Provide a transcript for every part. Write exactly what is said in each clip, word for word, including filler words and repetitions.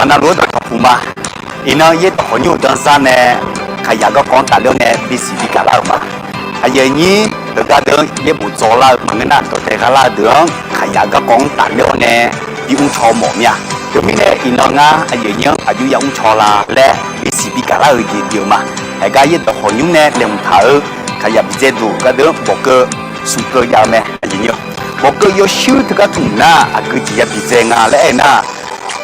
navluf-anr dawqtawq puq ma. Iqnan yaerdawq khawqnymr-euq danzar nae kaqyaq garkawv-anr tafler-awr nae bisiq bigaq lar-euq ma. Aqyuif aqnyir heugar deuq-anr yaerbof dzaw lar-eu maqngeur nar, dawqdae gha lar-eu deuq-anr kaqyaq garkawv-anr tafler-awr nae bi mrcaw mawf mir-a. Teumirnae iqnan ngar aqyuif aqnyir-anr aqjox ya mrcaw la laer bisiq bigaq lar-eu jeq bi-eu ma. Haegar yaerdawq khawqnymr nae laeqhmq taq-eu kaqyaq bidzae duq gar deuq-anr bawqkeuv smq keuv jav-eu mae. Aqyuif aqnyir, bawqkeuv yawshuir teugar tmq nar aqgeu jeq ya bidzae nga laer aer-eu nar,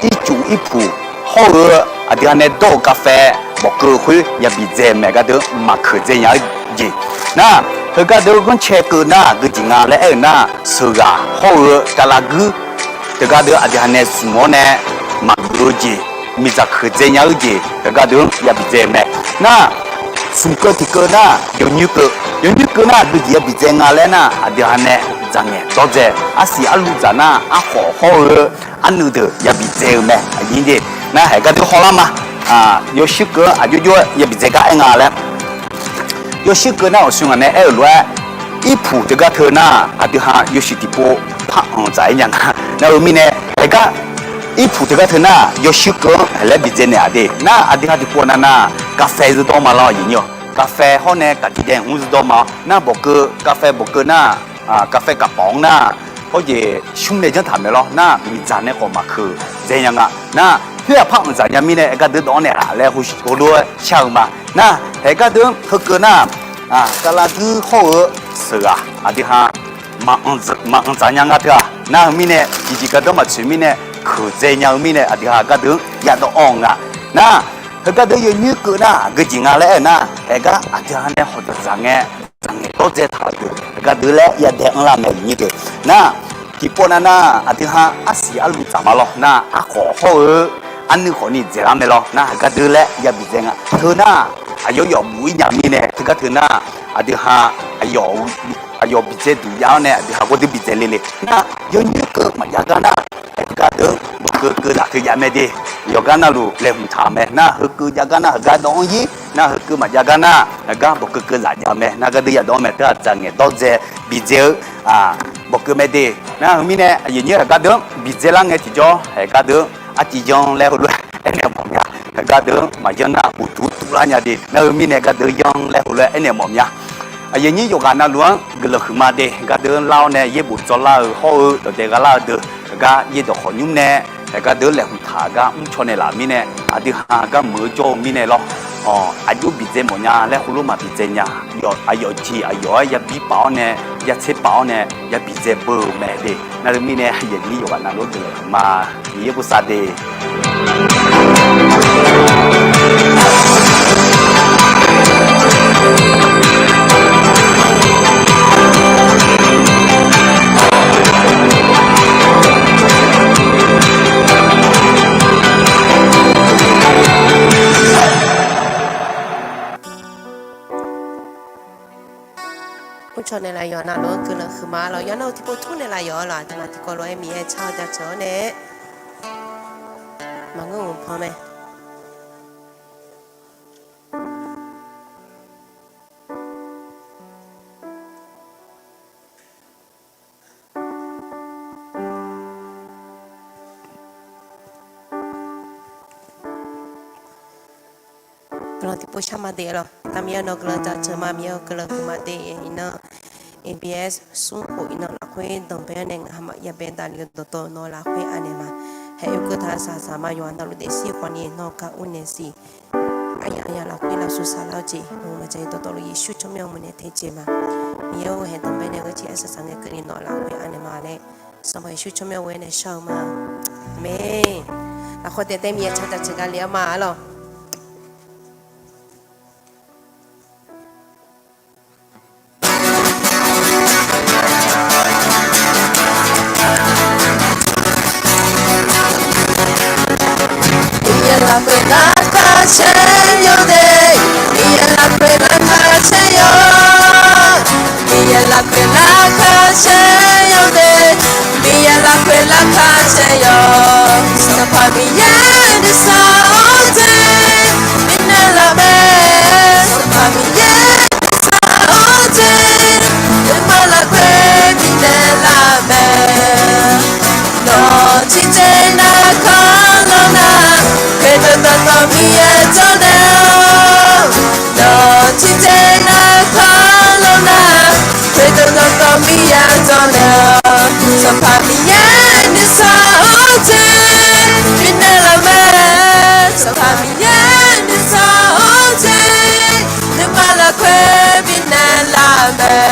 ircuf irpuq hawr-eu aqdui ha nae dawr-eu kafai bawqkeuv khoer ya bidzae mae. Gar deuq-anr maqkeuq dzae nya-eu jeq nar, heugar deuq-anr ghanrcae keuv nar aqgeu jeq nga laer aer-eu nar, sheuqghaq hawr-eu kavlav guir teugar deuq aqdui ha nae smq-awr nae maqgeuf-eu jeq, miqdzaq keuq dzae nya-eu jeq heugar deuq-anr ya bidzae-eu mae. Nar, smq keuv tiqkeuv nar yawnyir keuv, yawnyir keuv nar aqgeu jeq ya bidzae nga laer nar, aqdui ha nae dzaqngaeq dawr dzae, arsiq arluv dzaq nar arkhawf hawr-eu arnuiv deuq ya bidzae-eu mae. Aqjeq nar haegar deuq hawlar ma. Yawshuir keuv-anr aqjox jox-aer ya bidzae gar aer nga laer, yawshuir keuv nar awqshoe ngaq nae aer-euq lof-aer, irpuq teugar teu nar aqdui ha yawshuif tiqpov par anq dzaq-aer nya nga. Nar-eu mirnae haegar irpuq teugar teu nar yawshuir keuv-anr haeq laer bidzae naeq-aq de. Nar aqdui ha tiqpov nav nar, kafai zeur dawr ma lawr aqyuif aqnyir-awq. Kafai hawr nae kaqdiq dae mr zeur dawr ma-awr nar, bawqkeuv kafai bawqkeuv nar, kafai kaqpawf-anr nar, hawr jeq shmr nae janr taq mae lawr nar, miqdzaq nae khawf maqkeuq dzae nya nga. Nar khoer-aq par anq dzaq nya mirnae haegar deuq dawv-anr naeq-aq laer heulof-aer shar-eu ma. Nar haegar deuq-anr heukeuv nar, kavlav guir hawr-eu sheuqghaq aqdui ha maqanq dzaq nya nga teu-aq. Nar heu mirnae tiqjeq gardanr maqtsoeq mirnae keuq dzae nya-eu mirnae aqdui ha gar deuq-anr yadawv anr-eu nga. Nar heugar deuq yawnyir keuv nar aqgeu jeq nga laer aer-eu nar, haegar aqdui ha nae hawq dzaqdzaq ngae, dzaqngaeq dawr dzae taq-euq deuq heugar deuq laer yadae anr lar mae aqyuif aqnyir deuq. Nar tiqpov nav nar aqdui ha arsiq arluv dzaq ma lawr nar, arkhawf hawr-eu arnuiv khawfni dzaeqlar mae lawr nar, heugar deuq laer ya bidzae nga. Teu nar aqyawf yawf buf-ir nya mirnae teugar teu nar, aqdui ha aqyawf bidzae duq jav-awr nae aqdui ha ghawrdui bidzae le le nar, yawnyir keuv maqjav gar nar, heugar deuq-anr bawqkeuv keuv zaq keuv jav mae de. Yawqgar navluf laeqhmq taq mae nar, heukeuv jav gar nar heugar dawv-anr ir nar, heukeuv maqjav gar nar heugar bawqkeuv keuv zaq jav mae nar, gar deuq yadawv mae teu-aq dzaqngaeq dawr dzae bidzae-eu bawqkeuv mae de. Nar heu mirnae aqyuif aqnyir heugar deuq-anr bidzae lar ngae tiqjawr heugar deuq-anr artiv yan laer heulof-aer aernaeq mawf mya. Heugar deuq-anr maqyan nar uqduq tuvlar nya de. Nar heu mirnae gar deuq yan laer heulof-aer aernaeq mawf mya. Aqyuif aqnyir yawqghaq navluf-anr guiqlanq huiqma de. Gar deuq-anr lar-awr nae yaerbof dzawlar-eu hawr-eu dawqdae gha lar-eu deuq heugar yaerdawq khawqnymr nae heugar deuq laeqhmq taq gar mrcaw naeqlaf mirnae, aqdui ha gar muiq-eu jawr-eu mirnae lawr, aqjox bidzae mawf nya laer heulof maqbidzae nya. Aqyawf jeq aqyawf-aer yabi paf-awr nae, yatser paf-awr nae ya bidzae beu-eu mae de. Nar heu mirnae aqyuif aqnyir yawqghaq navluf-anr guiqlanq huiqma. Miqyaer bosav de. Mrcaw naeqlaf yawq navluf-anr guiqlanq huiqma lawq. Yawqnan-eu tiqpov tur naeqlaf yawq-a lawq. Aqduimaf tiqkawv lof-aer Miqyaer tsar-eu jaceuq-awr nae maqngeur-euq pan mae. Guiqlanq tiqpov shar ma de lawq. Taqmiq-aer nawq guiqlanq jaceuq ma, Miqyaer-eu guiqlanq huiqma de. Iqnan A B S smr khof iqnan lafkhoer danqbae-awr nae ngaq haq maqya bae davlef-eu dawqtawvluf nawq-eu lafkhoer anaeq ma. Haeq oekeuv taq-eu saqsaq ma, yawqha navluf daefzir khawfni nawq-eu gar urnaeq siq. Aqyawf aqyawf lafkhoer lavshuif saqlar-eu jeq, nawq-eu maqdzaq-eu dawqtawvluf Yeqsur tsawrmyanr-eu meuq nae teqjeq ma. Miqyaer-or, haeq danqbae nae ghae tiq aer saqsaq ngae keuvni nawq-eu lafkhoer anaeq ma laer, Sanqpaq Yeqsur tsawrmyanr ghoer nae shar-eu ma. Aqmeq. Lafkhoer taef taef Miqyaer tsaq jaceuq gale-awr ma arlawq. Miqyaer lafkhoer narkhan saeryawr de, Miqyaer lafkhoer narkhan saeryawr, Miqyaer lafkhoer narkhan saeryawr de, Miqyaer lafkhoer narkhan saeryawr. Sanqpaq Miqyaer nuisar-awr de, bifnaeq laf mae. Sanqpaq Miqyaer nuisar-awr de, nuima lafkhoer bifnaeq laf mae. Nawq tiqjeq narkhan lawr nar, Tiqjeq lafkhoer lawr nar, khoerdeuq dawqtawv Miqyaer-anr jawrnaeq-awq. Sanqpaq Miqyaer nuisar-eu jeq bifnaeq laf mae. Sanqpaq Miqyaer nuisar-eu jeq, nuima lafkhoer bifnaeq laf mae.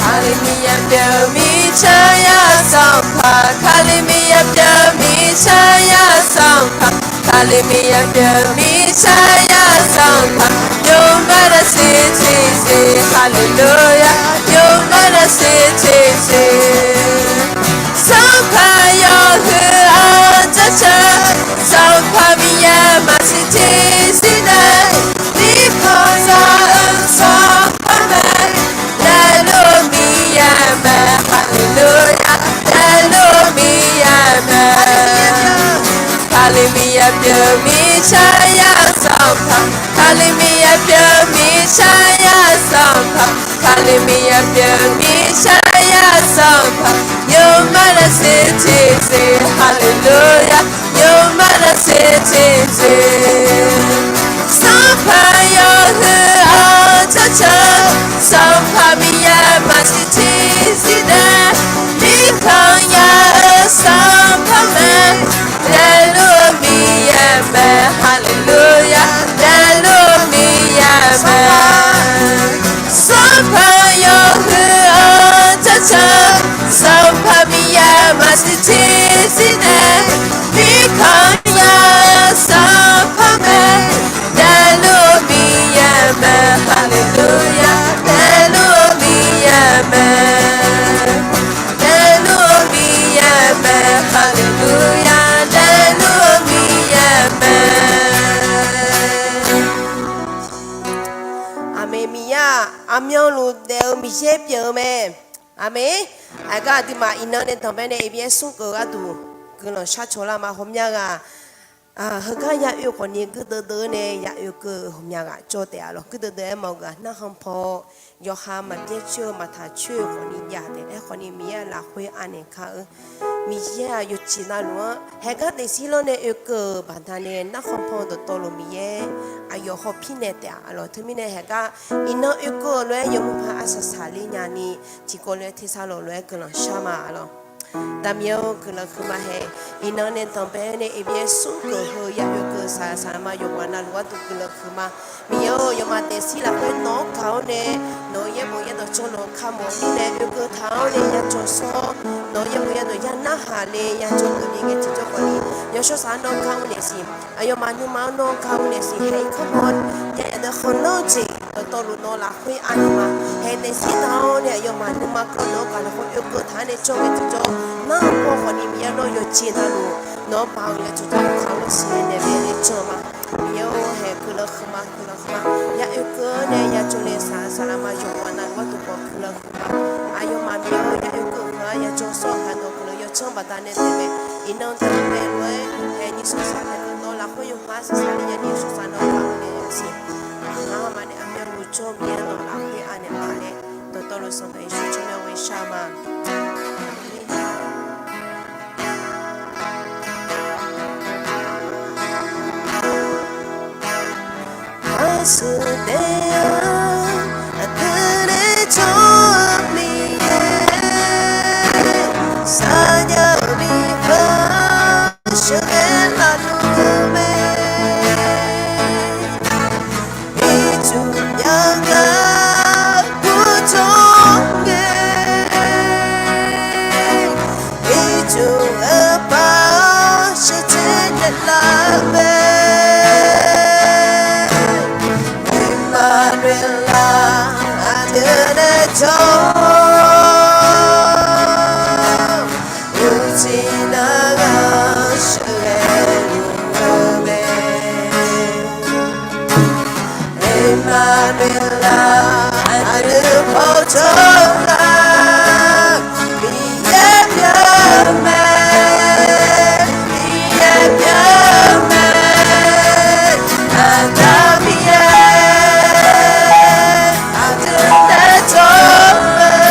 Kali Miqyaer pyeuf mirtsaq yar sanqpaq, Kali Miqyaer pyeuf mirtsaq yar sanqpaq, Kali Miqyaer pyeuf mirtsaq yar sanqpaq, yawmar nar siq tiqsiq, haleluya, yawmar nar siq tiqsiq. Sanqpaq yawhuiq-anr jaceuq, Sanqpaq Miqyaer maqsiq tiqsiq nae, mirkhanq ya-eu sanqpaq mae, daefluf-eu Miqyaer mae, haleluya, daefluf-eu Miqyaer mae. Kali Miqyaer pyeuf mirtsaq yar sanqpaq, Kali Miqyaer pyeuf mirtsaq yar sanqpaq, Kali Miqyaer pyeuf mirtsaq yar sanqpaq, yawmar nar siq tiqsiq, haleluya, yawmar nar siq tiqsiq. Sanqpaq yawhuiq-anr jaceuq, Sanqpaq Miqyaer maqsiq tiqsiq nae, mirkhanq ya-eu sanqpaq mae, daefluf-eu Miqyaer mae, haleluya, daefluf-eu Miqyaer mae. Sanqpaq yawhuiq-anr jaceuq, Sanqpaq Miqyaer maqsiq tiqsiq nae, mirkhanq ya-eu sanqpaq mae, daefluf-eu Miqyaer mae, haleluya, daefluf-eu Miqyaer mae, daefluf-eu Miqyaer mae, haleluya, daefluf-eu Miqyaer mae. Aqmeq. Miqyaer-aq, aqmyanluf daef-eu Miqyaer pyeuf-eu mae. Aqmeq. Aqgar aqduimaf iqnan nae danqbae nae Eqbyaer smrkeuv gharduq guiqlanq shar cawlar ma. Ghawqmya ghaq heugar ya oe khawfni guirdeuv deuv-eu nae ya oekeuv-eu ghawqmya ghaq jawr taef-a lawq. Guirdeuv deuv-aer mawf-eu ghaq narkhan paw yawqha maqbyaer coer-eu maqtaq coer-eu khawfni jav taef-aer khawfni Miqyaer-aq lafkhoer anaeq kar-eu. Miqyaer-aq yawqjeq navluf-anr haeqgar daefzir lawr nae oekeuv-euq baqdanae narkhan paw dawqtawvluf Miqyaer aqyawf hawpir naeq taef-a lawq. Teumirnae haeqgar iqnan oekeuv-euq lof-aer yawmuiq paq arsaq saqler nyani tiqkawv lof-aer tersar lawq lof-aer guiqlanq shar ma lawq. Daqmiq-eu guiqlanq huiqma hae. Iqnan nae danqbae nae Eqbyaer smrkeuv heu ya oekeuv saqlaq saqlaq ma yawqghaq navluf gharduq guiqlanq huiqma. Miqyaer-or, yawqmaf daefzir lafkhoer nawq-anr gaq-awr nae nawq-euq yaerbof yaerdawq jawr nawq-anr kamq-awr nae oekeuv taq-awr nae ya jawr sawr-awr, nawq-euq yaerbof yaerdawq ya narhaq nae ya jawr geuf ni ngae tiqjawr khawfni yawshawr saq-anr nawr gar-awr naeq siq. Aqyawfmaf nuima-anr nawr gar-awr naeq siq. Haeq-ir kanr paw ya yaf deuq khanqlanr-eu jeq dawqtawvluf nawq lafkhoer anaeq ma. Haeq daefzir taq-awr nae aqyawfmaf nuima kanr nawq-anr gaq lafkhoer oekeuv taq-awr nae jawr ngae tiqjawr nar-eu paw khawfni Miqyaer nawr yawqjeq navluf nawq-anr baoq ya cawqcawq kaq-awr siqnaeq naeq mae nae jan ma. Miqyaer-or, haeq guiqlanq huiqma guiqlanq huiqma ya oekeuv-awr nae ya jawr nae saqlaq saqlaq ma yawqghaq navluf gharduq khawf guiqlanq huiqma. Aqyawfmaf Miqyaer-or, ya oekeuv-eu heu-anr ya jawr sawr-eu ha nawq guiqlanq yawdzanr baqdanae taef mae. Iqnan taq mae lof-aer haeq nyiq shawr saq taef-eu nawr lafkhoer yawqha saqsaq ni ya nyiq shawr saq nawr gaq-awr nae siq. Aqma nae aqmyanluf jawr Miqyaer nawq lafkhoer anaeq ma laer dawqtawvluf Sanqpaq Yeqsur tsawrmyanr ghoe shar ma. Aqsur taef-a, aqdui nae jawr-eu Miqyaer, saqnya-euq miqpar sheuqghae laf luf-eu mae. Ircuf yagaq gurjawr ngae, ircuf-eu par sheuqtser naeqlaf mae. Iqmanueqlav aqdui nae jawr-awr, uqcif nar ghaq sheuqghae luf-eu mae. Iqmanueqlav aqdui paw jawr nar, Miqyaer pyeuf mae, Miqyaer pyeuf mae, Aqda Miqyaer aqdui nae jawr mae.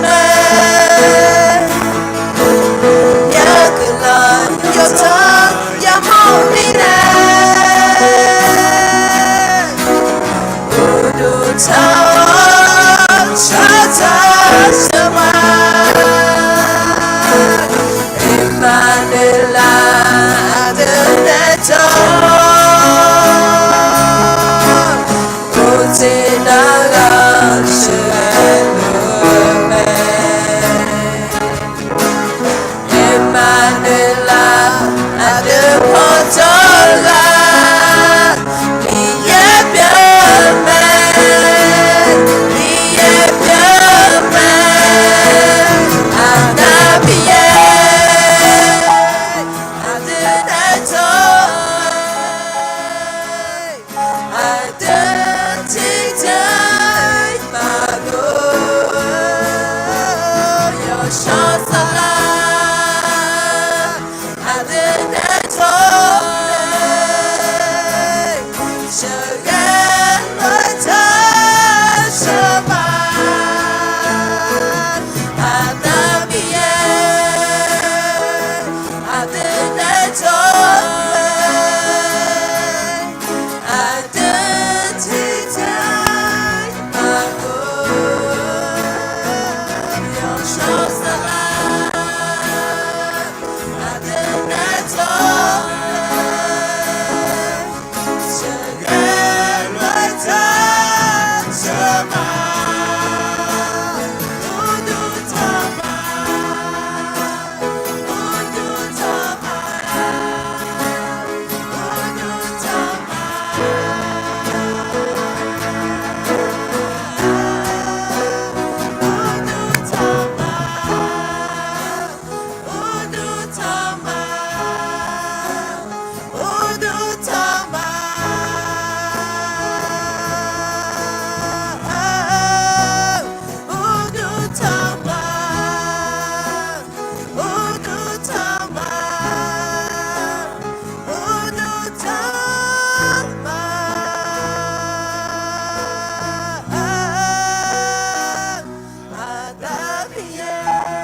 mae. Yawguiqlanq yawsanr yamawr mirnae, uqduq tsaq-awr shaqzaq sheuq ma. Emanuela, aqdui nae jawr, uqcif nar ghaq sheuqghae luf-eu mae. Emanuela, aqdui paw jawr ghaq, Miqyaer pyeuf-eu mae, Miqyaer pyeuf-eu mae, Aqda Miqyaer, aqdui nae jawr-eu, aqdui tiqjeq-iq maqghof, yawshawr saflar, aqdui nae jawr-eu, sheuqghae lof-aer taq sheuq ma. Aqda Miqyaer, aqdui nae jawr-eu, aqdui tiqjeq-iq maqghof, yawshawr saflar, aqdui nae jawr-eu, sheuqghae lof-aer taq sheuq ma. Uqduq tanqma, uqduq tanqma, uqduq tanqma, uqduq tanqma, uqduq tanqma, uqduq tanqma, uqduq tanqma, uqduq tanqma, uqduq tanqma, Aqda Miqyaer,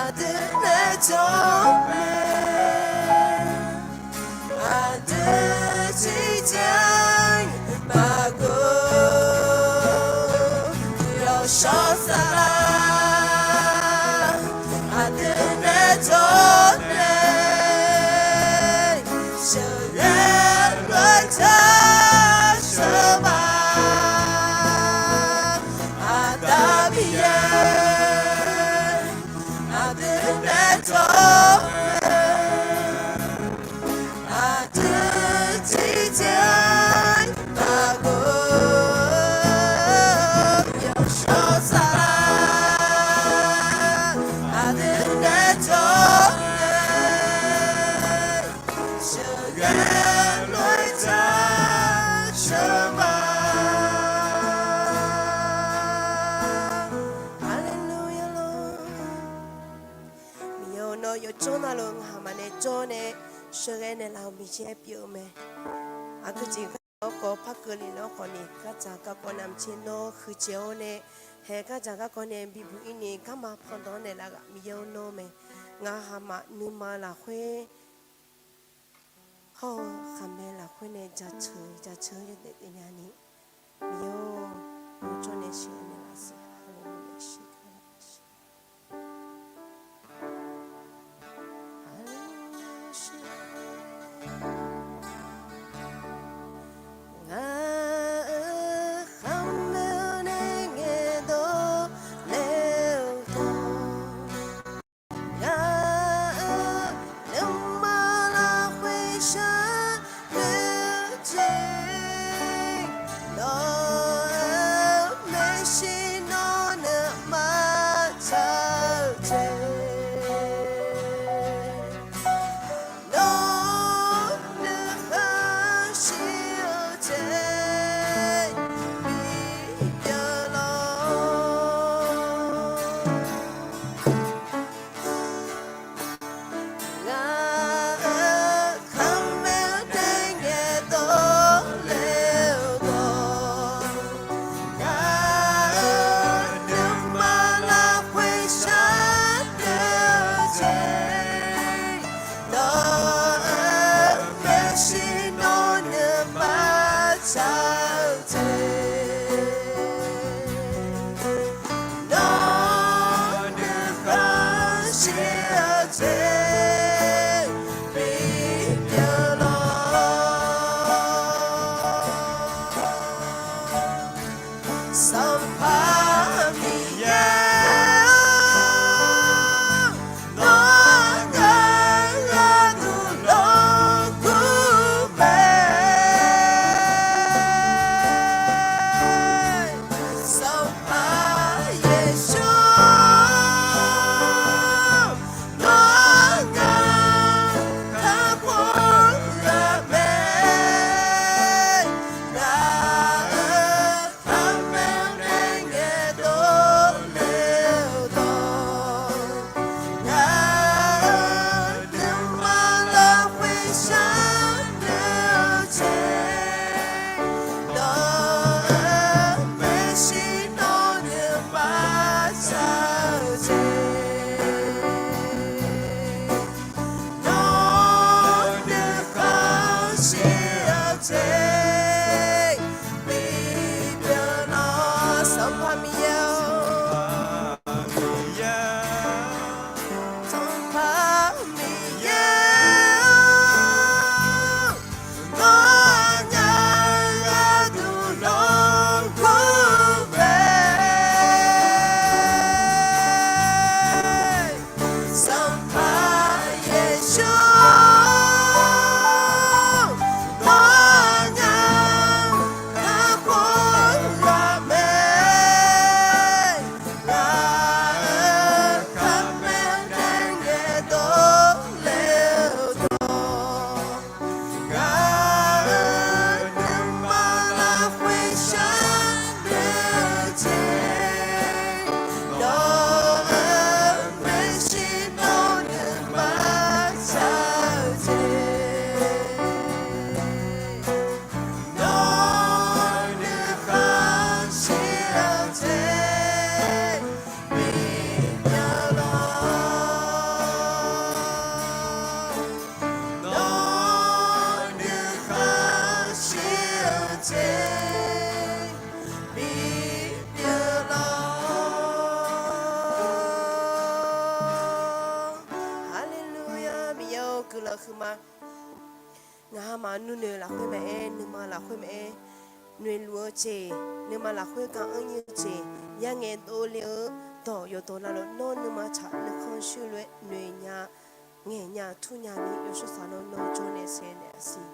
aqdui nae jawr mae. Aqdui tiqjeq-iq maqghof, yawshawr saflar, aqdui nae jawr mae. Sheuqghae lof-aer taq sheuq ma. Aqda Miqyaer, aqdui nae jawr mae. Aqdui tiqjeq-iq maqghof, yawshawr saflar, aqdui nae jawr mae. Sheuqghae lof-aer taq sheuq ma. Haleluya lor. Miqyaer-or, nawr yawjawr navluf ngaqha maqnaeq jawr nae sheuqghae naeqlaf-euq Miqyaer pyeuf-eu mae. Aqgeu jeq garkawv par keuvle lar khawf ni, gardzaq garkawv navmaqtser nawr huiqdzaeq-awr nae, haeq gardzaq garkawv nae bibuq-ir ni garma pandanq-anr naeqlaf-eu Miqyaer-or nawr mae. Ngaqha maf nuima-eu lafkhoer hawr-eu khaqmae lafkhoer nae jaceuq jaceuq-anr yawdaef daef nya ni, Miqyaer-or, yawjawr nae sheuqghae naeqlaf siq. Haleluya, sheuqghae naeqlaf siq. Ngaq-euq khaqmae nae ngaeqdawq laer-eu dawq, ngaq-euq nuima lafkhoer shar doe-eu jeq, nawq-euq maeqshi nawr nuima shir-eu jeq bipyeuf lawq. Sanqpaq Miqyaer-or, Sanqpaq Miqyaer-or, nawnyaf gharduq lawrkur mae. Sanqpaq Yeqsur-or, nawnyaf gharduq lawrkur mae. Ngaq-euq kaqmae nae ngaeqdov le-eu dawq, ngaq-euq nuima lafkhoer sharnoeq-eu jeq, nawq-euq maeqshi nawr nuima shar-eu jeq, nawr nuikhanr shir-eu jeq bipyeuf lawq. Nawr nuikhanr shir-eu jeq bipyeuf lawq. Haleluya! Miqyaer-or, guiqlanq huiqma. Ngaq-anr maqnuinoeq lafkhoer maqaer, nuima lafkhoer maqaer, noeqluf-eu jeq, nuima lafkhoer gar anr nyir-eu jeq, ya ngaeqdov le-eu dawq yawqdawq navluf nawr nuima tsaq nuikhanr shir lof-aer noeqnya, ngaeqnya, turnya ni yawshawr saqlaq nawr jawr nae saeqnaeq-a siq.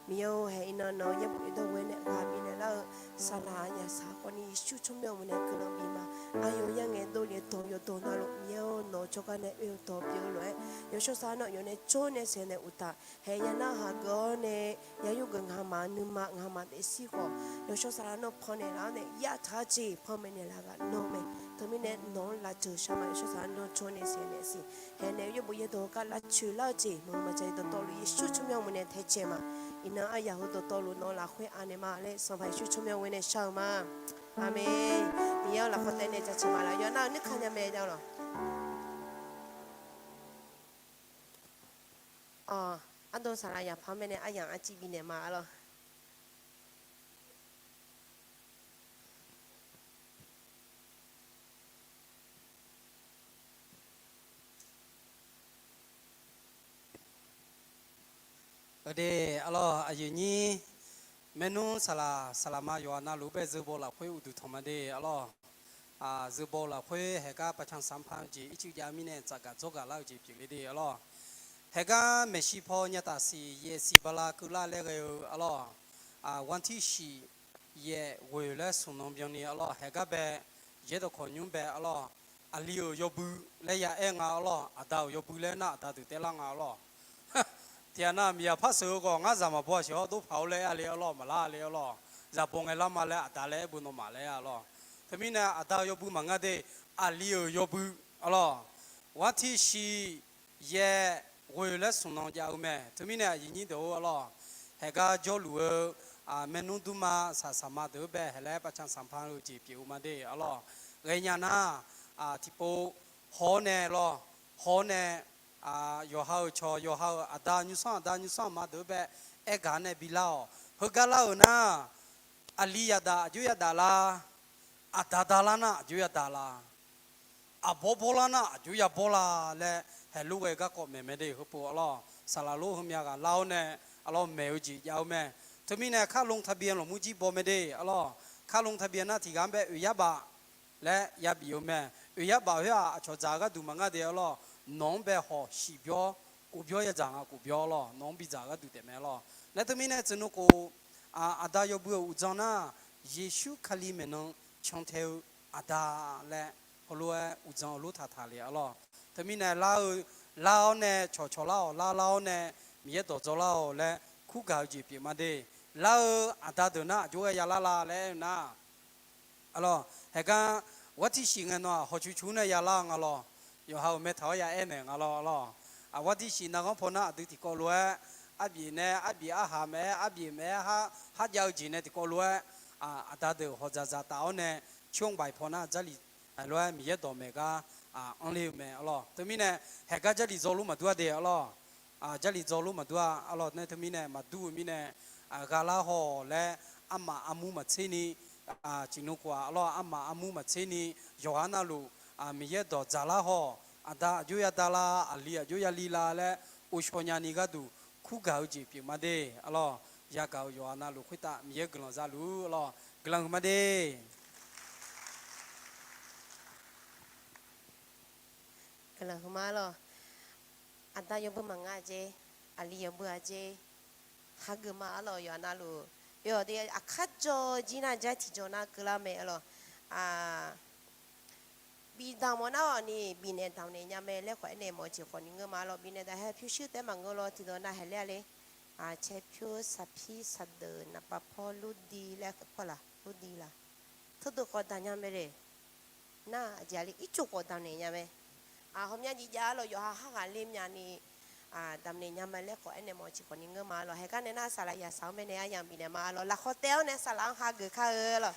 Miqyaer-or, haeq iqnan nawq-eu yaerbof yaerdawr ghoe nae ghaq bifnaeq lar-eu saqlaq yaqsaq khawf ni Yeqsur tsawrmyanr-eu nae guiqlanq bif ma. Aqyawf ya ngaeqdov le-eu dawq yawqdawq navluf Miqyaer-or, nawq-eu jawrgar nae oe-eu dawq pyeuf-eu lof-aer yawshawr saqlaq nawr yawf nae jawr nae saeqnaeq uqtaf, haeq ya nar haq geuf-awr nae ya yurgeuf ngaq maf nuima ngaq maf daefzir khawf, yawshawr saqlaq nawr pannaeq laf-awr nae yaftaq-eu jeq panmaeq naeqlaf ghaq nawr mae. Teumirnae nawq-anr lavceuq shar ma. Yawshawr saqlaq nawr jawr nae saeqnaeq siq. Haeq nae yaerbof yaerdawq gar lavcoeq lar-eu jeq maqngeur maqja-i dawqtawvluf Yeqsur tsawrmyanr ghoe nae taecaev ma. Iqnan aryaq heu dawqtawvluf nawq-eu lafkhoer anaeq ma laer Sanqpaq Yeqsur tsawrmyanr ghoe nae shar-eu ma. Aqmeq. Miqyaer-or, lafkhoer taev nae jaceuq ma laf. Yawnar-eu nuikar nya mae jav lawq. Ardov saqlaq yaqpar maer nae aryamq arciv bifnaeq ma arlawq. Aqdui arlawq, aqyuif nyir maernmr saqlaq saqlaqma yawqha navluf bae zeubaw lafkhoer uqduq tanq ma de arlawq. Zeubaw lafkhoer haeqgar ประชาสัมพันธ์-eu jeq ircuf jav mirnae tsafgaq dzawrgaq lar-eu jeq pyeufle de arlawq. Haeqgar maeqshi paw nyataf siq yaef siq bala keuvlar laer ghae-eu arlawq. วันที่สี่ yaef ghoeq laer smq nan byanni arlawq, haeqgar bae yaerdawq kawq nymr bae arlawq. Aqli-euq yawbui laer ya aer nga arlawq, aqda-euq yawbui laer nar aqda deuq taev lar nga arlawq. Tiqghaq nav miqyaq par sheuq-eu khawf ngar zaq maqbaw-a siq-awr dov paq-awr laer aer le arlawq, maqlar le arlawq. Zaqbaw ngae lar ma laer aqda laer aer beu nawmaf laer arlawq. Teumirnae aqda-euq yawbui maqngeur de, aqli-euq yawbui arlawq. วันที่สี่ yaef ghoeq laer smq nan jav-eu mae. Teumirnae aqyuif nyir deuq-or arlawq, haeqgar jawrluf-eu maernmr durma saqsaqma deuq-eu bae haeq laer ประชาสัมพันธ์-eu jeq pyeuf-eu ma de arlawq. Ghaenya nar, tiqpov haw-awr nae lawr, haw-awr nae yawqha-euq cawq yawqha-euq aqda nymrsanr aqda nymrsanr aqma deuq-eu bae aergaq nae bilar-awq. Heugar lar-euq nar, aqli yadaq aqjox yadaq la, aqda da lar nar aqjox yadaq la, aqbawr bawr lar nar aqjox yabawr la laer haeqlof ghae garkawv maeq mae de heupov arlawq. Saqlaq lor heumya ghaq lar-awr nae arlawq maeq-eu jeq jav-eu mae. Teumirnae ค่าลงทะเบียน lawqmur jir baw mae de arlawq. ค่าลงทะเบียน nar tiqghaq-anr bae oeq yar baf laer yabif-eu mae. Oeq yar baf khoer-aq aqcawq dzaq-eu gharduq maqngeur de arlawq. Nawq-anr bae hawq shiq byawr, kof byawr yadzaq nga kof byawr lawr, nawq-anr bidzaq-eu gharduq taef mae lawr. Nae teumirnae tsuif nmr khof, aqda yawbui-euq uqdzan nar, Yeqsur Kali maeqnan cantae-eu aqda laer heulof-aer uqdzan heulof taqtaq le arlawq. Teumirnae lar-eu, lar-awr nae cawqcawq lar-awq, lar lar-awr nae Miqyaer dawqdzawr lar-awq laer kurgaq-eu jeq pyeuf ma de. Lar-eu aqda deuq nar aqjox ghae ya lar la laer aer-eu nar, arlawq, haeqgar วันที่สี่ ngae nan-aq hawqcuq cuq nae ya lar-eu nga lawr. Yawqha-euq maertaq-awr ya aernaeq nga lawr arlawq. วันที่สี่ narghanr paw nar aqdui tiqkawv lof-aer, arbif nae arbif arhaq maeq-aer arbif maeq-aer, harjav-eu jeq nae tiqkawv lof-aer, aqda deuq hawqdzaq dzaq taf-awr nae, ช่วงบ่าย paw nar Jarlif lof-aer Miqyaer dawq maeq gar anr ler-eu mae arlawq. Teumirnae haeqgar Jarlif dzaw lor maqdur-a de arlawq. Jarlif dzaw lor maqdur-a arlawr. Nae teumirnae maqdur-eu mirnae, ghalar haw laer armaf armur maqtser ni, ciqnmr khof-aq arlawr, armaf armur maqtser ni, yawqha navluf Miqyaer dawq dzaqlar haw, aqda aqjox yadar la, aqli aqjox yali la laer ghovshaw nyani gharduq kurgaq-eu jeq pyeuf ma de arlawr. Yagaq-euq yawqha navluf khoertav Miqyaer guiqlanq za luf arlawr. Guiqlanq huiqma de. Guiqlanq huiqma arlawr. Aqda yawbui maqngeur-a jeq, aqli yawbui-a jeq, hageuf ma arlawr. Yawqha navluf, yawqha de aqkar jawr jir nar jar tiqjawr nar keuvlar mae arlawr. Bif damq mawf nar-awq ni, bifnaeq damqnaeq nya mae laer khawf aernaeq mawf-eu jeq khawf ni ngeur ma arlawr. Bifnaeq damq haer pyurshuir taef-aer maqngeur lawr. Tiqdawq nav haeq ler-a le. Caerpyur, saqpir, saqdeuq, naqpavpawr, lurdi laer pawr laq, lurdi laq. Teudeuq khawf damq nya mae le. Nar aqjeq-a le, ircuf khawf damqnaeq nya mae. Hawmya jif jav arlawr, yawqha har ghaqler myavni damqnaeq nya ma laer khawf aernaeq mawf-eu jeq khawf ni ngeur ma arlawr. Haeqgar nae nar saqlaq yasaq-anr baenae aryamq bifnaeq ma arlawr. Lafkhawf taev-awr nae saqlaq-anr hageuf kar-eu arlawr.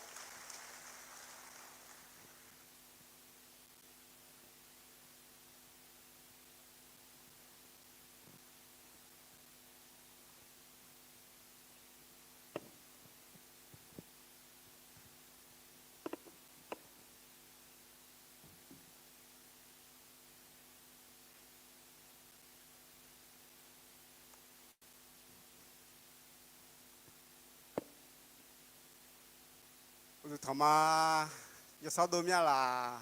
Uqduq tanqma, jawrshar dov mya laq?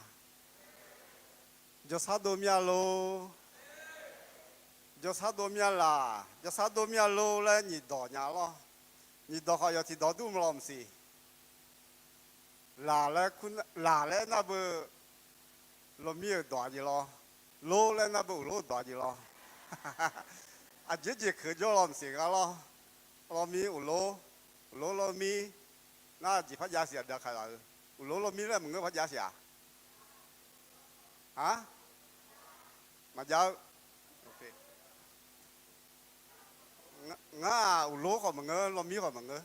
Jawrshar dov mya lor? Jawrshar dov mya laq, jawrshar dov mya lor laer nyiq dawq nya lawr. Nyiq dawq khawf yawq tiq dawq dur maqlawq maqsiq. Laq laer kur, laq laer nar beu lawrmir-euq dawq-a jeq lawr. Lor laer nar beu uqlor-eu dawq-a jeq lawr. Aqjeq jeq keuq jawr lawr maqsiq gha lawr. Lawrmir uqlor, uqlor lawrmir. Nar jeq par jav siq-aq, byaqkaq laf-eu uqlor lawrmir laer maqngeur par jav siq-aq? Aq, maqjav-eu. Ngar-aq uqlor khawf maqngeur, lawrmir khawf maqngeur.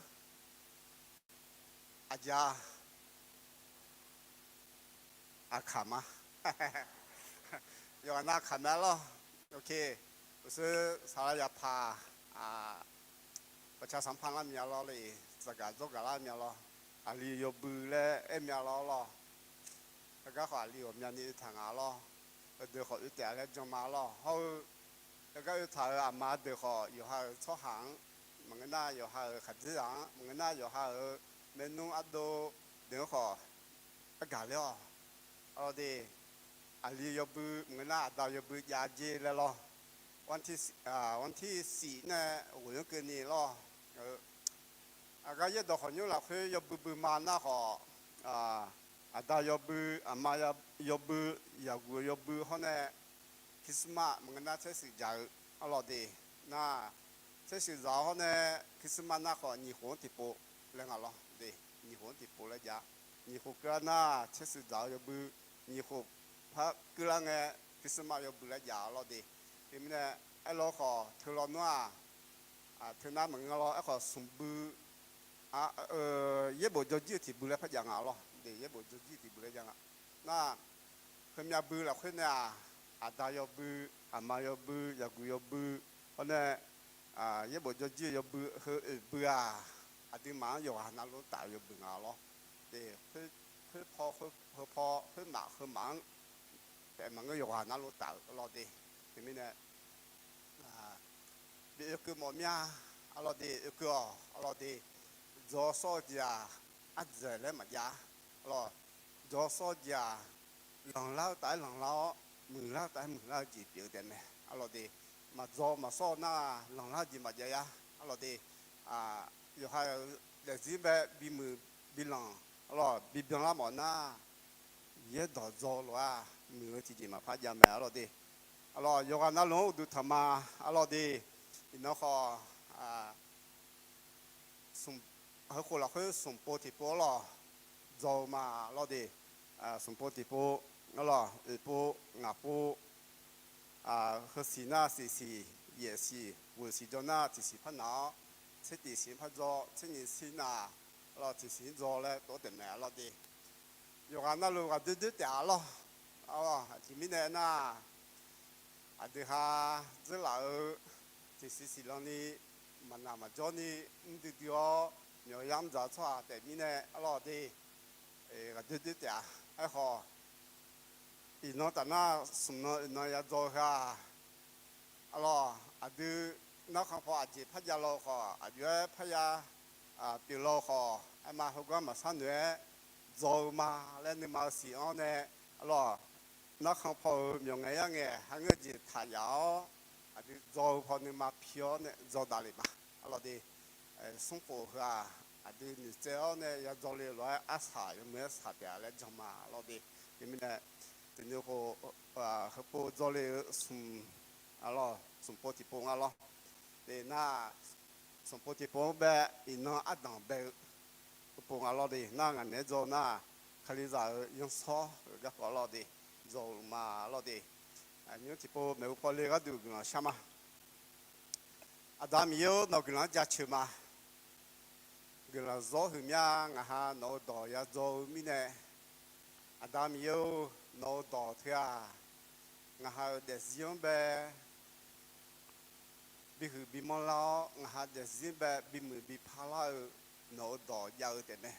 Aqjeq-a, aqkaq ma. Yawqghaq nav kaq mae lawr. Uqshoe saqlaq yaqpaq, ประชาสัมพันธ์ lar mya lawr le, zaqgaq dzawrgaq lar mya lawr. Aqli yawbui laer aer mya lawr lawr. Heugar khawf aqli ghawqmyani oe taq nga lawr. Heudeuq khawf oe taef laer jan ma lawr. Hawr-eu heugar oe taq-euq aqma deuq khawf yawqha-euq tsawrhaq-anr maqngeur nar, yawqha-euq khaqdzerzaq-anr maqngeur nar, yawqha-euq maernmr ardov deuq-anr khawf aer gaq ler-awq. Arlawr de, aqli yawbui maqngeur nar, aqda yawbui jav jer laer lawr. วันที่สี่ nae ghoeq-anr keuvni lawr. Aqgar yaerdawq khawqnymr lafkhoer yawbui bui ma nar khawf, aqda yawbui, aqma yawbui, yaqguq yawbui hawr nae Christmas maqngeur nar tsaershuif dzaq-eu arlawr de. Nar tsaershuif dzaq-awr hawr nae Christmas nar khawf nyiq khof-anr tiqpov laer nga lawr de. Nyiq khof-anr tiqpov laer jav. Nyiq khof keuvlar nar tsaershuif dzaq-eu yawbui, nyiq khof par keuvlar ngae Christmas yawbui laer jav arlawr de. Teumirnae aerlawr khawf teu lawnmr-aq, teu nar maqngeur lawr. Aerkhawf smq bui, yaerbof jawrjir-eu tiqbui laer par jav nga lawr de. Yaerbof jawrjir-eu tiqbui laer jav nga. Nar heumyav bui lafkhoer nae-aq, aqda yawbui, aqma yawbui, yaqguq yawbui hawr nae yaerbof jawrjir-eu yawbui heu oeq bui-aq, aqduimaf-anr yawqghaq navluf taf-eu yawbui nga lawr. Khoerpaw, heupaw, khoermaf, heumaf-anr taef maqngeur, yawqghaq navluf taf-eu arlawr de. Teumirnae bi oekeuv mawf mir-a arlawr de. Oekeuv-awq arlawr de. Dzaw sawr-eu jeq-aq, ardzaeq laer maqjav arlawr. Dzaw sawr-eu jeq-aq, lanqlar-eu taf-aer lanqlar-awr, muiqlar-eu taf-aer muiqlar-eu jeq pyeuf-eu taef mae arlawr de. Maqdzaw maqsawr-eu nar, lanqlar-eu jeq maqjav yar arlawr de. Yawqha-euq daefzir bae bimuiq bilanq arlawr, bibyan lar mawf nar, yaerdawq dzaw-eu lof-aer muiq-eu tiqjeq maqpar jav mae arlawr de. Arlawr yawqghaq navluf-anr uqduq tanqma arlawr de. Iqnan khawf, heukhof lafkhoer smq pov tiqpov arlawr, dzaw-eu ma arlawr de. Smq pov tiqpov arlawr, oeq pov, ngaq pov, heusiq nar siqsiq, yaefsiq ghoeqsiq jawr nar tiqsiq par naq-awr, tser tiqsiq par dzaw, tser nyiq siq naq arlawr, tiqsiq-anr dzaw laer tov-aer taef mae arlawr de. Yawqghaq navluf ghaqdoer doer taef-a lawr. Aqjeq mirnae aernar, aqdui ha dzeurlaf-eu tiqsiq siqlanni maqnaq maqjawrni mr duidui-awr, myawq yar mr dzaq-eu tsawrhaq taef mirnae arlawr de, ghaqdoer doer taef-a. Aerkhawf, iqnan tafnar smq nan oeq nan ya dzaw-eu heu-aq, arlawr, aqdui narkhan paw aqjeq par jav law-eu khawf, aqjox-aer parya pyeuf law-eu khawf, aerma heugar maqsar noeq-aer dzaw-eu ma laer nuima-eu siq-anr nae, arlawr, narkhan paw-euq myawq ngaeq yar ngaeq ha ngeur jeq taq yaf-awr, aqdui dzaw-eu paw nuima pi-awr nae dzaw daq lef ma. Arlawr de, smr khof heu-aq, aqdui noeqtsaev-awr nae ya dzaw le-eu lof-aer arsaq yawmuiq-aer saq taef-a laer jan ma. Arlawr de, teumirnae, teunuv khof, heupov dzaw le-eu smq, arlawr, smq pov tiqpov nga lawr. De nar, smq pov tiqpov-anr bae, iqnan ardanq bae-eu pov nga lawr de. Nar ngaq naeq-aer dzaw nar, Kalizaq-euq yanshawr-euq garkawv lawr de, dzaw-eu ma lawr de. Nymr tiqpov maeqhu paw le gharduq guiqlanq shar ma. Aqda Miqyaer-or, nawq guiqlanq-anr jaceuq ma. Guiqlanq zawr huiq mya, ngaq ha nawq-euq dawq ya dzaw-eu mirnae, Aqda Miqyaer-or, nawq-euq dawq teu-aq, ngaq ha-euq daefzir-anr bae bihuiq bimanr lar-awr, ngaq ha daefzir-anr bae bimuiq bipar lar-eu nawq-euq dawq jav-eu taef mae.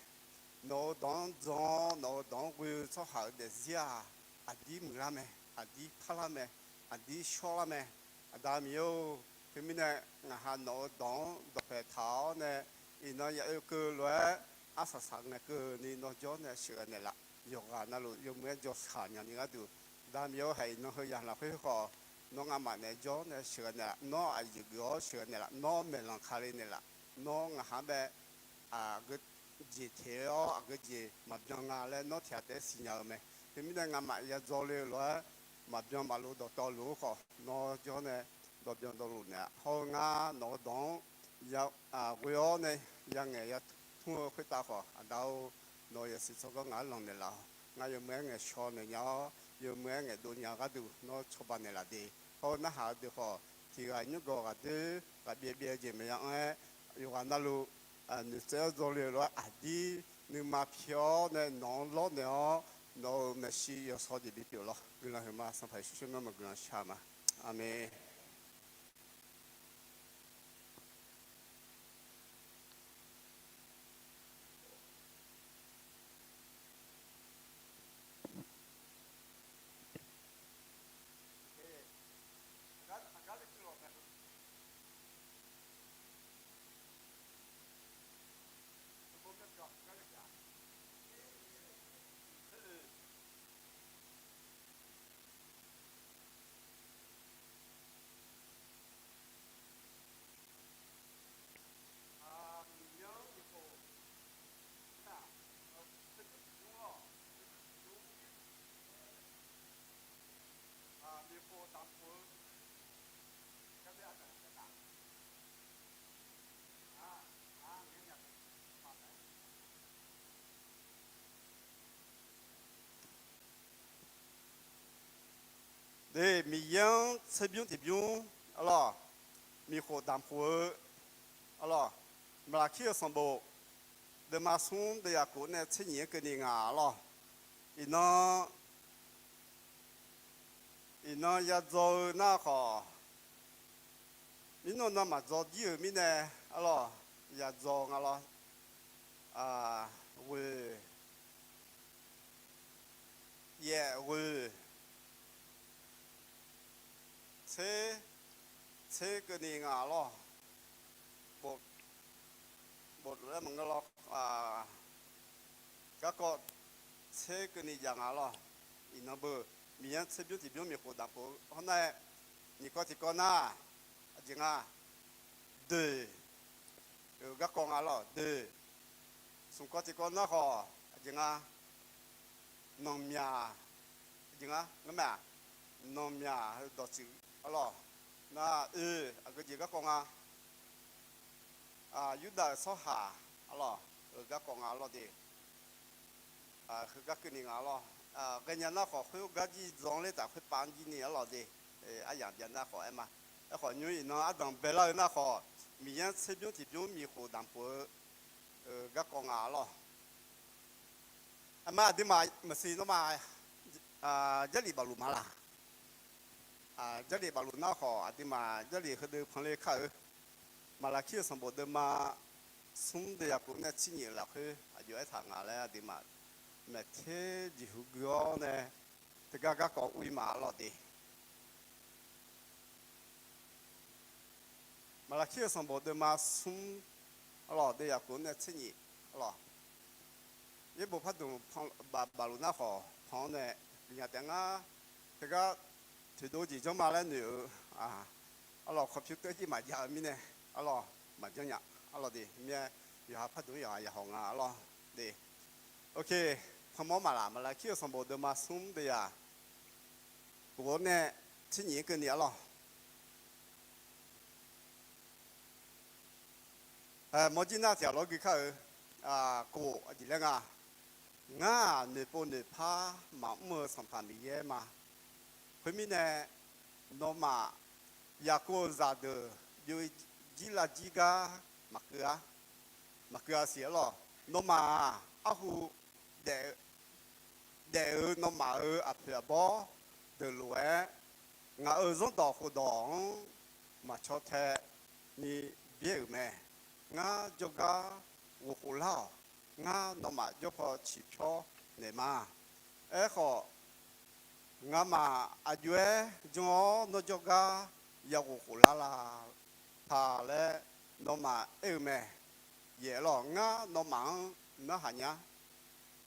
Nawq-euq dawq-anr jan-awr, nawq-euq dawq-anr ghoe-eu tsawrhaq-euq daefzir-aq, aqdir muiqlar mae, aqdir parlar mae, aqdir shawrlar mae. Aqda Miqyaer-or, teumirnae ngaq ha nawq-euq dawq-anr dawqpaeq taq-awr nae, iqnan ya oekeuv lof-aer arsaq saq ngae keuvni nawr jawr nae sheuqghae naeqlaf. Yawqghaq navluf yawmuiq-aer jawrshaq nyani gharduq, Aqda Miqyaer-or, haiq iqnan heu yamq lafkhoer khawf, nawr ngamaf naeq-aer jawr nae sheuqghae naeqlaf, nawr aqyuif geuf-awr sheuqghae naeqlaf, nawr maeqlanq ka le naeqlaf, nawr ngaq ha-anr bae aqgeu jeq teq-awr aqgeu jeq maqbyan nga laer nawr tiq ghaq taef-aer siqnya-eu mae. Teumirnae ngamaf ya dzaw le-eu lof-aer maqbyan maqluf dawqtawvluf-anr khawf, nawr jawr nae dawqbyan dawqluf naeq-a. Hawr-eu ngar nawq-euq dawq-anr ghoe-awr nae yangaeq ya tmr-eu khoertav khawf, Aqda-or, nawq-euq yasiq tsawrganr ngaq-anr lanq naeqlaf-awq. Ngar yawmuiq-aer ngaeqshaw naeqnya-awr, yawmuiq-aer ngaeqdov nya-eu gharduq nawr cawba naeqlaf de. Hawr-eu narhaq-eu deuq khawf, tiq ghaq nymrgawq ghaqdoer ghaqbyaev byaev jeq maqya anr-aer, yawqghaq navluf noeqtsaev-awr dzaw le-eu lof-aer aqdir nuima pi-awr nae nawq-anr lawrnaeq-awr, nawq-euq maeqshi yawsaw jeq bipyeuf lawr. Guiqlanq huiqma. Sanqpaq Yeqsur tsawrmyanr maqguiqlanq shar ma. Aqmeq. De, Miqyaer-anr tserbymr tiqbymr, arlawr, miqkhof damq khof-eu, arlawr, Maqlaqkir-euq sanqbof deuvma smr deuv yaf khof nae tser nyiq-anr keuvni nga, arlawr. Iqnan, iqnan ya dzaw-eu nar khawf, mirnan nan maqdzaw dir-euq mirnae, arlawr, ya dzaw nga lawr. Ghoe, yaef ghoe, tser, tser keuvni nga lawr. Bof, bof lof-aer maqngeur lawr. Garkawv tser keuvni jav nga lawr. Iqnan beu, Miqyaer-anr tserbymr tiqbymr miqkhof damq khof-eu hawr nar-aer, nyiq kawv tiq kawv nar, aqjeq nga, doeq, garkawv nga lawr, doeq. Smq kawv tiq kawv nar khawf, aqjeq nga, nanqmyaq, aqjeq nga, ngar mae-aq, nanqmyaq heu dawqtsuif, arlawr, nar oe, aqgeu jeq garkawv nga. Yurdav-euq tsawrhaq, arlawr, heu garkawv nga, arlawr de. Heugar keuvni nga, arlawr. Ghaenya nar khawf, khoergar jir dzaw-anr ler taf khoerpav-anr jir ni, arlawr de. Aryamq byav nar khawf aer ma. Aerkhawf, nymr iqnan ardanq baelar-eu nar khawf, Miqyaer-anr tserbymr tiqbymr miqkhof damq khof-eu garkawv nga, arlawr. Aqma aqduimaf maqsiq nawmaf, Jarlif bafluf ma laq? Jarlif bafluf nar khawf, aqduimaf Jarlif heudeuq panle kar-eu. Maqlaqkir-euq sanqbof deuvma smr deuv yaqkov nae tsernyiq-euq lafkhoer aqjox aertaq nga laer aqduimaf maeqter jeqhu gui-awr nae teugar garkawv ur-ir ma arlawr de. Maqlaqkir-euq sanqbof deuvma smr arlawr deuv yaqkov nae tsernyiq arlawr. Yaerbof pardmq bafluf nar khawf pan-awr nae bifnya taef ngar teugar toeqdov jeq janrma laer noeq-eu arlawr computer jir maqjav-eu mirnae arlawr maqjanr nya arlawr de. Mir-aer yawqha pardmq yawqha yaqhawq nga arlawr de. Ok, panmawr maqlaq Maqlaqkir-euq sanqbof deuvma smr deuv yaqkov nae tsernyiq-anr keuvni arlawr. Mawrjir nar tiq ghaq lawr gui kar-eu. Kof aqjeq laer nga. Ngar-aq noeqpov noeqpar maqmr-eu Sanqpaq Miqyaer ma. Khoermirnae, nawmaf yaqkov-euq zaqdeuq byov-ir jir lavjir gar maqkeuv-a. Maqkeuv-a siq arlawr. Nawmaf-aq arhu daef-eu nawmaf-euq aqpoeq aqbawr deuq lof-aer, ngaq-euq zanrdawq khofdawq-anr maqcaw tae ni byaer-euq mae. Ngar jawrgar ghof khof lar-awq. Ngar nawmaf jawrpaw ciqpyawr naeq ma. Aerkhawf, ngamaf aqjox-aer janr-awr nawr jawrgar yaghof khof lar la ta laer nawmaf aer-eu mae. Yaeq arlawr, ngar nawmaf-anr narhaq nya.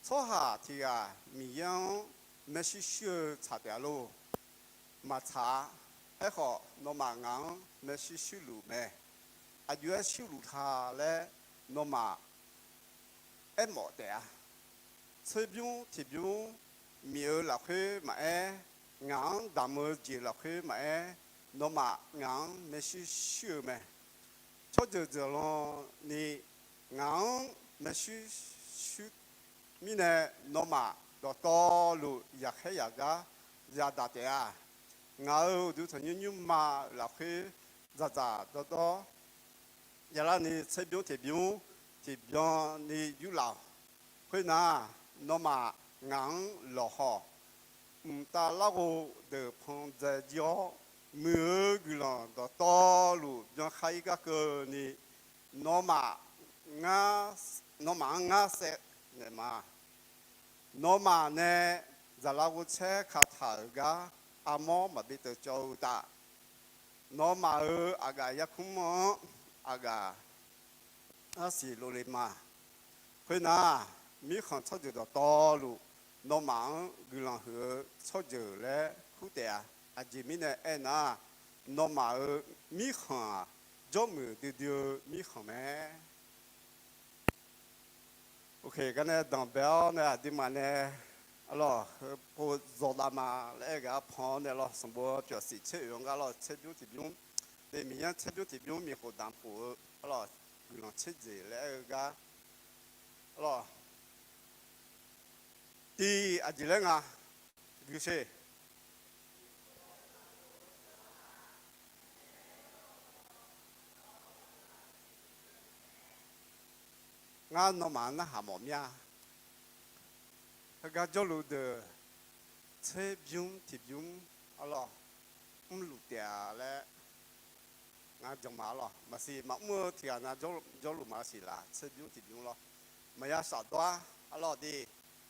Tsawrhaq tiq ghaq Miqyaer-anr maershuir shuir-eu tsaq taef-a lor? Maqtsaq-a. Aerkhawf, nawmaf ngaq-anr maershuir shuirluf mae. Aqjox-aer shuirluf ta laer nawmaf aermawf taef-a. Tserbymr tiqbymr mif-eu lafkhoer maqaer, ngaq-anr damq-eu jeq lafkhoer maqaer, nawmaf ngaq-anr maershuir shuir-eu mae. Tsawrjeuq jeuqlan ni ngaq-anr maershuir shuir mirnae, nawmaf dawqtawvluf yaqkhaer yaqgar yadaq taef-a. Ngaq-euq uqduq tanqnymr nymrma-euq lafkhoer dzaqdzaq dawrdawr yalarni tserbymr tiqbymr tiqbyan ni yurlaf-awq. Khoernar, nawmaf ngaq-anr lawqhaw mqtav larghov deuq pandzae jir-awr, muiq-eu guiqlanq dawqtawvluf byankar-ir gar keuvni, nawmaf, nawmaf-anr ngar saev naeqma. Nawmaf nae zaqlaf ghovcaer kataq-euq gar armawr maqbi teuv cawv-eu uqtaf, nawmaf-euq aqgaf yarkmr-anr aqgaf arsiq lov le ma. Khoernar, mirkhanq tsawrjeuq dawqtawvluf nawmaf-anr guiqlanq huiq-eu tsawrjeuq laer kur taef-a. Aqjeq mirnae aernar, nawmaf-euq mirkhanq-aq, jawrmuiq duidui-eu mirkhanq mae. Ok, garnae danqbae-awr nae aqduimaf nae arlawr, heupov zawqdav ma laer aer-eu gaq-anr pan-awr nae arlawr, sanqbof pyawqsiq tser oeq-anr gar arlawr, tserbymr tiqbymr, de Miqyaer-anr tserbymr tiqbymr mif khof damq khof-eu arlawr, guiqlanq tser jeq laer aer-eu gar arlawr, tiq aqjeq laer nga guiqsher Ngar nawmaf-anr narhaq mawf mir-a. Heugar jawrluf deuq tserbymr tiqbymr arlawr, mrluf taef-a laer ngar jan ma arlawr. Maqsiq maqmr-eu tiq ghaq nav jawrluf maqsiq laf, tserbymr tiqbymr lawr. Maqya shafdawr-ar arlawr de.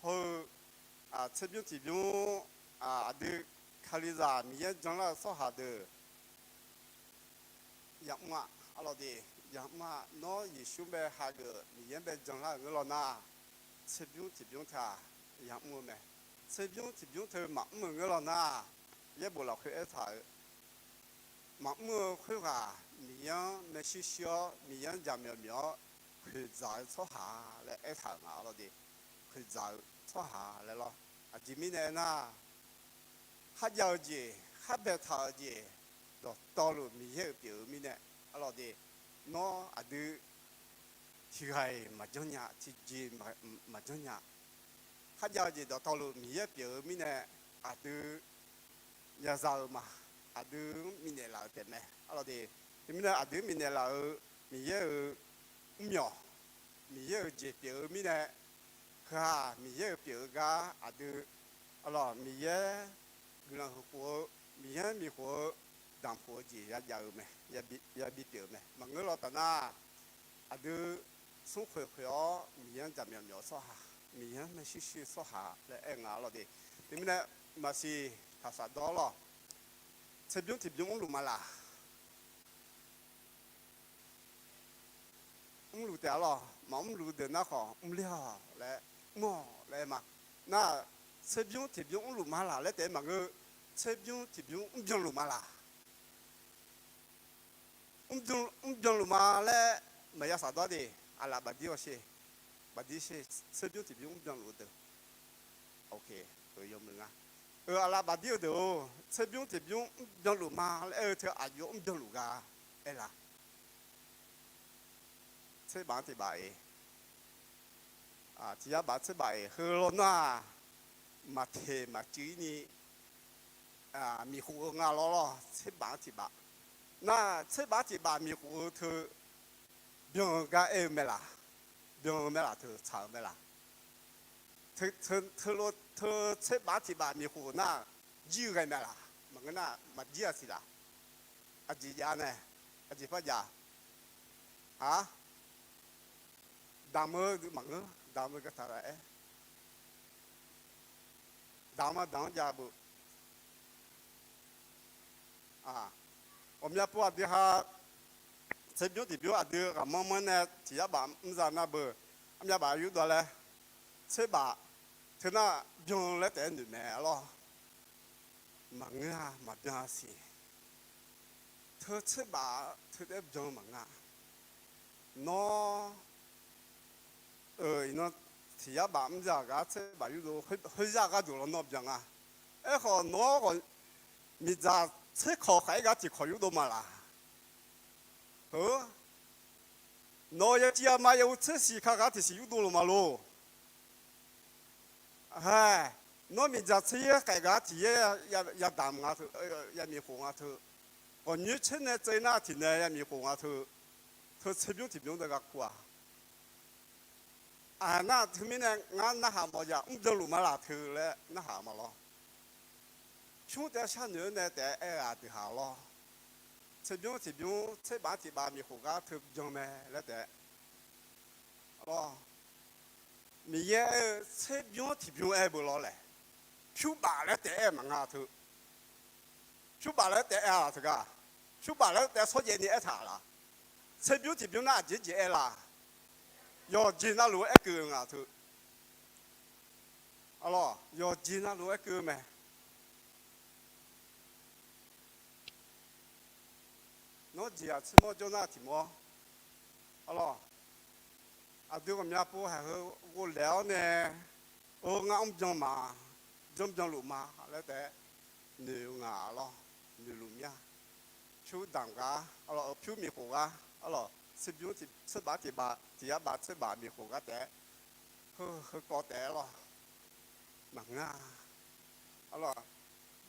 Hawr-eu tserbymr tiqbymr aqdui Kalizaq Miqyaer janlar-eu tsawrhaq deuq yamr-a arlawr de. Yamr-a. Nawr Yeqsur bae hageuf Miqyaer bae janlar-euq ngeur lawr nar, tserbymr tiqbymr taq yamr-eu mae. Tserbymr tiqbymr teu maqmr-euq ngeur lawr nar, yaerbof lafkhoer aertaq-euq maqmr-eu khoerghaq Miqyaer-anr maershuir shuir-awr Miqyaer-anr jaqmyawf myawf-awr khoeqdzaq-eu tsawrhaq laer aertaq-euq nga arlawr de. Khoeqdzaq-eu tsawrhaq laer lawr. Aqjeq mirnae aernar, kharjav-eu jeq, khar baetaq-euq jeq dawqtawvluf Miqyaer-euq pyeuf-eu mirnae arlawr de. Nawr aqdui tiqghaq-iq maqjanr nya, tiqjeq maqjanr nya. Kharjav-eu jeq dawqtawvluf Miqyaer pyeuf-eu mirnae aqdui yaza-eu ma. Aqdui-anr bifnaeq laf-euq taef mae arlawr de. Teumirnae aqdui-anr bifnaeq laf-euq Miqyaer-euq mrmyawq, Miqyaer-euq jeq pyeuf-eu mirnae, heu-aq Miqyaer-euq pyeuf-eu gar aqdui arlawr Miqyaer guiqlanq huiq khof-eu Miqyaer miqkhof-eu damqkhof-eu jeq yajav-eu mae, yabi pyeuf-eu mae. Maqngeur law taf nar, aqdui smrkhoeq khoeq-awr Miqyaer-anr jaqmyawf myawf-eu tsawrhaq, Miqyaer-anr maershuir shuir-eu tsawrhaq laer aer nga lawr de. Teumirnae maqsiq taqsaq dawr lawr. Tserbymr tiqbymr mrluf ma laq? Mrluf taef-a lawr. Maqmrluf deuq nar khawf mrler-awq laer, mr-awq laer aer ma. Nar, tserbymr tiqbymr mrluf ma laq laer taef-aer maqngeur. Tserbymr tiqbymr mrbyanluf ma laq? Mrbyanluf ma laer maqya saqdawr de. Aqlaf bafdir-awr sher, bafdir sher, tserbymr tiqbymr mrbyanluf-eu deuq. Yawmuiq nga. Aqlaf bafdir-eu deuq-or, tserbymr tiqbymr mrbyanluf ma laer aer-eu teu aqjox mrbyanluf gha aer la? Tserbaf-anr tiqbaf-iq, tiq yar baf tserbaf-iq heu law nar-aq, maqteq maqcuiv-ir ni miqkhof-eu nga lawr lawr. Tserbaf-anr tiqbaf. Nar, tserbaf tiqbaf miqkhof-eu teu byan-eu gar aer-eu mae laq? Byan-eu mae laq, teu tsaq-eu mae laq? Teu, teu, teu tserbaf tiqbaf miqkhof nar, jir-eu ghae mae laq? Maqngeur nar, maqjir-a siq laq? Aqjeq jav nae, aqjeq par jav? Aq, damq-eu maqngeur, damq-eu gartaq-aer, damq-eu ma damq-anr jav beu. Ghawqmya pov aqdui ha, tserbymr tiqbymr aqdui ghaqmanr manr nae tiq yar baf mr za nar beu, armyav baf yurdov laer, tserbaf teu nar byan laer taef-aer noeq mae lawr. Maqngeur-a, maqbyan-a siq. Teu tserbaf teu taef-aer byan maqnga. Nawr, iqnan tiq yar baf mr za gar tserbaf yurdov khoerzaq gharduq lawnmr byan nga. Aerkhawf nawr khawf miqdzaq tser kawq khaef-aer gar tiq kawq yurdov ma laq? Heu, nawq-eu yaciv yama yaw-eu tser siq ka gar tiq siq yurdov luf ma lor. Hae, nawr miqdzaq tser yaer khaef gar tiq yaer yadamq nga teu, yamiqkhof nga teu. Ghawqnyoer tser nae tsev nar tiq nae yamiqkhof nga teu. Teu tserbymr tiqbymr deuq gar kur-aq, aq nar teumirnae ngar narhaq mawf yaq mrbyanluf ma laq teu laer narhaq ma lawr. Pyur taef-aer sharnoeq-aer nae taef-aer aer-eu aqdui ha lawr. Tserbymr tiqbymr tserbaf-anr tiqbaf miqkhof gar teu byan mae laer taef-aer lawr. Miqyaer aer-eu tserbymr tiqbymr aer beu lawr laer, pyurbaf laer taef-aer maqnga teu. Pyurbaf laer taef-aer aer-aq teugar, pyurbaf laer taef-aer shawrjaev ni aertaq laq? Tserbymr tiqbymr nar aqjeq jeq aer laq? Yawqjeq navluf-eu aerkeuv-eu nga teu. Arlawr, yawqjeq navluf-eu aerkeuv-eu mae. Nawr jeq-aq tsermawr jawr nar tiq mawr. Arlawr, aqdui ghawqmya pov haq heu ghovlaeq-awr nae, eu, ngar mrbyan ma, byanbyan luf ma laer taef-aer noeq-eu nga lawr, noeqluf mir-a. Pyur damq gar, arlawr, eu, pyur miqkhof gar, arlawr, tserbymr tserbaf tiqbaf tiq yar baf tserbaf miqkhof gar taef-aer, heu, heukawv taef-aer lawr, maqngeur-a. Arlawr,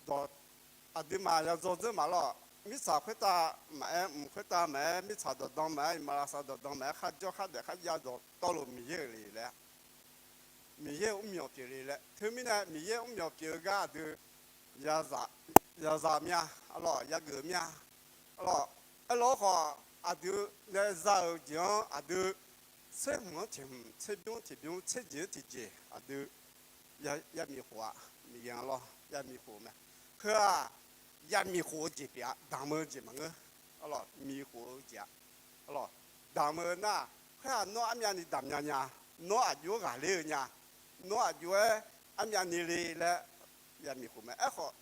dawq, aqduimaf yadzaw dzeur maq lawr, mirtsaq khoertav maqaer, mq khoertav maqaer, mirtsaq dawqdan maqaer, iqmalavshav dawqdan maqaer, kharjawr khardaef kharjav dawqtawvluf Miqyaer-euq le laer, Miqyaer-euq mrmyawq pyeuf le laer. Teumirnae Miqyaer mrmyawq pyeuf-eu gar aqdui yazaq mya, arlawr, yageuf mya. Arlawr, aerlawr khawf aqdui nae za-euq jeq-anr aqdui tser hmq-anr tiq hmq, tser bymr-anr tiq bymr, tser jeq-anr tiq jeq aqdui yamiqkhof-aq, Miqyaer-anr lawr yamiqkhof mae. Heu-aq, yamiqkhof-eu jeq pyeuf-a, damq-eu jeq maqngeur. Arlawr, miqkhof-eu jeq-aq, arlawr, damq-eu nar, khoer-aq nawr armyavni damq nya nya, nawr aqjox-aer ghaqler-eu nya, nawr aqjox-aer armyavni le laer yamiqkhof mae. Aerkhawf,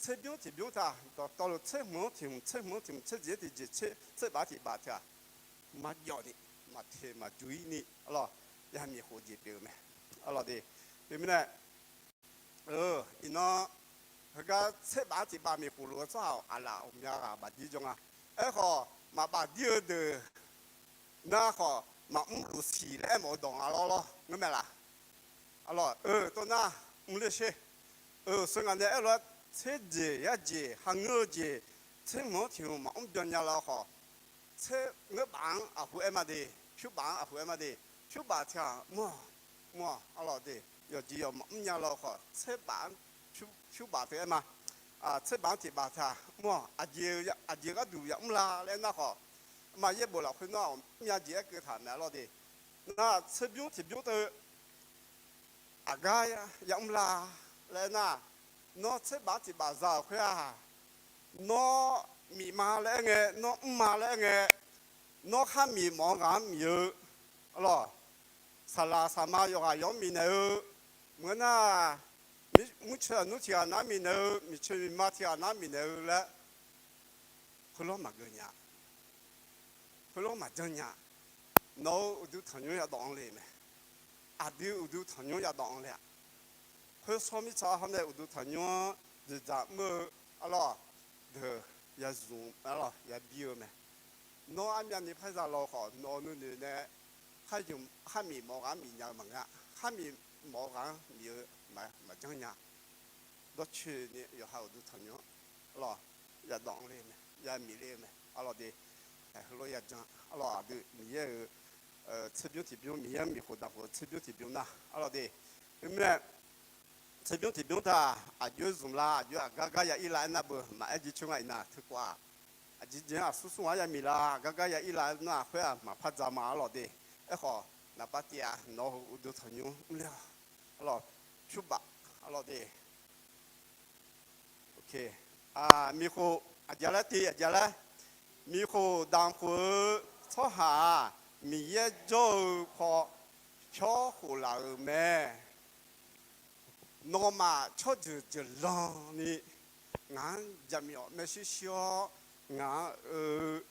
tser bymr tiq bymr taq dawqtawvluf tser hmq-anr tiq hmq, tser hmq-anr tiq hmq, tser jeq-anr tiq jeq, tser baf tiq baf teu-aq, maqjawv ni, maqteq maqjuq-ir ni, arlawr, yamiqkhof jeq pyeuf-eu mae. Arlawr de, teumirnae, eu, iqnan heugar tser baf tiq baf miqkhof luf-eu tsawrhaq-awq, aqlaf ghawqmya ghaq bafdir jawr nga. Aerkhawf, maqbafdir-eu deuq nar khawf, maqmr luf siq laer aermawf-eu dawq nga lawr lawr, ngeur mae laq? Arlawr, eu, tawv nar, mrler sher. Eu, seuq ngaq nae aerlof-aer, tser jeq yar jeq, hangeur-eu jeq, tser hmq-anr tiq hmq maqmr byan nya laf khawf, tser ngeurbaf-anr aqhu aer ma de, pyurbaf-anr aqhu aer ma de, pyurbaf tiq ghaq mr-awq, mr-awq, arlawr de, yawqjeq yawq maqmr nya laf khawf, tser baf-anr pyur, pyurbaf teu aer ma. tserbaf-anr tiqbaf taq mr-awq. Aqjeq gharduq yamr la laer aernar khawf, aqma yaerbof lafkhoer nar-aq mrnya jeq aerkeuv taq mae arlawr de. Nar-aq tserbymr tiqbymr teu aqgar yamr la laer aernar, nawr tserbaf-anr tiqbaf za-euq khoer-aq, nawr miqma laer aer ngae, nawr mrma laer aer ngae, nawr khar miq mawf-eu ghaq-anr miq-eu, arlawr, saqlaq saqma yawqghaq yawq-anr miqnaeq-eu, maqngeur nar, muir coeq aqnmr tiqghaq nav-anr miqnaeq-eu, miqcoeq miqma tiqghaq nav-anr miqnaeq-eu laer, khoerlof maqgeuv nya, khoerlof maqjanr nya. Nawq-euq uqduq tanqnymr yadawv-anr le mae. Aqdui uqduq tanqnymr yadawv-anr le-aq, khoer shawr mirtsaq hawr nae uqduq tanqnymr-anr dzoeqdzaq mr-eu arlawr, deuq yazmq arlawr yabi-eu mae. Nawr armyavni par za law-eu khawf, nawq-euq nuinoeq nae khar miq mawf-eu ghaq-anr miqnya-eu maqngeur-a. Khar miq mawf-eu ghaq-anr miq-eu maqjanr nya. Dawrcoeni yawqha uqduq tanqnymr-anr arlawr yadawv-anr le mae, yamiq le-eu mae arlawr de. Heulof yajan arlawr, aqdui Miqyaer-euq tserbymr tiqbymr, Miqyaer-anr miqkhof damq khof-eu tserbymr tiqbymr nar arlawr de. Khoermirnae tserbymr tiqbymr taq aqjox-aer zmq la, aqjox-aer aqgar gar ya ir la aernar beu maqaer jeq coer nga iqnan teukawv-aq, aqjeq jeq-anr aqsur smr-anr yamiq la, aqgar gar ya ir la aernar khoer-aq maqpar dzaq ma arlawr de. Aerkhawf naqbav tiv-aq nawq-euq uqduq tanqnymr mrler-awq arlawr, pyurbaf arlawr de. Miqkhof aqjeq laer te aqjeq laer, miqkhof damq khof-eu tsawrhaq-aq, Miqyaer jawr-eu paw pyawr khof laf-euq mae. Nawmaf tsawrjeuq jeuqlanni ngaq-anr jaqmyawf maershuir shir-awr, ngaq-anr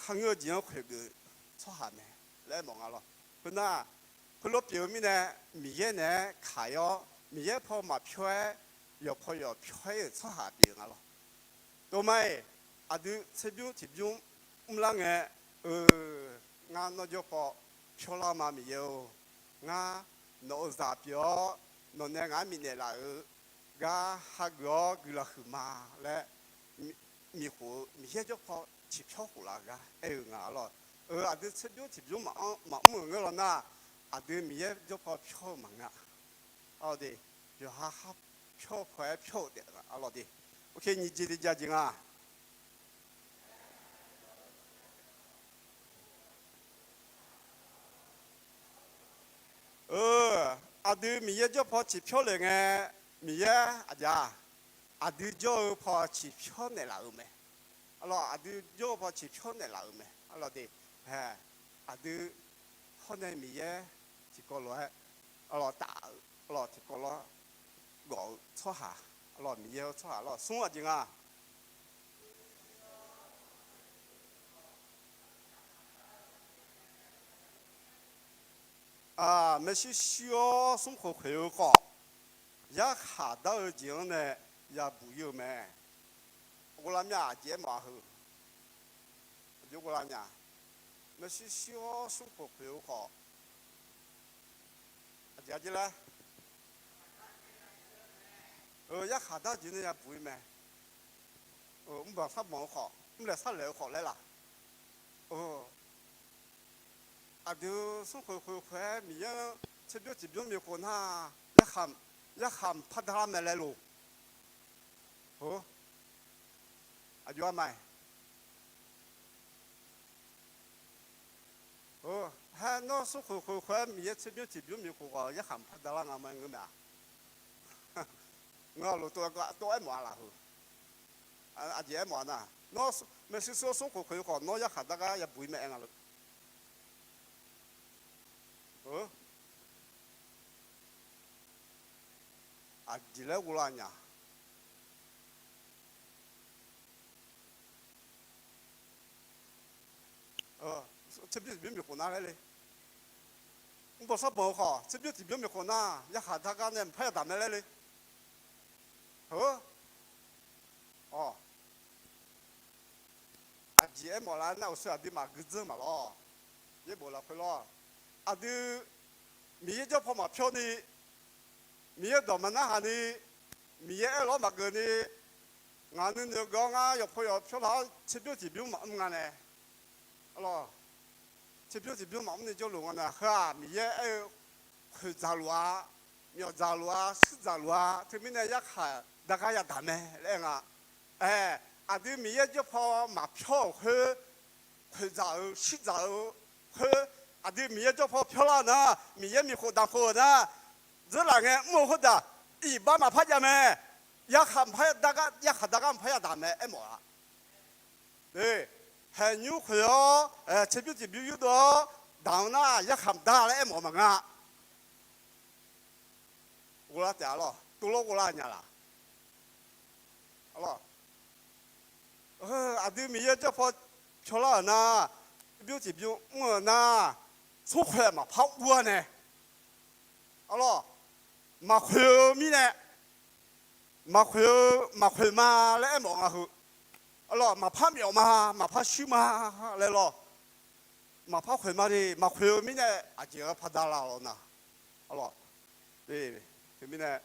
kharngeur-eu jeq-anr khoeqgeuf tsawrhaq mae laer mawf nga lawr. Khoernar, khoerlof pyeuf-eu mirnae, Miqyaer naeq-aer kaq-ir-awr Miqyaer paw maqpyawr-aer, yawqpaw yawq pyawr-aer-euq tsawrhaq pyeuf nga lawr. Dawqma-iq, aqdui tserbymr tiqbymr mrlar ngae, eu, ngar nawr jawr paw pyawrlar ma Miqyaer-or. Ngar nawq-euq zaq pyeuf-awr, nawq nae ngaq-anr miqnaeq laf-euq gar hageuf-awr guiqlanq huiqma laer, miqkhof-eu Miqyaer jawr paw ciqpyawr khof laf-eu gar aer-eu nga lawr. Eu, aqdui tserbymr tiqbymr maqmr-euq ngeur lawr nar, aqdui Miqyaer jawr paw pyawr-eu maqngeur-a. Arlawr de, yawqha khar pyawr paw-aer pyawr-eu taef arlawr de. Oke, nyiq jeq tiqjeq nga. Eu, aqdui Miqyaer jawr paw ciqpyawr le ngae, Miqyaer aqjeq-aq, aqdui jawr-eu paw ciqpyawr naeqlaf-euq mae. Arlawr, aqdui jawr-eu paw ciqpyawr naeqlaf-euq mae arlawr de. Hae, aqdui hawr nae Miqyaer tiqkawv lof-aer arlawr taf-eu, arlawr tiqkawv lawr gawf-eu tsawrhaq, arlawr Miqyaer-eu tsawrhaq lawr smr aqjeq nga. Maershuir shir-awr smrkhoeq khoeq-eu khawf, yarkhaq dar-eu jeq-anr nae yabuq ir-eu mae. Ghoflar mya, aqjeq aermawf-a heu. Aqjeq ghoflar nya. Maershuir shir-awr smrkhoeq khoeq-eu khawf, aqjeq aqjeq laer, eu, yarkhaq dar jeq nae yabuq ir mae. Mrbanq sarbanq-eu khawf, mrlaeq sarlaeq-eu khawf laer laq. Aqdui smrkhoeq khoeq khoeq-aer Miqyaer-anr tserbymr tiqbymr miqkhof nar, yarkhaq mqpar darlar mae laer loq. Aqjox-aer ma-iq. Haer, nawr smrkhoeq khoeq khoeq-aer Miqyaer tserbymr tiqbymr miqkhof khawf yarkhaq mqpar darlar nga ma ngeur mae-a. Ngeur-a lof tov-aer mawf-a laf heu. Aqjeq aermawf-a nar, nawr maershuir shir-awr smrkhoeq khoeq-eu khawf nawr yarkhaq dar gar yabuq ir mae aer nga lof. Aqjeq laer ghoflar nya. Tserbymr tiqbymr miqkhof nar laer le. Mrbanq sarbanq-eu khawf tserbymr tiqbymr miqkhof nar yarkhaq dar gar nae mqpar yadaq mae laer le. Heu, aqjeq aermawf lar nar, uqshoe aqdui maqgui dzeur maqlawr. Yaerbof lafkhoer lawr, aqdui Miqyaer jawr paw maqpyawr ni, Miqyaer dawq maqnar haq ni, Miqyaer aer-eu lawr maqgeuf ni, ngaq nuinoeq geuf-awr ngar yawqpaw yawq pyawr lar-awr tserbymr tiqbymr maqmr nga nae, arlawr, tserbymr tiqbymr maqmr ni jawrluf nga nae, heu-aq Miqyaer aer-eu khoeq dzaqluf-a, myawf dzaqluf-a, shuir dzaqluf-a. Teumirnae yarkhaq dargar yadaq mae laer aer nga. Aer, aqdui Miqyaer jawrpaw maqpyawr-euq khoer, khoeqdzaq-eu shirdzaq-eu khoer, aqdui Miqyaer jawrpaw pyawrlar-eu nar, Miqyaer miqkhof damqkhof-euq nar, dzeurlaf ngae mr-eu khoerdaq, iqbax maqpar jav mae. Yarkhaq maqpar dargar, yarkhaq dargar maqpar yadaq mae aermawf-a. Haeqnymr khoeq-awr, tserbymr tiqbymr yurdov-awr daq-eu nar, yarkhaq maqdar laer aermawf-eu maqngeur-a. Ghoflar taef-a lawr, tuvlar ghoflar nya laq? Aqdui Miqyaer jawrpaw pyawrlar-euq nar, tserbymr tiqbymr mr-euq nar, smrkhoeq maqpar ur-a nae, aqlawq, maqkhoeq-eu mirnae, maqkhoeq-eu, maqkhoeq ma laer aermawf nga heu. Aqlawq, maqpar myawf ma, maqpar shuir ma laer lawr. Maqpar khoeq ma de, maqkhoeq-eu mirnae aqjeq-anr par dar lar lawr nar. Aqlawq, teumirnae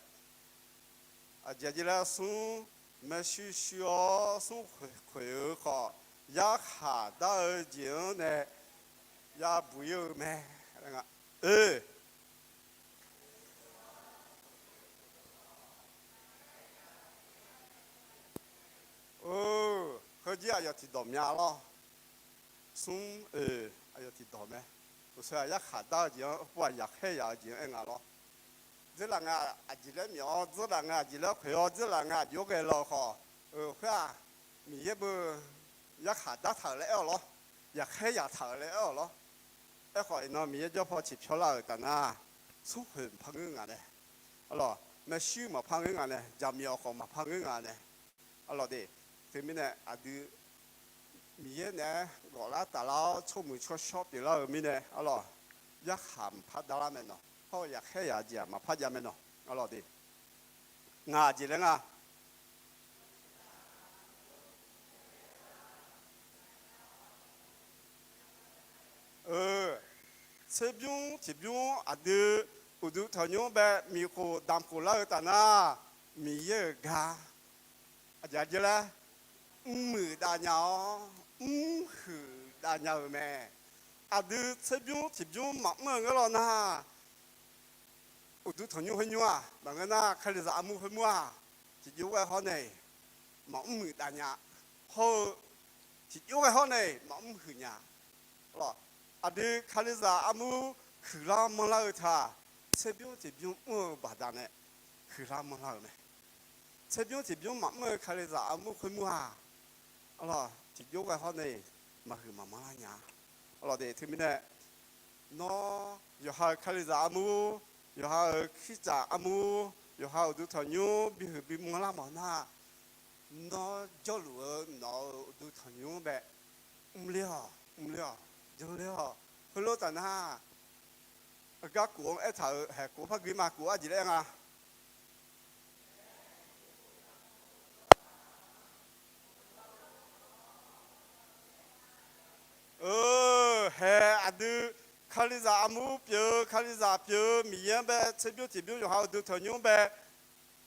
aqjeq jeq laer smr maershuir shuir-awr smr khoeq khoeq-eu khawf, yarkhaq dar-eu jeq-anr nae yabuq ir-eu mae. Oe, heujir aqyawf tiqdawq mya lawr. Smr oe, aqyawf tiqdawq mae. Uqshoe-aq yarkhaq dar-eu jeq-anr, heupuq-aq yaqkhaer yaq-eu jeq-anr aer nga lawr. Dzeurlaf ngae aqjeq laer myawf-awr, dzeurlaf ngae aqjeq laer khoeq-awr, dzeurlaf ngae aqjox-aer ghae law khawf, khoer-aq, Miqyaer beu yarkhaq dartaq-euq laer aer-awq lawr. Yaqkhaer yaqtaq-euq laer aer-awq lawr. Aerkhawf, iqnan Miqyaer jawrpaw tiq pyawrlar-euq taf nar, smrkhoeq maqpar ngeur nga nae, aqlawq, maershuir maqpar ngeur nga nae, jaqmyawf khawf maqpar ngeur nga nae, aqlawq de. Teumirnae aqdui Miqyaer naeq-aer ghawflar taflar-awr tsawrmuiq tsawrshawr pyeuflar-euq mirnae, aqlawq, yarkhaq maqpar darlar mae nawq. Hawr-eu yaqkhaer yaq jeq-aq maqpar jav mae nawq. Aqlawq de. Ngaq jeq laer nga. Tserbymr tiqbymr aqdui uqduq tanqnymr bae miqkhof damqkhof lar-eu taf nar, Miqyaer-euq gar aqjeq aqjeq laer mrmuiq dav nya-awr, mrhuiq dav nya-euq mae. Aqdui tserbymr tiqbymr maqmr-eu ngeur law nar, uqduq tanqnymr khoer nymr-aq maqngeur nar, Kalizaq armur khoermur-aq tiqjox ghae hawr nae-iq maqmr muiq dav nya. Hawr-eu tiqjox ghae hawr nae-iq maqmr huiq nya. Aqdui Kalizaq armur huiqlar manrlar-eu taq, tserbymr tiqbymr mr-eu baqdanae huiqlar manrlar-euq mae. Tserbymr tiqbymr maqmr-eu Kalizaq armur khoermur-aq, aqlawq, tiqjox ghae hawr nae-iq maqhuiq maqmanr lar nya. Aqlawq de, teumirnae nawr yawqha-euq Kalizaq armur, yawqha-euq Kirtsaq armur, yawqha uqduq tanqnymr bihuiq bimanr lar mawf nar, nawr jawrluf-eu nawq-euq uqduq tanqnymr bae mrler-awq, mrler-awq, janler-awq. Khoerlof taf nar, aqgar kof-anr aertaq-euq haeq kof par gui ma. Kof aqjeq laer nga. Haeq aqdui Kalizaq armur pyeuf-eu, Kalizaq pyeuf-eu Miqyaer-anr bae tserbymr tiqbymr yawqha uqduq tanqnymr bae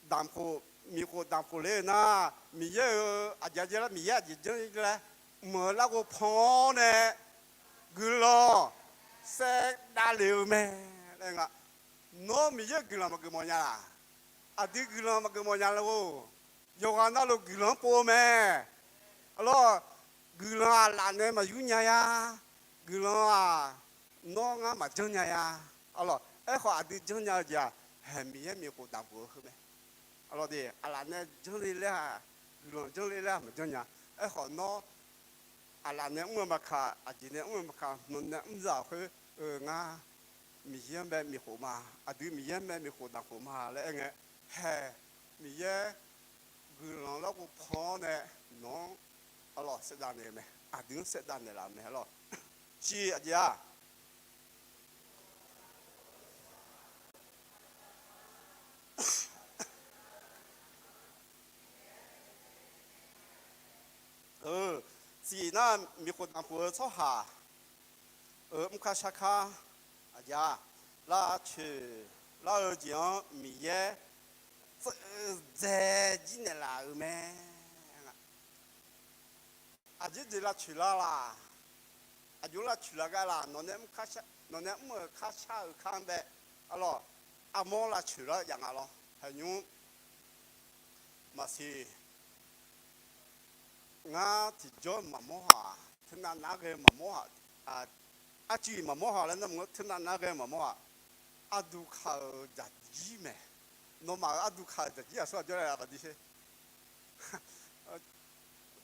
damqkhof, miqkhof damqkhof le-eu nar, Miqyaer-euq aqjeq aqjeq laer, Miqyaer aqjeq janr laer, mq-euq larghov pan-awr nae guiqlanq saev davlef-eu mae laer nga. Nawr Miqyaer-euq guiqlanq maqgeuf mawf nya laq? Aqdui guiqlanq maqgeuf mawf nya lor. Yawqghaq navluf guiqlanq-anr pov-eu mae. Aqlawq, guiqlanq aqlaf nae maqyur nya-a. Guiqlanq-aq, nawr ngar maqjanr nya-a. Aqlawq, aerkhawf aqdui janr nya-eu jeq-aq, haeq Miqyaer miqkhof damqkhof-eu heu mae. Aqlawq de, aqlaf nae janr le laer-aq, guiqlanq janr le laer-aq maqjanr nya. Aerkhawf nawr aqlaf nae mr-eu maqkaq, aqjeq nae mr-eu maqkaq, nawq nae mr zaq khoer-eu ngar Miqyaer-anr bae miqkhof ma, aqdui Miqyaer-anr bae miqkhof damqkhof ma laer aer ngae, haeq Miqyaer guiqlanq larghov pan-awr nae nawq-anr aqlawq saevdav naeq-eu mae, aqdui-anr saevdav naeqlaf-eu mae aqlawq. Civ aqjeq-aq, Tseq nar miqkhof damqkhof-eu tsawrhaq-euq mr kar shar kar, aqjeq-aq, lavcoeq lar-eu jeq-anr Miqyaer tseuvdzae jir naeqlaf-euq mae. Aqjeq jeq lavcoeq lar laq? Aqjox lavcoeq lar gar laq? Nawq nae mr-euq kar shar-euq kar-anr bae, aqlawq, armawr lavcoeq lar jav nga lawr. Haeqnymr Maqsiq, ngar tiqjawr maqmawr haq, teunav nav ghae maqmawr haq, arcuiv maqmawr haq laer nar mq-anr teunav nav ghae maqmawr haq. Arduq kaq-euq dzaqjir mae. Nawmaf-euq arduq kaq-euq dzaqjir aqsur aqjawr laer aqbaqdi sher.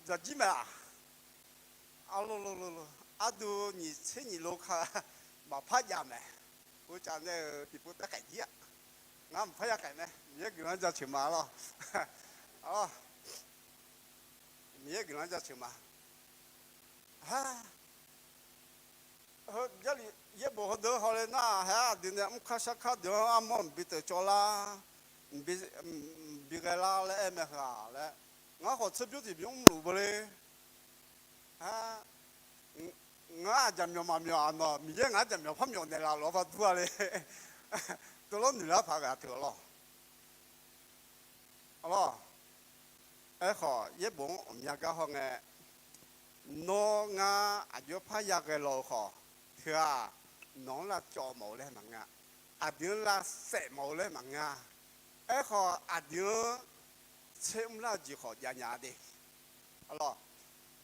Dzaqjir mae-aq. Arduq nyiq tser nyiq lo kaq maqpar jav mae. Uvcaf nae-euq tiqpov taef khaeq jir-aq. Ngar maqpar ya khaeq mae. Miqyaer guiqlanq-anr jaceuq ma lawr. Miqyaer guiqlanq-anr jaceuq ma. Jarlif yaerbof heudeuq hawle nar, haer aqdui nae mrkar sharkar deuq-anr armawr mqbi teuf cawv lar, mqbi ghae lar laer aer mae heu-aq laer, ngar khawf tserbymr tiqbymr mrluf beu le. Ngar aqjaqmyawf maqmyawf-aq nawq Miqyaer ngaq-anr jaqmyawf par myawf naeqlaf lof-aer par dur-a le. Tov lawr noeq lar paq gaq teu-a lawr. Arlawr, aerkhawf yaerbof-anr ghawqmya gar hawngae, nawr ngar aqjox par ya ghae law-eu khawf, teu-aq, nawq-anr lavcawv mawf-eu laer maqngeur-a. Aqdui-anr lavsaef mawf-eu laer maqngeur-a. Aerkhawf aqdui-anr tser mrlar-eu jeq khawf jav nya-a de. Arlawr,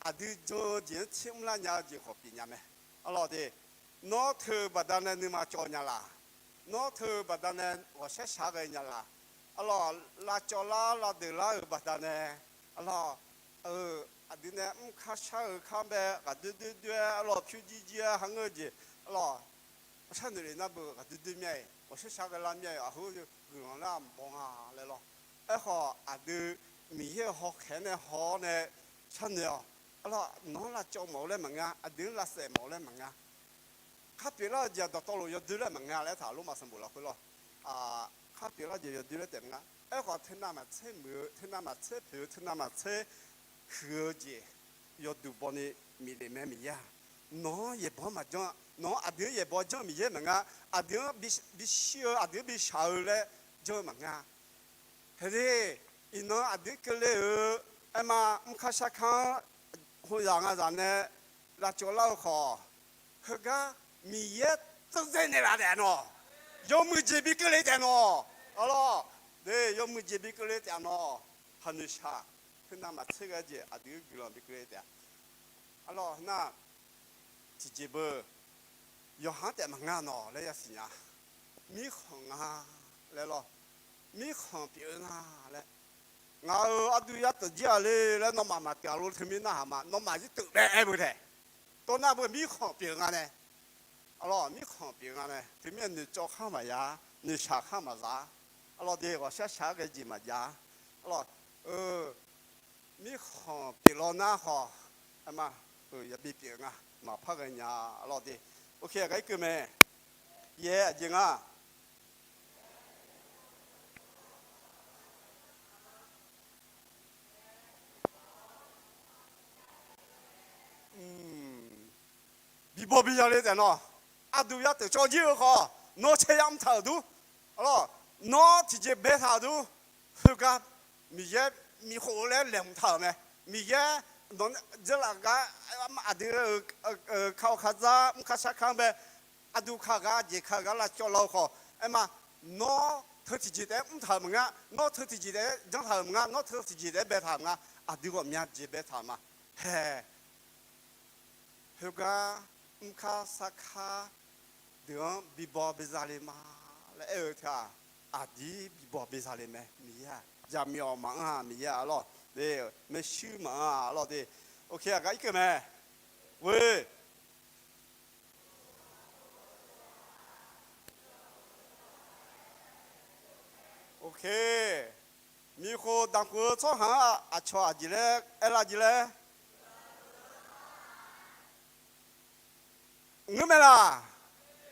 aqdui jan-eu jeq-anr tser mrlar nya-eu jeq khawf pyeuf nya mae. Arlawr de, nawr teu-eu baqdanae nuima cawv nya laq? Nawr teu-eu baqdanae ghawqshar shaq ghae nya laq? Arlawr, lavcawv lar lavdeuq lar-euq baqdanae, arlawr, aqdui nae mrkar shar-eu kar bae ghaqdoer doer doer-aer, arlawr, pyur jir jir-aer ha ngeur-eu jeq, arlawr, sharnoeq le nar beu ghaqdoer doer mir-a-iq, ghawqshar shaq ghae lar mir-a-iq, aqhur guiqlanq lar mawr nga laer lawr. Aerkhawf aqdui Miqyaer-euq hawkhaeq-anr nae haw-awr nae sharnoeq-awq. Arlawr, nawq-anr lavcawv mawf-eu laer maqngeur, aqdui-anr lavsaef mawf-eu laer maqngeur. Kar pyeuflar-eu jeq-aq dawqtawvluf yawdoer laer maqngeur laer taq Lormav sanqbof lafkhoer lawr. Kar pyeuflar-eu jeq yawdoer laer taef maqngeur. Aerkhawf teu navmaqtser muiq-eu, teu navmaqtser poeq-eu, teu navmaqtser huiq-eu jeq yawduq bawni miqle mae Miqyaer-aq. Nawq-anr yaeqbawq-anr maqjanr, nawq-anr aqdui-anr yaeqbawq janr Miqyaer maqngeur, aqdui-anr bishir-eu, aqdui-anr bishaq-eu laer janr-eu maqngeur. Haeq de, iqnan aqdui-anr keuvle-euq aerma mrkar sharkar-anr hozaq ngazaq nae lavcawv lar-eu khawf, heugar Miqyaer dzanrdzae naeqlaf taef nawq, yawmuiq jeq bi keuvle taef nawq. Arlawr, de, yawmuiq jeq bi keuvle taef nawq. Khaqnoeqshaq, teu navmaqtser ghae jeq aqdui-anr guiqlanq bi keuvle taef-a. Arlawr nar, tiqjeq beu, yawqha-anr taef maqnga nawq laer yasiq nya. Mirkhanq nga laer lawr, mirkhanq pyeuf-eu nga laer. Ngaq-euq arduq yar teuf jir-a le laer nawmaf maqteuf-a lo teumirnae narhaq ma. Nawmaf zir teuf bae aer beu taef. Tawv nar beu mirkhanq pyeuf-eu nga nae. Arlawr, mirkhanq pyeuf-eu nga nae teumirnae noeqcawv khar maqya, noeqshaq khar maqza. Arlawr de, ghawqshar shaq-aer ghae jeq maqjav. Arlawr, mirkhanq pyeuf law nar khawf, aerma, yabi pyeuf nga, maqpar ghae nya. Arlawr de, ok, aqgar irkeuv mae. Yaer aqjeq nga. Bibaw bizale taef nawq. Arduq yar teuf cawv jir-eu khawf, nawr caer yar mrtaq-euq dur. Arlawr, nawr tiqjeq baetaq-euq dur. Heugar Miqyaer miqkhof-eu laer laeqhmq taq-euq mae. Miqyaer nawq-anr dzeurlaf gar, aqdui-euq kaq-awr kaqdzar mrkar sharkar-anr bae, arduq kaq gar jeq kaq gar lavcawv lar-eu khawf, aerma, nawr teu tiqjeq taef-aer mrtaq-euq maqnga, nawr teu tiqjeq taef-aer janrtaq-euq maqnga, nawr teu tiqjeq taef-aer baetaq-euq maqnga, aqdui ghawqmya jeq baetaq-euq ma. Hae, heugar mrkar sarkar deuq-anr bibaw bizale ma laer aer-eu teu-aq, aqdir bibaw bizale mae. Miqyaer-aq jaqmyawf maqanr-a, Miqyaer-aq lawr de, maershuir maqanr-a lawr de. Ok, aqgar irkeuv mae. Ghoe. Ok. Miqkhof damq khof-eu tsawrhaq-anr aqcawq aqjeq laer aerlar jeq laer ngeur mae laq?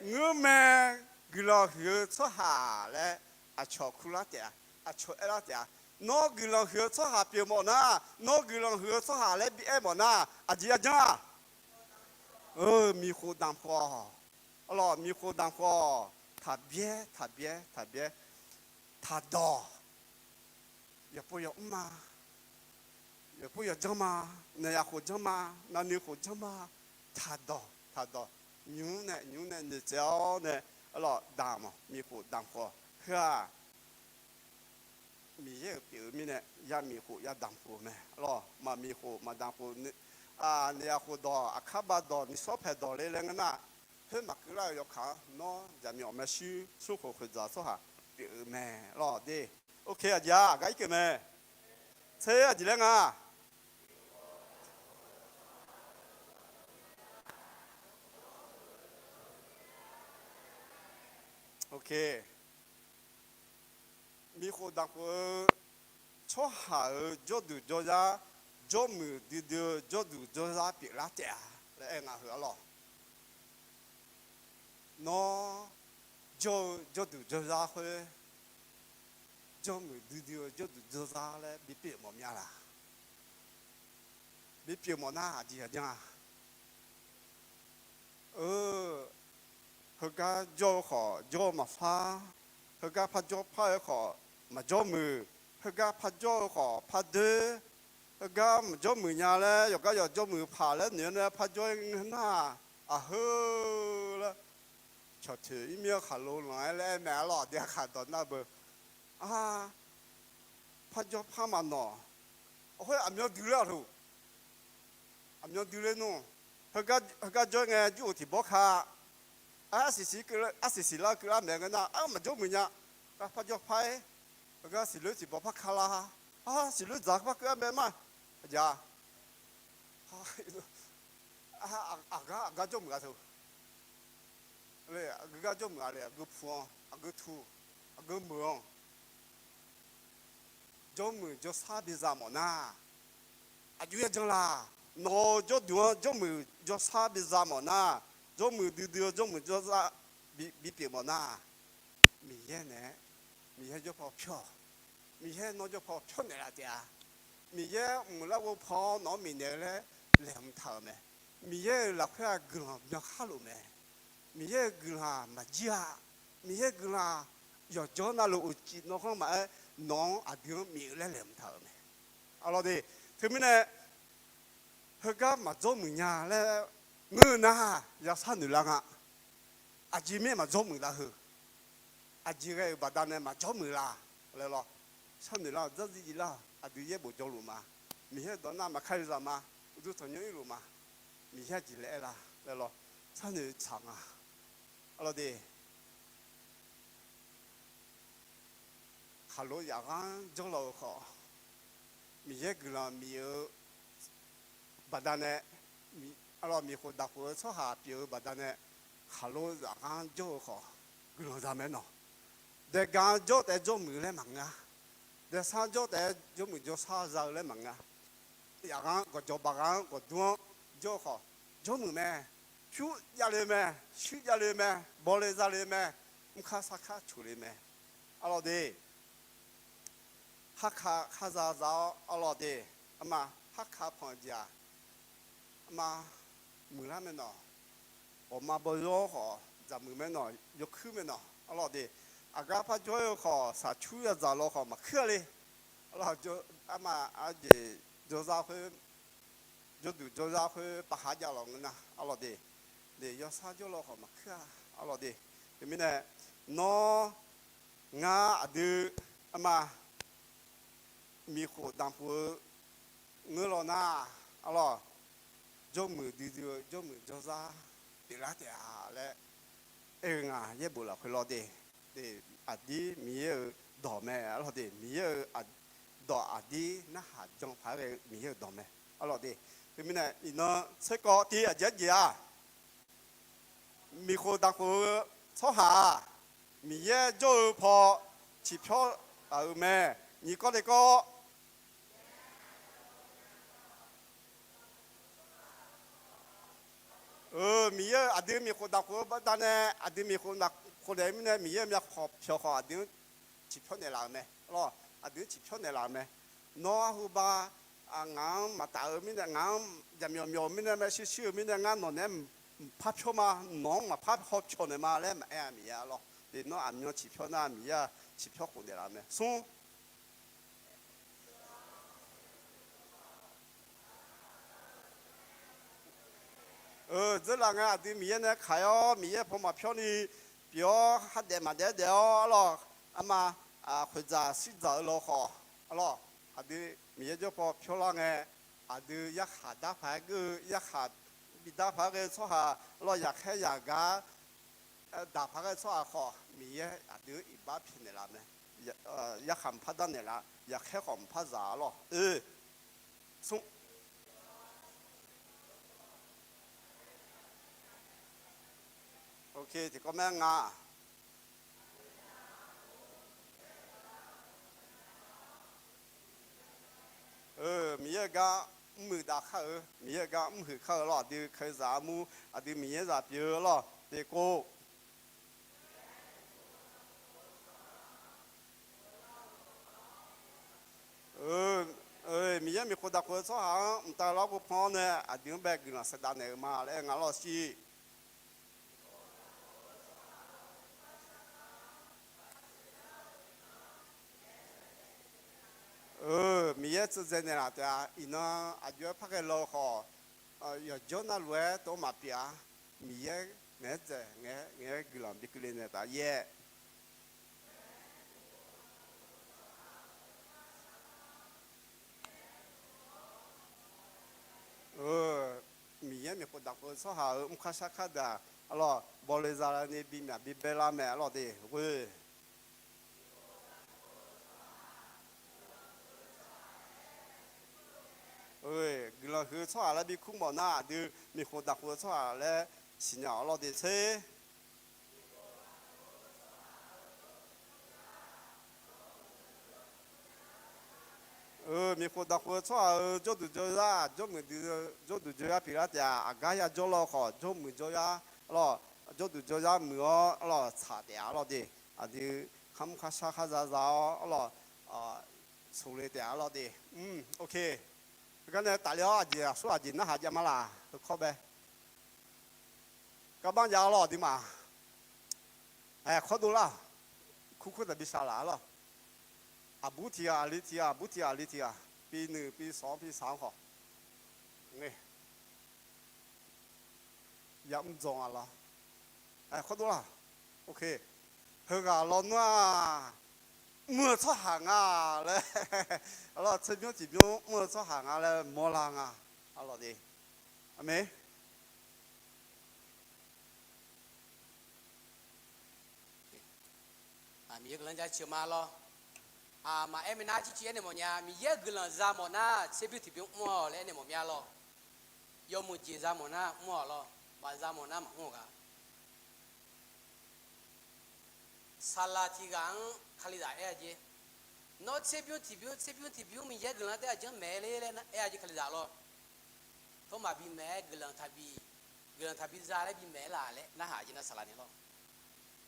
Ngeur mae. Guiqlanq huiq-eu tsawrhaq laer aqcawq kurlar taef-a, aqcawq aerlar taef-a. Nawr guiqlanq huiq-eu tsawrhaq pyeuf mawf nar, nawr guiqlanq huiq-eu tsawrhaq laer bi aer mawf nar, aqjeq ya janr-a? Miqkhof damq khof-awq. Arlawq, miqkhof damq khof-awq. Taqbyaer, taqbyaer, taqbyaer. Taqdawq. Yawqpov yawq mr ma. Yawqpov yawq janr ma. Naqyaf khof janr ma. Navnuiv khof janr ma. Taqdawq, taqdawq. Nymq-mr nae, nymq-mr nae noeqtsaev-awr nae, arlawq, damq-awq, miqkhof damq khof-awq. Heu-aq, Miqyaer-euq pyeuf-eu mirnae, yamiq khof yadanq khof-eu mae. Arlawq, maqmiq khof maqdanq khof, naeq-aq khof dawq, aqkar bav dawq, miqsawr paeq dawq le laer ngeur nar, khoer maqkeuv lar-eu yawkaq-anr, nawr jaqmyawf maershuir smrkhof khoeqdzaq tsawrhaq pyeuf-eu mae. Arlawq de. Oke, aqjeq-aq aqgar irkeuv mae. Tser aqjeq laer nga. Oke. Miq khof danq khof-eu tsawrhaq-euq jawrduq jawrzar, jawrmuiq duidui-eu jawrduq jawrzar pyeuflar taef-a laer aer nga heu arlawq. Nawr jawr-eu jawrduq jawrzar khoer, jawrmuiq duidui-eu jawrduq jawrzar laer bipyeuf mawf mya laq? Bipyeuf mawf nar aqjeq aqjan-a? Heugar jawr-eu khawf jawr-eu maqpar, heugar parjawr par-eu khawf maqjawr muiq, heugar parjawr-eu khawf pardoer, heugar maqjawr muiq nya laer yawqgar yawqjawr muiq paq laer noeq-awr nae parjawr-aer ngeur nar, aqheu laer cawqtoeq irmir-anr khaqlo lanq-aer laer aer mae arlawq, aqdui aqkaq dawq nar beu. Ar, parjawr par maqnawq. Khoer aqmyan dui ler-aq loq. Aqmyan dui ler nmr. Heugar jawr ngae jir-euq tiqbawr ka. Arsiq siq lar keuvlar maeq ngeur nar, ar maqjawr muiq nya. Gar parjawr par-aer, heugar siqloer tiqbawr par ka lar. Ar siqloer dzaq par keuv-ar mae ma. Aqjeq-a, aqgar aqgar jawr muiq gha teu. Aqgeu gar jawr muiq-a le, aqgeu puq-anr, aqgeu tuq, aqgeu meuq-anr, jawrmuiq jawrsar biza mawf nar, aqjox yajan laq. Nawq-euq jawrduq-anr jawrmuiq jawrsar biza mawf nar, jawrmuiq duidui-eu jawrmuiq jawrzar bipyeuf mawf nar, Miqyaer naeq-aer, Miqyaer jawr paw pyawr-awq. Miqyaer nawr jawr paw pyawr naeqlaf taef-a. Miqyaer mqlar ghov paw-awr nawq-anr miqnaeq-eu laer laeqhmq taq-euq mae. Miqyaer-euq lafkhoer-aq guiqlanq byankhar luf mae. Miqyaer-euq guiqlanq maqjir-a. Miqyaer guiqlanq yawqjawr navluf uqcif nawr khanr maqaer, nawq-anr aqdui-anr mif-eu laer laeqhmq taq-euq mae. Arlawr de, teumirnae heugar maqjawr muiq nya laer ngeur-eu nar, yasar noeq lar nga. Aqjeq mirnae maqjawr muiq lar heu. Aqjeq ghae-euq baqdanae maqjawr muiq la laer lawr. Sharnoeq lar-awq, dzardziv jiv lar-awq, aqdui yaerbof jawrluf ma. Miqyaer dawq nar maqkar zaq ma. Uqduq tanqnymr irluf ma. Miqyaer aqjeq laer aer la laer lawr. Sharnoeq tsaq nga. Arlawr de. Khaqlo zaqghar-anr jawrlawq-eu khawf, Miqyaer guiqlanq mif-eu baqdanae, arlawr miqkhof daqkhof-eu tsawrhaq pyeuf-eu baqdanae, khaqlo zaqghar-anr jawr-eu khawf, guiqlanq za mae nawq. Daeqgaq-anr jawr taef-aer jawrmuiq laer maqngeur-a. Daeqsar jawr taef-aer jawrmuiq jawrsar za-eu laer maqngeur-a. Zaqghar-anr gawqjawq baqghaq-anr gawqdur-anr jawr-eu khawf, jawrmuiq mae. Pyur javle mae. Shuir javle mae. Bawle zale mae. Mrkar sarkar coqle mae. Arlawr de. Harka kharza za-awr arlawr de. Arma harka panq jeq-aq, arma muiqlar mae nawq. Ghawqma bawzawr khawf dzaqmuiq mae nawq, yawkuir mae nawq. Arlawr de. Aqgar parjawr-eu khawf, saqcur yadzaq law khawf maqkuir-a le. Arlawr, arma arjeq jawrzar khoer, jawrduq jawrzar khoer paqkhaq jav lawq ngeur nar, arlawr de. De, yawsar jawrlawq khawf maqkuir-a, arlawr de. Teumirnae, nawr, ngar aqdui, arma, miqkhof danqkhof-eu ngeur law nar, arlawr, jawrmuiq duidui-eu jawrmuiq jawrzar pyeuflar taef-a laer aer-eu nga. Yaerbof lafkhoer lawr de. De, aqdir Miqyaer-euq dawq mae, arlawr de. Miqyaer-euq dawq aqdir narhaq jan paq-aer ghae-eu Miqyaer-euq dawq mae, arlawr de. Teumirnae iqnan tserkawv tiv aqjeq aqjeq-aq, miqkhof danqkhof-eu tsawrhaq-aq, Miqyaer jawr-eu paw ciqpyawr taf-euq mae. Nyiq kawv teq kawv. Miqyaer-euq aqdui miqkhof danqkhof-eu baqdanae, aqdui miqkhof danqkhof naeq-eu mirnae, Miqyaer-euq myavpyawq khawf aqdui-anr ciqpyawr naeqlaf-euq mae. Arlawr, aqdui-anr ciqpyawr naeqlaf-euq mae. Nawr arhuba, ngaq-anr maqtaf-eu mirnae, ngaq-anr jaqmyawf myawf-eu mirnae, maershuir shuir-eu mirnae, ngar nawq naeq-aer mqpar pyawr ma, nawq-anr maqpar hawpyawq naeq ma laer maqaer-a, Miqyaer arlawr. De, nawr aqmyan ciqpyawr nar, Miqyaer-aq ciqpyawr khof naeqlaf-euq mae. Smr. Dzeurlaf ngae aqdui Miqyaer nae kaq-awr, Miqyaer paw maqpyawr ni pyeuf-awr, khardaef maqdaef-aer daef-awr, arlawr, arma, khoeqdzaq shirdzaq-eu law khawf, arlawr, aqdui Miqyaer jawr paw pyawrlar ngae, aqdui yarkhaq dar paq-aer geur-eu, yarkhaq bidar paq-aer ghae-eu tsawrhaq, arlawr, yaqkhaer yaqgar daq paq-aer ghae-eu tsawrhaq khawf, Miqyaer aqdui-anr iqbax pyaeqnaeq laf mae. Yarkhaq maqpar darnaeq laf, yaqkhaer khawf maqpar zaq, arlawr. Oe, smr. Ok, tiqkawv mae nga. Miqyaer-eu gar mrmuiq dav kar-eu, Miqyaer-eu gar mrhuiq kar-eu lawr, aqdui kalizaq armur, aqdui Miqyaer zaq pyeuf-eu lawr, tiqkov. Miqyaer miqkhof daqkhof-eu tsawrhaq-anr mqtav larghov pan-awr nae aqdui-anr bae guiqlanq saevdav naeq-eu ma laer aer nga lawr shir. Miqyaer tseuvdzae naeqlaf taef-a. Iqnan aqjox-aer par ghae law-eu khawf, yawqjawr navluf-aer tov maqpyeuf-a. Miqyaer ngaeq-aer dzaeq ngae, ngaeq-aer guiqlanq bi keuvle naeq taf yaeq. Miqyaer miqkhof daqkhof-eu tsawrhaq-euq mrkar sharkar deuq-aq, arlawr, bawle zala ni bimyaq bibae lar mae, arlawr de ghoe. Guiqlanq huiq-eu tsawrhaq laer bikur mawf nar, aqdui miqkhof daqkhof-eu tsawrhaq laer siqnya-awq, arlawr de tser. Miqkhof daqkhof-eu tsawrhaq-euq jawrduq jawrzar, jawrmuiq dui jawrduq jawrzar pyeuflar taef-a. Aqgar yajawr law khawf, jawrmuiq jawrzar, arlawr, jawrduq jawrzar muiq-awr, arlawr, tsaq taef-a, arlawr de. Aqdui kharmr kharshar kharza za-awr, arlawr, smq le taef-a, arlawr de. Ok. Heugar nae tafler-awr aqjeq aqsur aqjeq narhaq jav ma laq, heukawr bae. Garbanr jav-awr lawr aqduimaf. Aeq, khawr dov lar. Kurkur taqbi shaq laf-a lawr. Aqbur tiq ghaq aqli tiq ghaq, aqbur tiq ghaq aqli tiq ghaq, pi nuiq pi sawq-anr pi saq-anr khawf, nge, yamr dzawq nga lawr. Aeq, khawr dov lar. Ok. Heughaq lawnmr-aq, mr-eu tsawrhaq nga laer, arlawr, tserbymr tiqbymr mr-eu tsawrhaq nga laer mawrlar nga, arlawr de. Aqmeq. Miqyaer guiqlanq jaceuq ma lawr. Maqaer minav circir aernaeq mawfnya, Miqyaer guiqlanq za mawf nar tserbymr tiqbymr mr-awq laer aernaeq mawfmya lawr. Yawmuiq jeq za mawf nar mr-awq lawr, maqza mawf nar maqmr-awq gaq. Saqlaq tiq ghaq-anr Kalizaq aer-a jeq, nawr tserbymr tiqbymr tserbymr tiqbymr Miqyaer guiqlanq taef-aer aqjanr maeq ler laer aer-a jeq Kalizaq lawr. Tawrmaf bimaeq-aer guiqlanq taqbi, guiqlanq taqbi za laer bimaeq-aer laf laer narhaq jeq nar saqlaq ni lawr.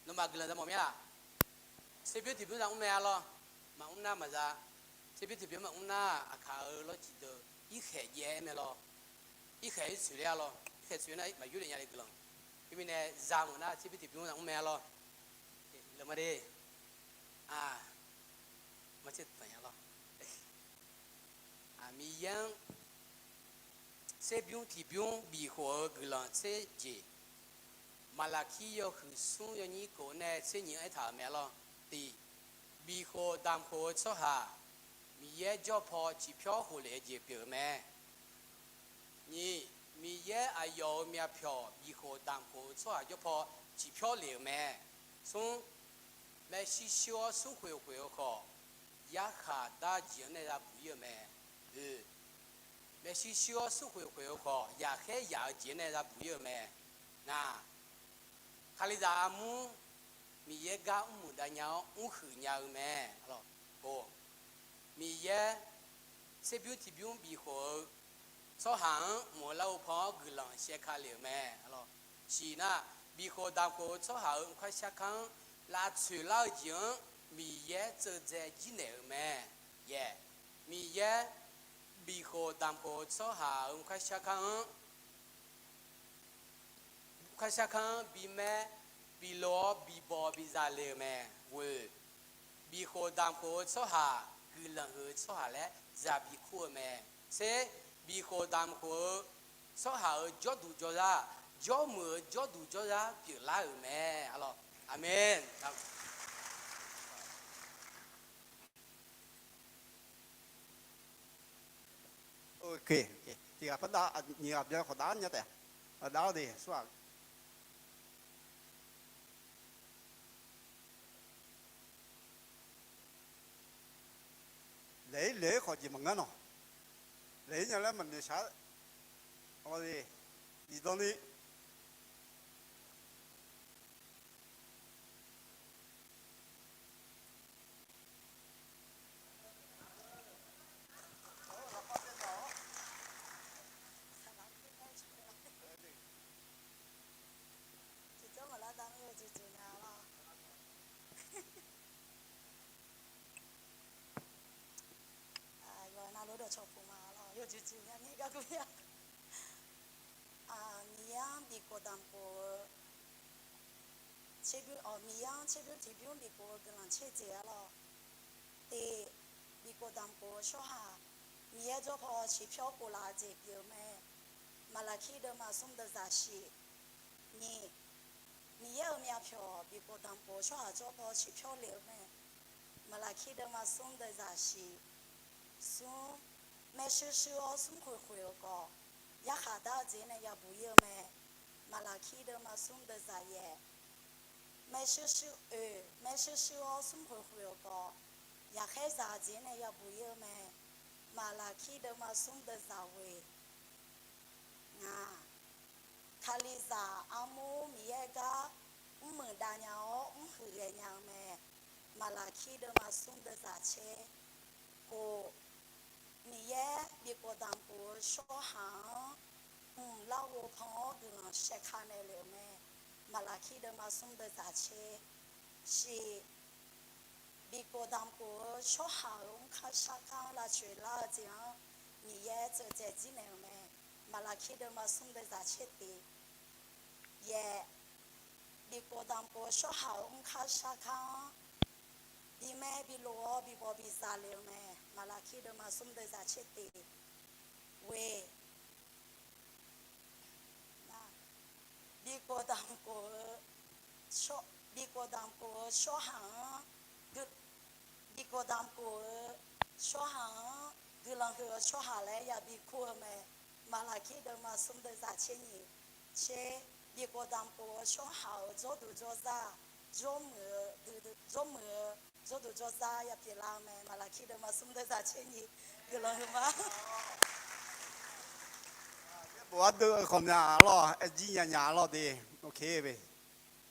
Nawmaf guiqlanq za mawf mir-a? Tserbymr tiqbymr za mr mae-a lawr. Maqmr nar maqza. Tserbymr tiqbymr maqmr nar aqkaq-euq lawr ciqdeuq irkhaeq jaev-aer mae lawr. Irkhaeq irtsoeq ler-a lawr. Irkhaeq tsoeq nar maqyur le nya le guiqlanq. Khoermirnae za mawf nar tserbymr tiqbymr za mr mae-a lawr. Lama de. Maq tser tanq nya lawr. Miqyaer-anr tserbymr tiqbymr bifkhof-eu guiqlanq tser jeq. Maqlaqkir yawhuiq smr yawnyir kof nae tser nyiq-anr aertaq-euq mae-a lawr. Tiq, bifkhof damqkhof-eu tsawrhaq Miqyaer jawr paw ciqpyawr khoflef-eu jeq pyeuf-eu mae. Nyiq, Miqyaer aqyawf-euq myavpyawq bifkhof damqkhof-eu tsawrhaq jawr paw ciqpyawr lef-euq mae. Smr, maeqshi shir-awr smrkhoeq khoeq-eu khawf, yarkhaq dar jeq-anr nae za buq ir-eu mae. Oe, maeqshi shir-awr smrkhoeq khoeq-eu khawf, yaqkhaer yaq-eu jeq-anr nae za buq ir-eu mae. Ngaq, Kalizaq armur Miqyaer gar mrmuiq dav nya-awr mrhuiq nya-eu mae. Miqyaer tserbymr tiqbymr bifkhof-eu tsawrhaq-anr mq-eu larghov pan-awr guiqlanq shaevka lef-euq mae. Siq nar, bifkhof damqkhof-eu tsawrhaq-euq mqkar sharkar-anr lavtsoeq lar-eu jeq-anr Miqyaer tseuv dzae jir naeq-euq mae. Yaeq, Miqyaer bifkhof damqkhof-eu tsawrhaq-euq mqkar sharkar-anr mqkar sharkar-anr bimaer, bilof-awr bibawq bizaq le-euq mae. Ghoe, bifkhof damqkhof-eu tsawrhaq guiqlanq huiq-eu tsawrhaq laer zabi kur-eu mae. Tser, bifkhof damqkhof-eu tsawrhaq-euq jawrduq jawrzar, jawrmuiq-eu jawrduq jawrzar pyeuflar-euq mae. Aqmeq. Oke, tiqghaq par dav, nyiq ghaq byan khawf dav nya taef. Dav-awr de, surhaq. Laeq-ir laeq-ir khawf jeq maqngeur nawq. Laeq-ir nya laer maqnoeq shaq-aer, awq, zifdan ni. Tiqjawr maqlar da-anr yawjuq juq nya lawr. Yawqha navluf dawqcawq puq ma lawr, yawjuq juq nya ni gar gur-a. Miqyaer-anr bifkhof damqkhof-eu, Miqyaer-anr tserbymr tiqbymr bifkhof-eu guiqlanq tser jeq-a lawr. Tiq, bifkhof damqkhof-eu tsawrhaq, Miqyaer jawr paw ciqpyawr khof laf-eu jeq pyeuf-eu mae. Maqlaqkir deuvma smr deuvzaq shif. Nyiq, Miqyaer-euq myavpyawq bifkhof damqkhof-eu tsawrhaq jawr paw ciqpyawr lef-eu mae. Maqlaqkir deuvma smr deuvzaq shif. Smr, maershuir shuir-awr smrkhoeq khoeq-eu khawf, yarkhaq dar-eu jeq-anr nae yabuq-ir-eu mae. Maqlaqkir deuvma smr deuvzaq yaef. Maershuir shuir oeq, maershuir shuir-awr smrkhoeq khoeq-eu khawf, yaqkhaer zaq-eu jeq-anr nae yabuq-ir-eu mae. Maqlaqkir deuvma smr deuvzaq ghoeq. Ngaq, Kalizaq armur Miqyaer gar mrmuiq dav nya-awr mrhuiq ghae nya-eu mae. Maqlaqkir deuvma smr deuvzaq tser. Khof, Miqyaer bifkhof damqkhof-eu tsawrhaq-anr mq larghov pan-awr guiqlanq saerka naeqlef-eu mae. Maqlaqkir deuvma smr deuvzaq tser. Shif, bifkhof damqkhof-eu tsawrhaq-euq mrkar sarkar-anr lavcoeq lar-eu jeq-anr Miqyaer tseuvdzae jir naeq-eu mae. Maqlaqkir deuvma smr deuvzaq tser tiq. Yaef, bifkhof damqkhof-eu tsawrhaq-euq mrkar sarkar-anr bimaer bilof-awr bibaw bizaq lef-eu mae. Maqlaqkir deuvma smr deuvzaq tser tiq. Ghoeq, bifkhof damqkhof-eu, bifkhof damqkhof-eu tsawrhaq-anr, bifkhof damqkhof-eu tsawrhaq-anr guiqlanq huiq-eu tsawrhaq laer yabi kur-eu mae. Maqlaqkir deuvma smr deuvzaq tser nyiq. Tser, bifkhof damqkhof-eu tsawrhaq-euq jawrduq jawrzar, jawrmuiq-eu, jawrmuiq-eu jawrduq jawrzar yapyeuf lar-eu mae. Maqlaqkir deuvma smr deuvzaq tser nyiq. Guiqlanq huiqma. Bof-aer deuv-eu khawf nya lawr, aer jir nya nya lawr de. Oke,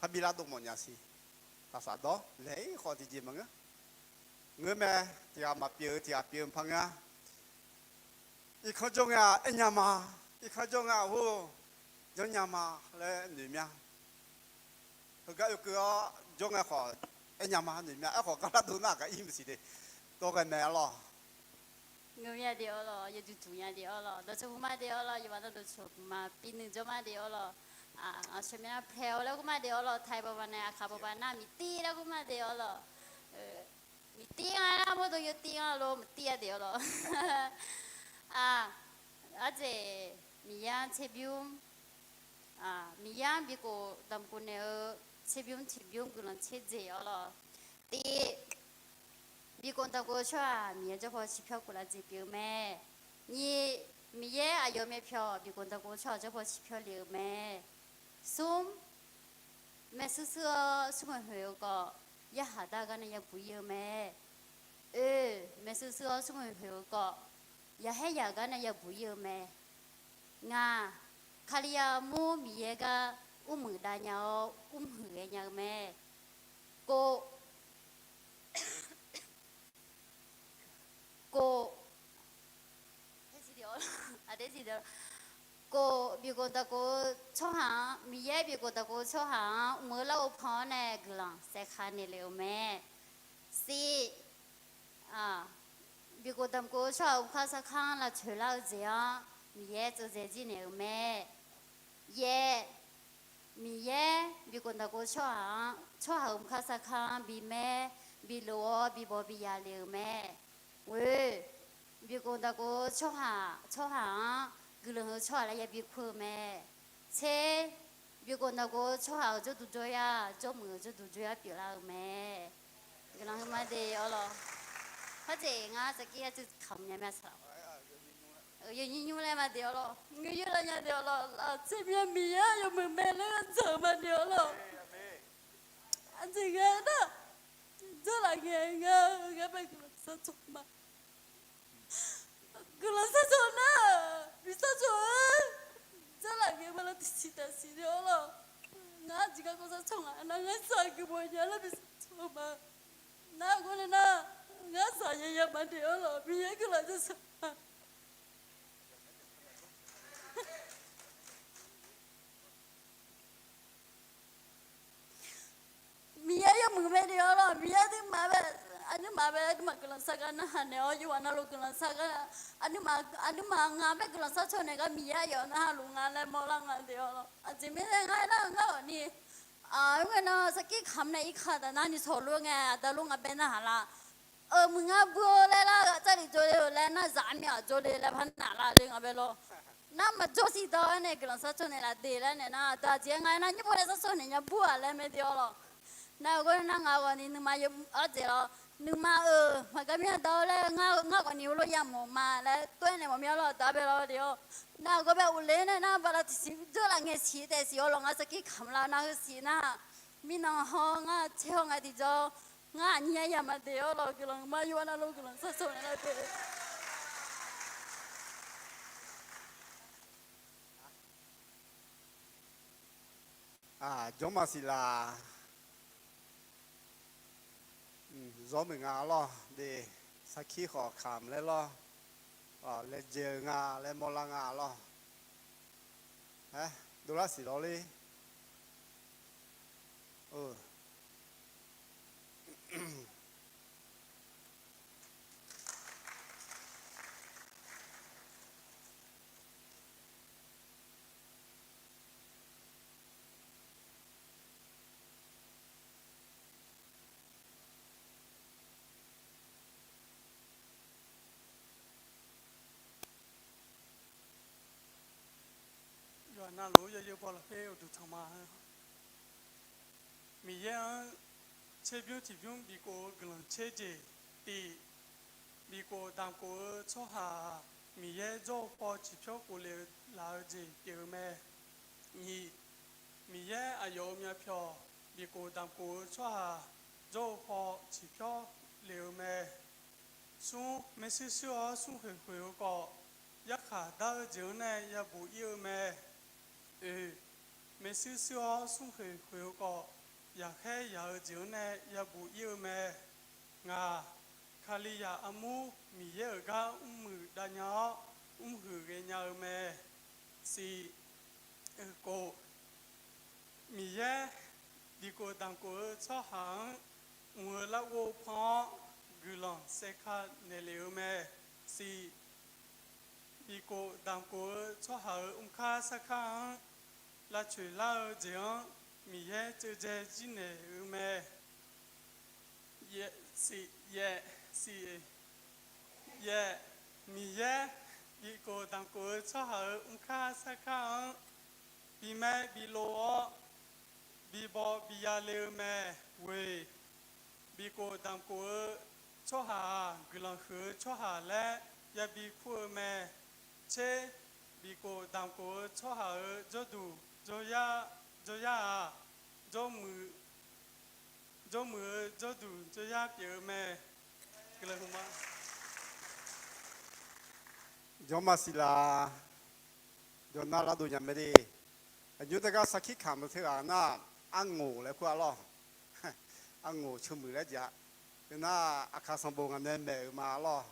parbi lar dov mawf nya siq. Taqsaf dawr laeq-ir khawf tiqjeq maqngeur. Ngeur mae, tiqghaq maqpyeuf-eu tiqghaq pyeuf-eu par ngar. Irkanr jawr ngae-aq aernya ma, irkanr jawr ngae-aq hawr-eu janrnya ma laer noeq mya. Heugar oekeuv-awr jawr ngae khawf aernya ma noeq mya. Aerkhawf gar lar dov nar gar ir maqsiq de. Dawr ghae mae-a lawr. Ngeur mya de-awr lawr, yawjuq juq nya de-awr lawr, dawqcawq puq ma de-awr lawr, yawqha dawqcawq puq ma binuiq jawr ma de-awr lawr. Aqcawq mya pae-awr laer gur ma de-awr lawr, taiq bawba nae aqkaq bawba nar miqtir laer gur ma de-awr lawr. Miqtir-a nar mawrdo yawtir-a lor, maqtir-a de-awr lawr. Aqjeq Miqyaer-anr tserbymr, Miqyaer-anr bikhof damqkhof naeq-eu tserbymr tiqbymr guiqlanq tser jeq-awr lawr. Tiq, bikhof damqkhof-eu tsawrhaq Miqyaer jawr paw ciqpyawr khof laf jeq pyeuf-eu mae. Nyiq, Miqyaer aqyawf myavpyawq bikhof damqkhof-eu tsawrhaq jawr paw ciqpyawr lef-eu mae. Smr, maershuir shuir-awr smrkhoeq khoeq-eu khawf, yarkhaq dar gar nae yabuq-ir-eu mae. Oe, maershuir shuir-awr smrkhoeq khoeq-eu khawf, yaqkhaer yaq gar nae yabuq-ir-eu mae. Ngaq, Kalizaq armur Miqyaer gar mrmuiq dav nya-awr mrhuiq ghaenya-eu mae. Kov, kov, kov, bikhof damqkhof-eu tsawrhaq-anr, Miqyaer bikhof damqkhof-eu tsawrhaq-anr mq-eu larghov pan-awr nae guiqlanq saerka naeqlef-eu mae. Siq, bikhof damqkhof-eu tsawrhaq-euq mqkar sarkar-anr lavtsoeq lar-eu jeq-anr Miqyaer tseuvdzae jir naeq-euq mae. Yaef, Miqyaer bikhof damqkhof-eu tsawrhaq-anr, tsawrhaq-euq mqkar sarkar-anr bimaer bilof-awr bibaw biya lef-euq mae. Ghoe, bikhof damqkhof-eu tsawrhaq, tsawrhaq-anr guiqlanq huiq-eu tsawrhaq laer yabi kur-eu mae. Tser, bikhof damqkhof-eu tsawrhaq-euq jawrduq jawryar, jawrmuiq-eu jawrduq jawryar pyeuflar-euq mae. Guiqlanq huiqma de-awr lawr. Khoerjeq ngar sarkir arcuiv kamq nya mae saqlaq. Yawnyir nymr laer maqdeq-awr lawr, ngeur yar lar nya deq-awr lawr, laftsir mya Miqyaer-anr yawmuiq mae laer dzaq-eu maqdeq-awr lawr. Aqjeq ghae nar, dzarlaf ngae ngar-eu ghae bae guiqlanq sharcaw ma. Guiqlanq sharcaw nar, bi sharcaw-aer, dzarlaf ngae bae lar tiqsiq taqsiq de-awr lawr. Ngar aqjeq garkawv sharcaw nga nar, ngar zaq geufmawf nya lar bi sharcaw ma. Nar-eu gawrnae nar, ngar zaq yanya maqdeq-awr lawr, Miqyaer guiqlanq sharcaw ma. Miqyaer yawmuiq mae de-awr lawr, Miqyaer aqduimaf bae, aqduimaf bae aqduimaf guiqlanq shar gar narhaq naeq-awr, yawqghaq navluf guiqlanq shar gar, aqduimaf, aqduimaf ngaq bae guiqlanq sharcaw naeq gar Miqyaer aqyawf narhaq luf nga laer mawrlar nga de-awr lawr. Aqjeq mirnae ngar aernar-eu ngar-awq ni, aer ngae nar sarkir kamq nae irkaq taf nar ni sawqlof ngae aqda lof nga bae narhaq lar. Euq muiq ngar bur-awr laer lar, ghaq tsarlif jawr le-euq laer nar, zaq armyaq jawr le laer par naq lar le nga bae lawr. Nar maqjawr siq dawr-aer nae guiqlanq sharcaw naeq laf de laer naeq nar, aqda jeq-aer nga aernar nymr-aer sharcaw naeq nya bur-aq laer mae de-awr lawr. Nar-eu gawrnae nar ngaq-eu ghawqni nuima yawmuiq-awr dzaeq lawr. Nuima-euq maqgar mir-a dawr laer ngar ghawqni heulof yamawf ma laer tov-aer naeq mawf mir-awr lawr, aqda bae lawr de-awr. Nar-eu gawr bae uqle nae nar bala tiqsiq dzawrlaf ngae siq taef siq-awr lawr, ngar sarkir kamq lar nar heu siq nar, mirnan hawr ngar tser hawr nga tiqjawr, ngar aqnyir aryamq maqdeq-awr lawr, guiqlanq ma yawqghaq navluf guiqlanq sharcaw naeq lar de. Jawr maqsiq laf. Zawr muiq nga lawr de, sarkir khawf kamq laer lawr, laejae-eu nga laer mawrlar nga lawr. Aer, dovlar siq lawr ler. Yawqha navluf-eu yawzeu baw lafkhoer uqduq tanq ma. Miqyaer-anr tserbymr tiqbymr bifkhof-eu guiqlanq tser jeq. Tiq, bifkhof damq khof-eu tsawrhaq-aq, Miqyaer jawr-eu paw ciqpyawr khofle laf-eu jeq pyeuf-eu mae. Nyiq, Miqyaer aqyawf-euq myavpyawq bifkhof damq khof-eu tsawrhaq jawr-eu paw ciqpyawr lef-eu mae. Smr, maershuir shuir-awr smrkhoeq khoeq-eu khawf, yarkhaq dar-eu jeq-anr nae yabuq ir-eu mae. Oeq, maershuir shuir-awr smrkhoeq khoeq-eu khawf, yaqkhaer yaq-eu jeq-anr nae yabuq ir-eu mae. Ngaq, Kalizaq armur Miqyaer-euq gar mrmuiq dav nya-awr, mrhuiq ghaenya-eu mae. Siq, oeq khof, Miqyaer bifkhof damq khof-eu tsawrhaq-anr mq-eu larghov pan-awr, guiqlanq saevka naeqlef-eu mae. Siq, bifkhof damq khof-eu tsawrhaq-euq mrkar sarkar-anr lavcoeq lar-eu jeq-anr Miqyaer tsovdzae jir naeq-eu mae. Yaef, siq, yaef, siq, yaef, Miqyaer bifkhof damq khof-eu tsawrhaq-euq mrkar sarkar-anr bimaer bilov-awr, bibaw biya le-eu mae. Ghoeq, bifkhof damq khof-eu tsawrhaq-aq, guiqlanq huiq-eu tsawrhaq laer yabi kur-eu mae. Tser, bifkhof damq khof-eu tsawrhaq-euq jawrduq jawryar, jawryar-aq, jawrmuiq, jawrmuiq-eu jawrduq jawryar pyeuf-eu mae. Jawr maqsiq laf. Jawrnar lardov nya mae de. Aqnymr teugar sarkir kamq-eu teughaq nar, arngoq laer kur-a lawr. Arngoq ceuqmuiq laer jeq-a. Teunar aqkaq sanqbof ngaq nae maeq-euq ma lawr.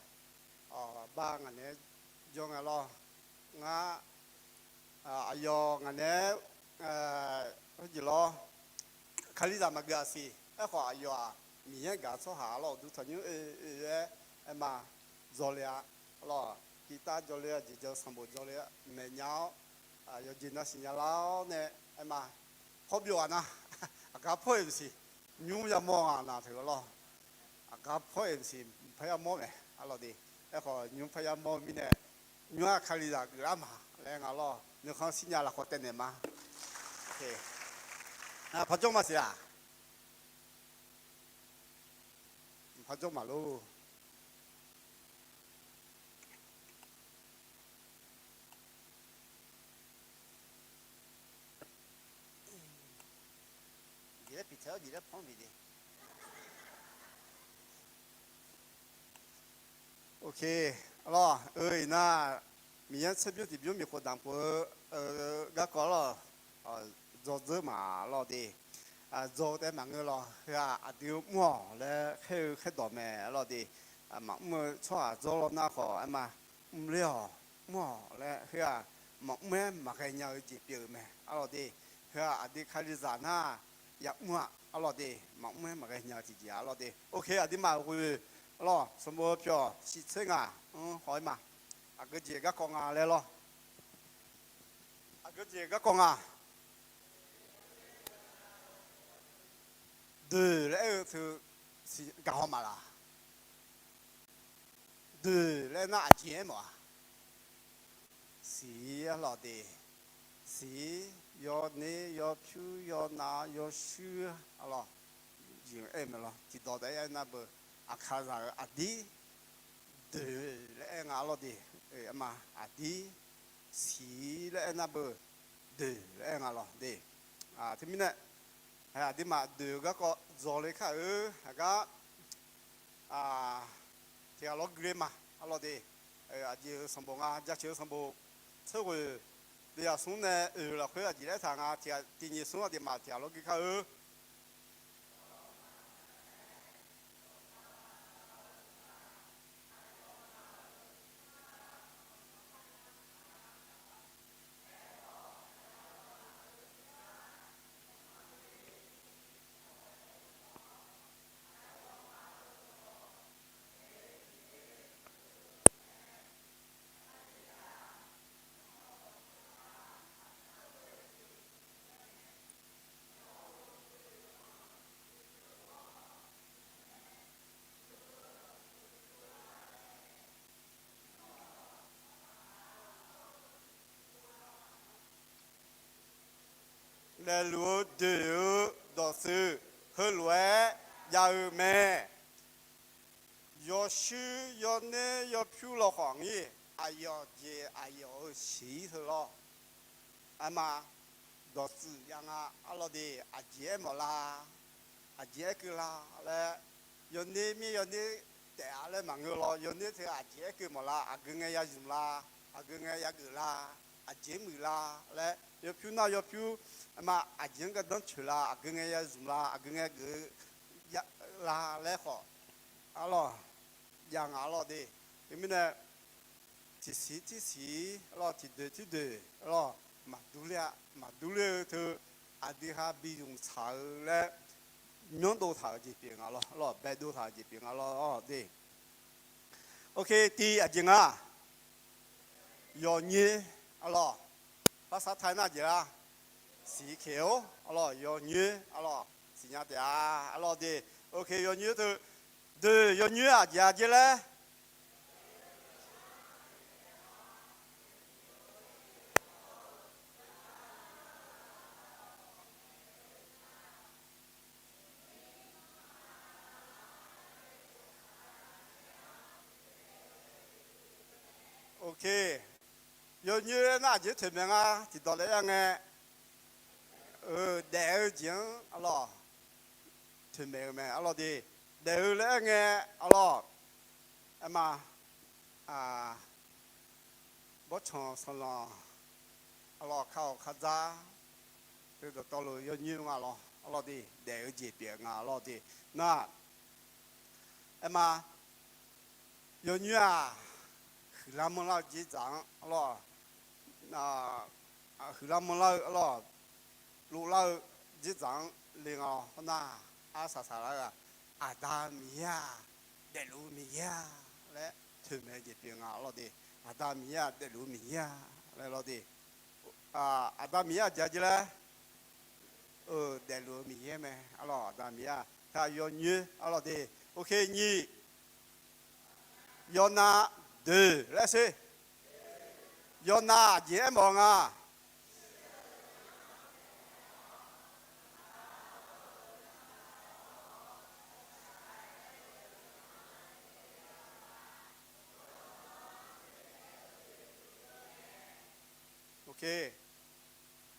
Bar ngaq naeq-aer jawr nga lawr. Ngar aqyawf ngaq naeq-aer heujeq lawr, Kalizaq maqgeuf-aq siq. Aerkhawf aqyawf-aq Miqyaer gaq-eu tsawrhaq-a lawr, uqduq tanqnymr oe oe-aer aer ma, dzawle-a lawr, guitar dzawle-a, jeqjan sanqbof dzawle-a, maeqnya-awr, yawqjeq navsiq nya lar-awr nae aer ma, pawr byov-aq nar, aqgar pawr-eu maqsiq, nymr yamawr-aq naq teu-a lawr. Aqgar pawr-eu maqsiq, parya mawr mae, arlawq de. Aerkhawf nymr parya mawr-eu mirnae, nymr-aq Kalizaq geuflar ma laer nga lawr, nuikhanr shirnya lafkhawf taev naeq ma. Parjawr maqsiq-aq. Parjawr maqlor. laer piqtaeq-awr jeq laer panr bif de. Ok, arlawr, eu, iqnan, Miqyaer tserbymr tiqbymr miqkhof damq khof-eu garkawv lawr, dzawdzeur maqlawr de. Dzaw-eu taef maqngeur lawr, heu-aq aqdui-eu mr-awq laer khaer-eu khaerdawq mae lawr de. Maqmr-eu tsawrhaq dzawr lawr nar khawf, aerma, mrler-awq, mr-awq laer, heu-aq, maqmr-aer maqghae nya-eu jeq pyeuf-eu mae arlawr de. Heu-aq aqdui Kalizaq nar, yamr-aq arlawr de, maqmr-aer maqghae nya-eu tiqjeq arlawr de. Ok, aqduimaf ghoe arlawr, sanqbof pyawq shif tser ngaq-anr haw-aer ma. Aqgeu jeq garkawv nga laer lawr. Aqgeu jeq garkawv nga. Doeq laer aer-eu teu siq gaq haw maqlaq? Doeq laer aer nar aqjeq aer mawf-a? Siq-ir arlawr de. Siq-ir, yawner, yawpyur, yawnav, yawshuir arlawr. Jeq aer-eu mae lawr, tiqdawq taef-aer aer nar beu, Aqkaqzaq-euq aqdir doeq laer aer nga arlawr de. Aerma, aqdir siq-ir laer aer nar beu, doeq laer aer nga lawr de. Teumirnae, aqduimaf doeq-eu garkawv dzaw le kar-eu aqgar, tiq ghaq lawr gui le ma arlawr de. Aqjeq-eu sanqbof nga, jaceuq-eu sanqbof tser ghoeq, deuvyaq smr nae oeq lafkhoer aqjeq laer taq nga, tiq ghaq tiq nyiq smr aqduimaf tiq ghaq lawr gui kar-eu. Daefluf-eu doeq-eu dawqtsuif heulof-aer jav-eu mae. Yawshuir yawner yawpyur lawkhawf ngir, aqyawf jeq aqyawf-euq siq-ir heu lawr. Aerma, dawqtsuif jav nga arlawr de. Aqjeq aer mawf la, aqjeq aer keuv la laer, yawner mir yawner taef-a laer maqngeur lawr, yawner teu aqjeq aer keuv mawf la, aqgeu ngae ya zmq la, aqgeu ngae ya geuf la, aqjeq muiq la laer, yawpyur nar yawpyur, aerma, aqjeq-anr gardanr coeq la, aqgeu ngae ya zmq la, aqgeu ngae geuf la laer khawf, arlawr, jav nga arlawr de. Teumirnae, tiqsiq tirsiq arlawr, tiqdoeq tirdoeq arlawr, maqdur ler-a. Maqdur ler-eu teu, aqdui ha bi zmq tsaq-eu laer, myanr dov taq-euq jeq pyeuf nga lawr, arlawr, baedov taq-euq jeq pyeuf nga lawr de. Ok, tiq aqjeq nga, yawqnyoer arlawr, ภาษาไทย nar aqjeq lar, siqkeq-or arlawr, yawqnyoer arlawr, siqnya taef-a arlawr de. Ok, yawqnyoer teu, doeq yawqnyoer aqjeq-a jer laer. Ok, yawqnyoer nar aqjeq toeqmaeq nga, tiqdawq laer aer ngae, daef-eu jeq-anr arlawr, toeqmaeq-eu mae arlawr de. Daef-eu laer aer ngae arlawr, aerma, bawrtsanq sanqlanq arlawr, kar-awq kar dzar, teudawq tawvluf yawqnyoer nga lawr arlawr de. Daef-eu jeq pyeuf nga arlawr de. Nar, aerma, yawqnyoer-aq, huiqlar manrlar-eu dzerdzaq-anr arlawr, huiqlar manrlar-eu arlawr, dovlar-eu dzerdzaq-anr le nga lawr. Hawnar, arsaq saqlar-eu-aq, Aqda Miqyaer-aq, daefluf-eu Miqyaer-a laer toeqmaeq-eu jeq pyeuf nga arlawr de. Aqda Miqyaer-aq, daefluf-eu Miqyaer-a laer lawr de. Aqda Miqyaer aqjeq-a jer laer, daefluf-eu Miqyaer mae arlawr, Aqda Miqyaer-aq. Taq yawqnyoer arlawr de. Ok, nyiq, yawnav doeq laer sher. Yawnav aqjeq aer mawf nga. Ok,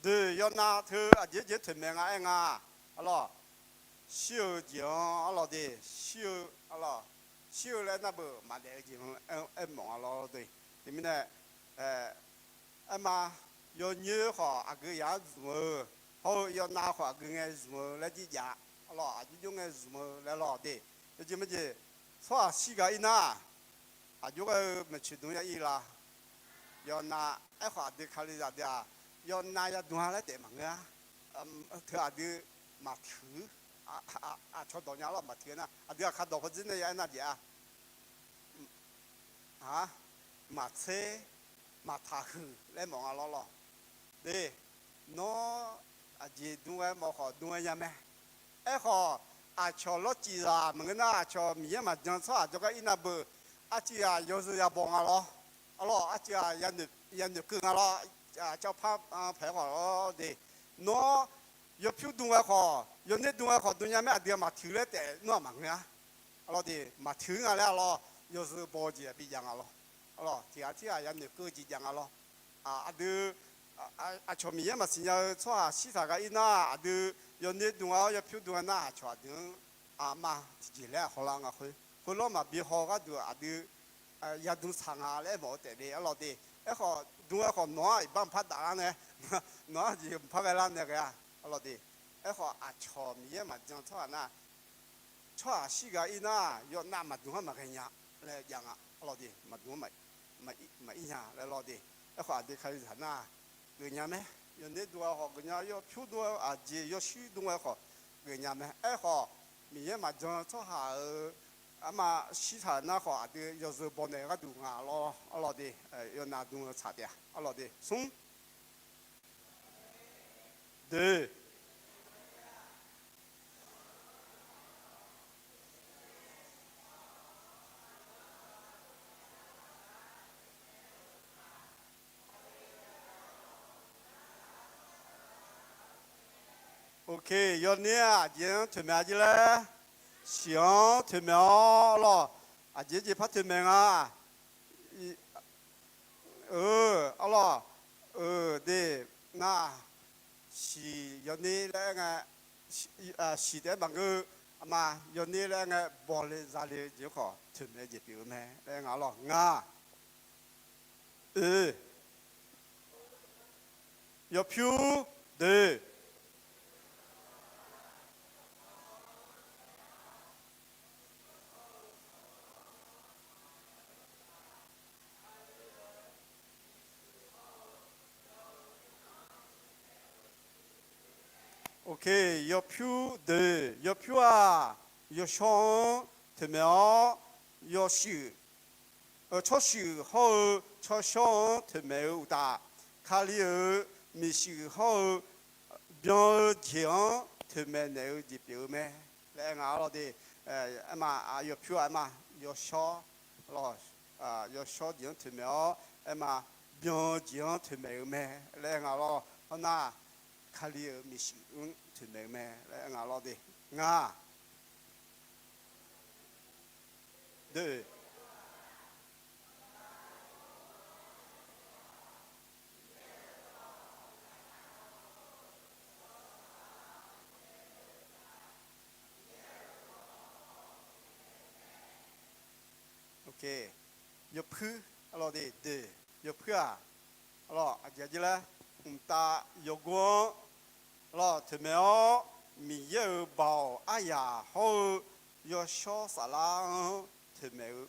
doeq yawnav teu aqjeq jeq toeqmaeq nga aer nga. Arlawr, shir-eu jeq-anr arlawq de, shir-eu arlawq, shir-eu laer aernar beu maqdaef-eu jeq-anr aermawf nga lawr de. Teumirnae, aerma, yawnyoer khawf aqgeu yaq-anr zmq-eu, hawr-eu yawnav khawf aqgeu ngae zmq-eu laer jirjav, arlawq, aqjox jov ngae zmq-eu laer lawr de. Yawjeq majeq, tsawrhaq shir ghaq ir nar, aqjox ghae-eu maeqtsoeq dm ya ir la. Yawnav, aerkhawf aqdui Kalizaq deuq-aq, yawnav yadm-a laer taef maqngeur-a. Teu aqdui maqtuiq, aqcawq dawq nya lawr maqtuiq nar, aqdui aqkar dawq pawdzer nae ya aernar jeq-a. Maqtser, maqtaqhuiq laer mawf nga lawr lawr. De, nawr aqjeq dm ghae mawf khawf dm ghae nya mae. Aerkhawf, aqcawq lawrcif zaq maqngeur nar, aqcawq Miqyaer maqjan tsawrhaq jawrgar ir nar beu, arcuiv-aq yawzeu yabaw nga lawr. Arlawq, arcuiv-aq yanoeq keuv nga lawr. Cawpar paeq khawf lawr de. Nawr yawpyur dm ghae khawf, yawner dm ghae khawf dm nya mae, aqdui-aq maqtuiq laer taef nawr-aq maqngeur-a. Arlawq de, maqtuiq nga laer arlawq, yawzeu baw-eu jeq-aq bijav nga lawr. Arlawq, tiq ghaq tirghaq yanoeq keuv-eu jeq jav nga lawr. Aqdui, aqcawq Miqyaer maqsiq nya-eu tsawrhaq shirtaq ghaq ir nar, aqdui yawner dm ghae-awr yawpyur dm ghae nar, aqcawq aqdui-anr aqma tiqjeq laer-aq hawlar nga khoer, khoerlof maqbi haw gharduq aqdui yadm tsaq nga laer mawf-eu taef le arlawq de. Aerkhawf dm ghae khawf nawq-anr iqbax mqpar daf lar nae, nawq-anr jeq mqpar ghae lar nae ghae-a arlawq de. Aerkhawf aqcawq Miqyaer maqjan tsawrhaq nar, tsawrhaq shir ghaq ir nar, yawnav maqdm-anr maqghae nya laer jav nga arlawq de. Maqdm-anr maqir nya laer lawr de. Aerkhawf aqdui Kalizaq nar, geufnya mae. Yawner dm ghae khawf geufnya, yawpyur dm ghae, aqjeq yawshuir dm ghae khawf geufnya mae. Aerkhawf Miqyaer maqjan tsawrhaq-euq arma shirtaq nar khawf aqdui yawzeu baw naeq gharduq nga lawr arlawq de. Yawnav dm-eu tsaq taef-a arlawq de. Smr, doe. Ok, yawner-aq aqjeq-anr toeqmaeq-a jir laer, shiq-anr toeqmaeq-awr lawq. Aqjeq jeq par toeqmaeq nga. Eu, arlawq, eu, de, nar, shiq yawner laer aer ngae, shiq taef-aer maqngeur-eu, aqma, yawner laer aer ngae bawle zale-eu jeq-anr khawf toeqmaeq-eu jeq pyeuf-eu mae laer aer nga lawq. Nga, oe, yawpyur, doe. Ok, yawpyur doe, yawpyur-aq, yawshawr-anr toeqmaeq-awr, yawshuif, tsawrshuif hawr-eu tsawrshawr-anr toeqmaeq-eu uqtaf, Kali-euq miqshuif hawr-eu byan-eu jeq-anr toeqmaeq naeq-eu jeq pyeuf-eu mae laer aer nga lawq de. Aerma, yawpyur-aq aerma, yawshawr, yawshawr jeq-anr toeqmaeq-awr aerma, byan-eu jeq-anr toeqmaeq-eu mae laer aer nga lawq. Hawnar, Kali-euq miqshuif-anr toeqmaeq-eu mae laer aer nga lawq de. Nga, doe. Ok, yawpuir, arlawq de, doe, yawpuir-aq, arlawq, aqjeq jir laer, mqtav yawgor-anr, arlawq, toeqmaeq-awr, Miqyaer-euq baoq aryaq hawr-eu yawshawr saflar-anr toeqmaeq-eu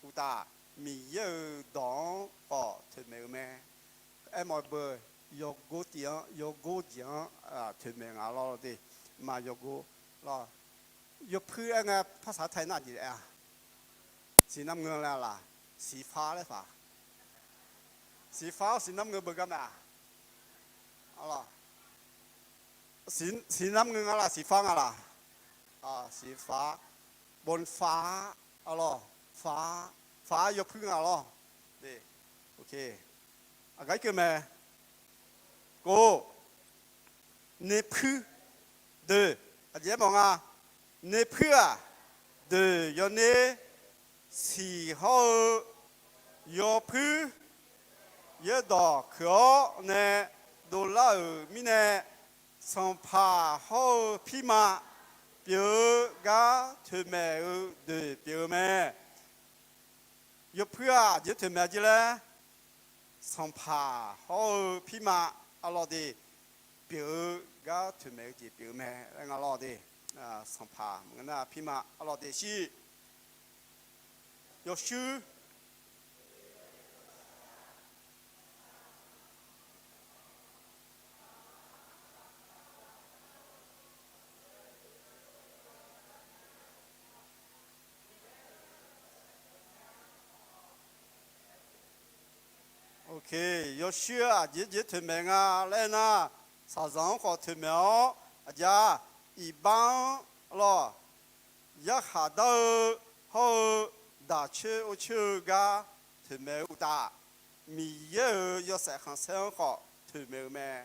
uqtaf, Miqyaer-euq dawq-anr khawf toeqmaeq-eu mae. Aermawf beu, yawgor tiv-anr, yawgor jeq-anr toeqmaeq nga lawr de. Maq yawgor lawr. Yawpuir aer ngae, ภาษาไทย nar jeq aer-a, สีน้ำเงิน laer laq, สีฟ้า laer paq. สีฟ้า สีน้ำเงิน beugar mae-aq. สีน้ำเงิน nga laq, สีฟ้า nga laq. สีฟ้า, บนฟ้า, arlawq, ฟ้า, ฟ้า yawpuir nga lawr. Aqgar keuv mae. Kov, nerpuir, doe, aqjeq aermawf nga. Nerpuir-aq, doeq yawner, siq hawr-eu yawpuir, yaerdawq keuq-awr nae dovlar-euq mirnae, sanqpaq hawr-eu pirma, pyeuf-eu gar toeqmaeq-eu deuq pyeuf-eu mae. Yawpuir-aq, aqjeq toeqmaeq-a jir laer, sanqpaq hawr-eu pirma arlawr de, pyeuf-eu gar toeqmaeq-eu jeq pyeuf-eu mae laer nga lawr de. Sanqpaq maqngeur nar pirma arlawr de shir. Yawshuir Ok, yawshuir aqjeq jeq toeqmaeq nga laer nar, shaqzanq-anr khawf toeqmaeq-awr, aqjeq-aq, iqbax-anr lawr, yarkhaq dar-eu hawr-eu, daq coer or coer-eu gar toeqmaeq-eu uqtaf, Miqyaer-euq yawshaef khanqsaer-anr khawf toeqmaeq-eu mae.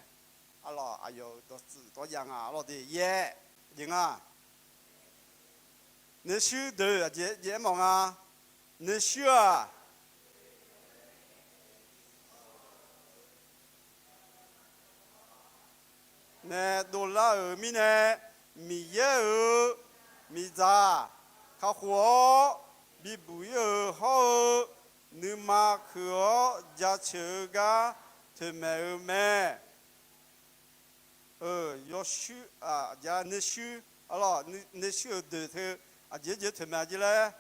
Arlawr, aqyawf-euq dawqtsuif dawrjav nga arlawr de yaer, jeq nga. Nershuir deuq aqjeq jeq aermawf nga. Nershuir-aq, nae dovlar-euq mirnae, Miqyaer-euq miqdzaq kakhof-awr bibuq ir-euq hawr-eu, nuima keuq-awr jaceuq-eu gar toeqmaeq-eu mae. Yawshuir, aqjeq nershuir, arlawr, nershuir-euq deuq teu aqjeq jeq toeqmaeq jir laer,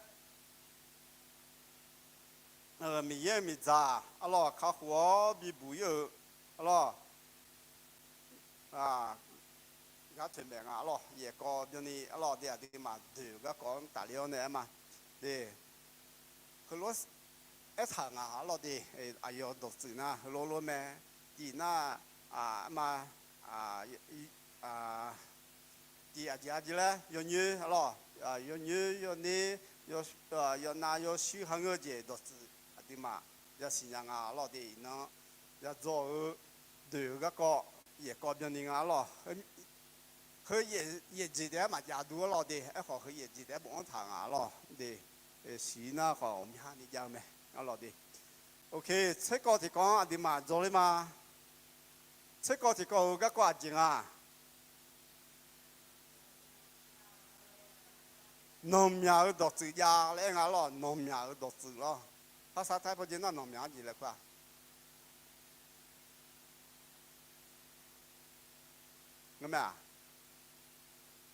Miqyaer-euq miqdzaq arlawr kakhof-awr bibuq ir-euq arlawr, gar toeqmaeq nga arlawr, yaefkawv byanni arlawr de, aqduimaf deuq garkawv-anr tafler-awr nae aer ma de. Heulof aertaq nga arlawr de, aqyawf dawqtsuif nar heulof lof mae. Tiq nar, aer ma, tiq aqjeq aqjeq laer yawnyoer arlawr, yawnyoer yawner, yawnav yawshuir kharngeur-eu jeq dawqtsuif aqduimaf yasiq nya nga arlawr de, iqnan yadzaw-eu deuq-eu garkawv yaefkawv byanni nga arlawr. Heu yaefjeq taef-aer maqjav dur arlawr de, aerkhawf heu yaefjeq taef-aer bofanr taq nga arlawr de. Siq nar khawf ghawqmyani jav-eu mae arlawr de. Ok, tserkawv tiqkawv-anr aqduimaf dzawler ma. Tserkawv tiqkawv-euq garkawv aqjeq nga. Nanqmyaq-euq dawqtsuif jav laer aer nga lawr, nanqmyaq-euq dawqtsuif lawr. Parsar taer pawjeq nar nanqmyaq-anr jeq laer kur-a. Ngar mae-aq,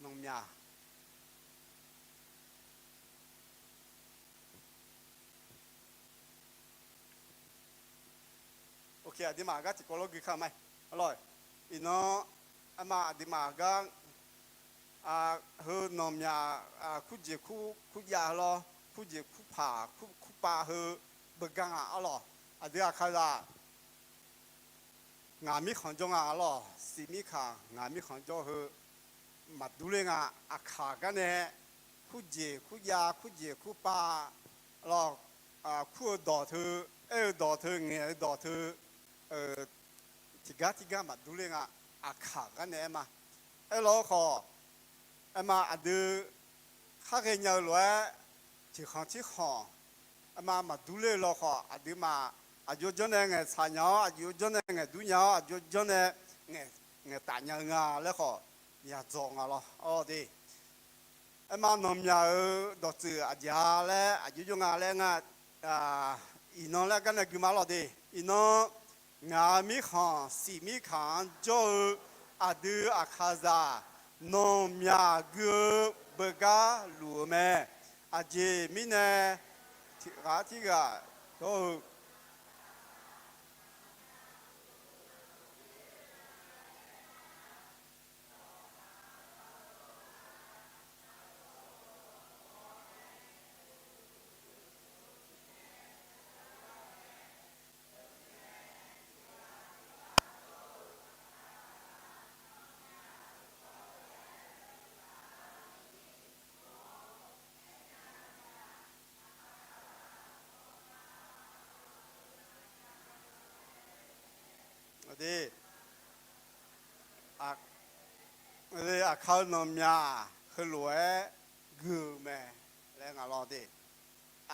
nanqmyaq. Ok, aqduimaf gar tiqkawv lawr gui kar ma. Arlawr, iqnan, aerma aqduimaf gar, heu nanqmyaq, kurjeq kur, kurjav heu lawr, kurjeq kurpaq, kur, kurpav heu beugar nga arlawr. Aqdui aqkaqzaq ngaq mirkhanq jawr nga arlawr, siq mirkaq ngaq mirkhanq jawr heu maqdur ler nga. Aqkaq gar nae kurjeq kurjav kurjeq kurpav lawr, kur-eu dawq teu, aer-eu dawq teu, ngaeq-eu dawq teu, tiqgar tirgar maqdur ler nga. Aqkaq gar nae aer ma. Aerlawr khawf, aerma aqdui khar ghaenya-eu lof-aer tiqkhanq tirkhanq aerma maqdur ler-eu lawr khawf, aqduimaf aqjox janr nae ngaeqtsaq nya-awr, aqjox janr nae ngaeqdur nya-awr, aqjox janr nae ngaeqtaf nya-eu nga laer khawf yadzaw nga lawr arlawr de. Aerma nanqmyaq-euq dawqtsuif aqjeq-a laer aqjox jawr nga laer nga. Iqnan laer gar nae gui ma lawr de. Iqnan ngaq mirkhanq siq mirkaq-anr jawr-eu aqdui aqkaqzaq nanqmyaq gui-eu beugar luf-eu mae. Aqjeq mirnae tiqghaq tirghaq jawr-eu Aqkaq-eu nanqmyaq heulof-aer gui-eu mae laer nga lawr de.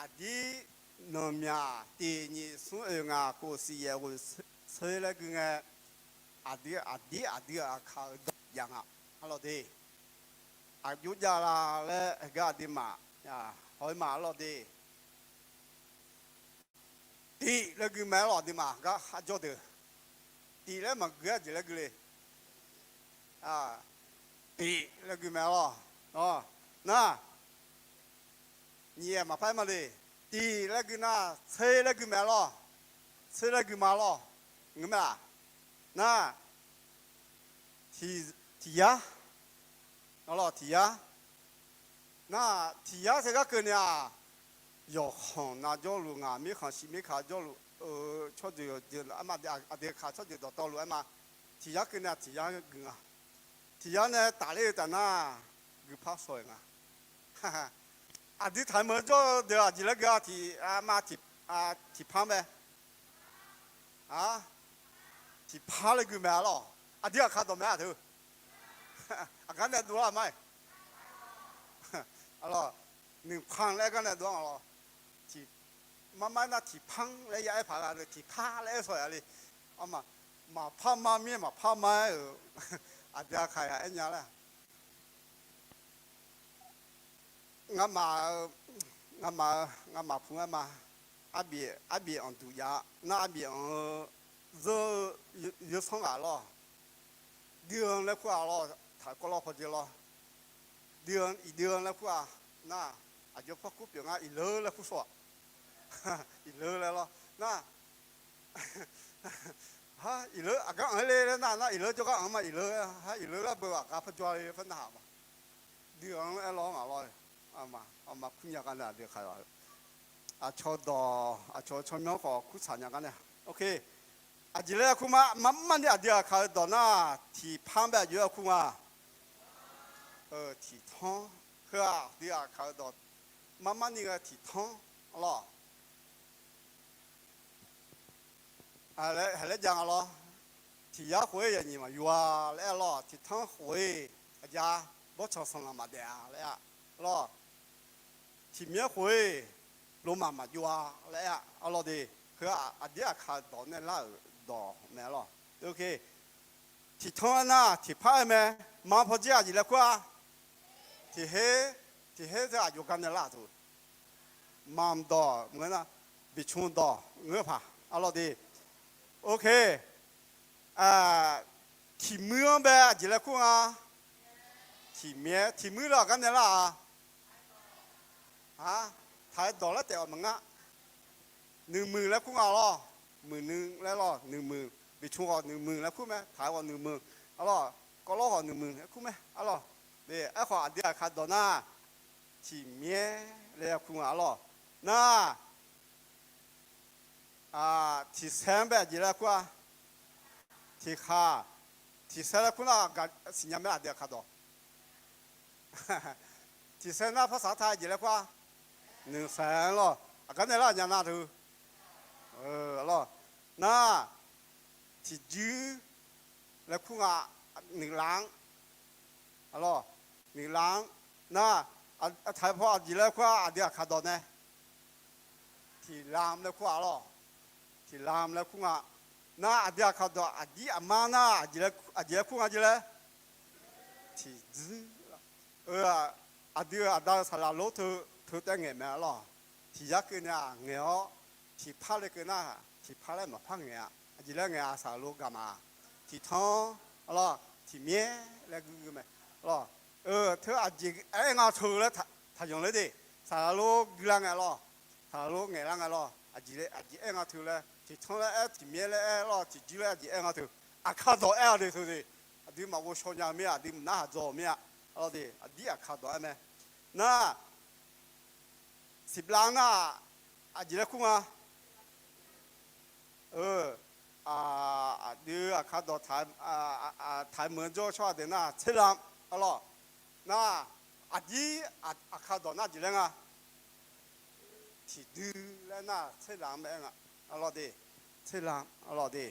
Aqdir nanqmyaq tiq nyiq smr oeq ngaq khof siq yaeq ghoeq tser laer gui ngae, aqdir aqdui aqkaq-eu dawq jav nga arlawr de. aqjox jav la laer heugar aqduimaf haw-ir ma arlawr de. Tif laer gui mae arlawr, aqduimaf gar kharjawr deuq. Tif laer maqgui-aer aqjeq laer gui le. Tif laer gui mae arlawr. Nar, nyiq-aer maqpar-aer ma le. Tif laer gui nar, tser laer gui mae arlawr. Tser laer gui ma arlawr. Ngeur mae-aq. Nar, tiq yar. Arlawr tiq yar. Nar, tiq yar teu gar keuvni-aq, yawqkhanq nav jawrluf, ngaq mirkhanq shif mirkaq jawrluf-eu tsawrjeuq yawqjeuq, aqdui kaq tsawrjeuq dawqtawvluf-aer ma. Tiq yar keuvni-aq tiq yar gui nga. Tiq yar nae tafler-eu taf nar, guipar shawq-aer nga. Aqdui taq-aer meuq-eu jawr-eu deuq aqjeq laer gui-a, tiq, ma, tiqpar mae. Tiqpar laer gui mae arlawr. Aqdui aqkaq dawq mae-aq teu. Aqgar nae dov-a ma-iq. Arlawr, nuipanq laer gar nae dov-a arlawr. Tiq, marmar nar tiqpanq laer ya aer paq-a, tiqpar laer aer shawq-a le. Arma, maqpar ma mir-aer maqpar ma-aer-euq aqdui aqkaq ya aer nya laer. Ngamaf-eu, ngamaf-eu, ngamaf pmq-aer ma. Arbif, arbif anqduq jav-a nar, arbif anq-eu zeur-eu yawsanr ghaq lawr. Duiv-anr laer kur-aq lawr, taq-eu kawv lawr pawdzer lawr. Duiv-anr, iqduiv-anr laer kur-aq nar, aqjox par kur pyeuf ngar, iqleur laer kur sawq-aq. Iqleur laer lawr nar, iqleur aqgar anq-aer le laer nar, nar iqleur jawrgar anq ma, iqleur, iqleur gar beu aqgar par jawr-a le par narhaq ma. Duiv-anr aer lawr ngaq lawr. Aqma, aqma kur nya gar nae aqdui kaq-a. Aqcawq dawq, aqcawq tsawrmyanr khawf kur tsaq nya gar nae. Aqjeq laer kur ma, marmarni aqdui aqkaq-eu dawq nar, tiqpar bae aqjox-aer kur nga. Tiqtanr, heu-aq aqdui aqkaq-eu dawq, marmarni ghae tiqtanr lawr. Haiq laer jav nga lawr. Tiq yar khof-ir yaeqnyiq maqyov-a laer aer lawr. Tiqtanr khof-ir aqja bawrtsanq sanqlanq maqdaef-a laer aer lawr. Tiq myaer khof-ir lomaf maqjov-a laer aer-a arlawr de. Heu aqdir aqkaq dawq nae lar-euq dawq mae arlawr. Tiqtanr aernar tiqpar-aer mae. Mar pawdzer aqjeq laer kur-a. Tiqher, tiqher teu aqjox gar nae lar-aq teu. Maqdawq ngeur nar, biqcmq dawq ngeur paq arlawr de. Ok. Tiqmuir-anr bae aqjeq laer kur nga. Tiqmyaer, tiqmuir laer aqgar nae lar-a. Taq-aer dawq laer taef-awq maqnga. Nuimuiq laer kur nga lawr. Muiqnuiv laer lawr, nuimuiq. Biqcmq khawf nuimuiq laer kur mae, taq-aer khawf nuimuiq. Arlawr, kawvlawr khawf nuimuiq laer kur mae arlawr. Aerkhawf aqdui aqkaq dawq nar, tiqmyaer laer kur nga arlawr. Nar, tiqsaer-anr bae aqjeq laer kur-a. Tiqkhaq, tiqsaer laer kur nar siqnya mae aqdui aqkaq dawq. Tiqsaer nar parsaq taq aqjeq laer kur-a. Nuisaer lawr, aqgar nae lar nya nar teu. Arlawr, nar, tiqjuir laer kur nga. Nuiqlaf-anr, arlawr, nuiqlaf-anr nar, taq-aer paw aqjeq laer kur-a aqdui aqkaq dawq nae. Tiqlam laer kur-a lawr. Tiqlam laer kur nga. Nar aqdui aqkaq dawq aqdir aqmar nar aqjeq laer kur nga jeq laer. Tiqdzuir. Aqdui aqda-eu saqlaq lor teu, teu taef ngaeq mae arlawr. Tiq yar keuv nae-aq ngaeq-awr, tiqpar laer keuv nar tiqpar laer maqpar ngaeq-a. Aqjeq laer ngaeq-a saqlaq lor gaq ma. Tiqtanr, arlawr, tiqmyaer laer guiqguiq mae. Arlawr, teu aqjeq aer nga teu laer taqyanq ler de. Saqlaq lor guiqlar ngae lawr. Saqlaq lor ngaeqlar ngae lawr. Aqjeq aer nga teu laer, tiqtanr laer aer, tiqmyaer laer aer lawr, tiqjuir laer aqjeq aer nga teu. Aqkaq dawq aer-awq de teu de. Aqdui maqghov shaw nya-eu mir-a, aqdui maqnar haq dzaw-euq mir-a. Arlawr de, aqdir aqkaq dawq aer mae. Nar, siqblav nar, aqjeq laer kur nga. Aqdui aqkaq dawq taq-aer meuq-anr jawr-eu tsawrhaq deuq nar tserlam arlawr. Nar, aqdir aqkaq dawq nar jeq laer nga. Tiqdui laer nar tserlam-anr bae aer nga. Arlawr de, tserlam arlawr de,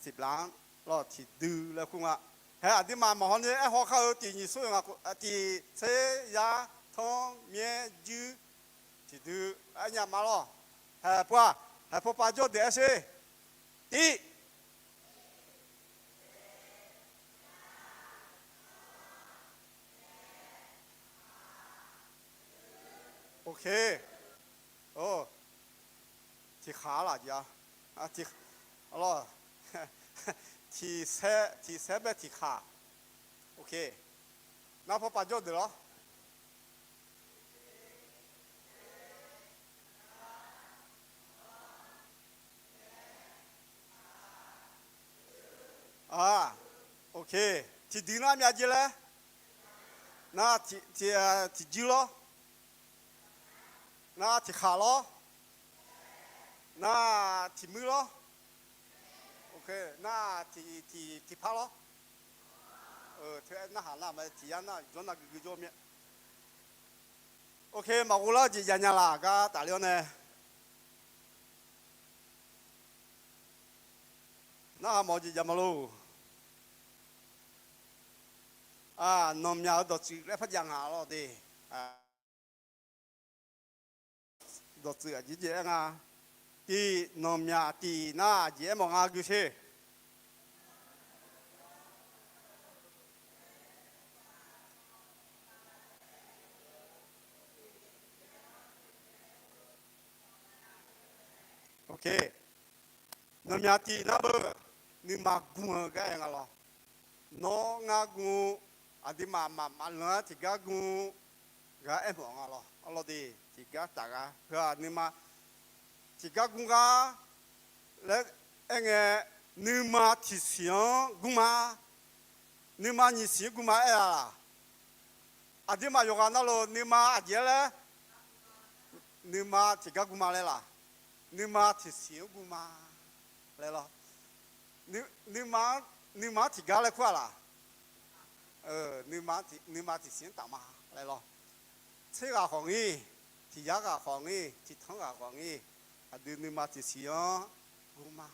siqblav-anr lawr tiqdui laer kur nga. Hae aqduimaf maqhaw ni aerhaw kar-eu tiq nyiq smr nga, tiq tser yar tanr myaer juir tiqdui aer nya ma lawr. Hae pov-a, hae pov pav jawr deuq aer sher. Tiv. Ok. Or, tiqkhaq-a laf jeq-a. Tiq, arlawr, tiqsaer, tiqsaer bae tiqkhaq. Ok. Nar pawpav jawr deuq lawr. A, ok. Tiqdui nar myav jeq laer. Nar tiq, tiq, tiqjuir lawr. Nar tiqkhaq lawr. Nar tiqmuir lawr. Ok. Nar tiq, tiq, tiqpar lawr. Teu-aer narhaq nar ma tiq yar nar jawr nar guiqguiq jawr mir-a. Ok, maqghov lar-eu jeq jav nya laf gar tafler-awr nae. Narhaq mawf-eu jeq jav ma lor. Nanqmyaq-euq dawqtsuif laer par jav nga lawr de. Dawqtsuif aqjeq jeq aer nga. Tiq, nanqmyaq tiq nar aqjeq aermawf nga gui sher. Ok. Nanqmyaq tiq nar beu, nuima gm-eu gar aer nga lawr. Nawr ngar gm-eu, aqduimaf maqmaqlanr-aer tiqgar gm-eu gar aermawf nga lawr. Arlawr de, tiqgar taf gar heu-aq nuima tiqgar gm gar laer aer ngae, nuima tiqsiq-anr gm ma. Nuima nyiq siq-anr gm ma aer-a laq. Aqduimaf yawqghaq navluf nuima aqjeq laer, nuima tiqgar gm ma laer laq. Nuima tiqsiq-anr gm ma laer lawr. Nuima, nuima-anr tiqgar laer kur-a laq. Nuima tiqsiq-anr taf ma laer lawr. Tser ghaq khawf ngir, tiq yar ghaq khawf ngir, tiq tanr ghaq khawf ngir, aqdui nuima tiqsiq-anr gm ma.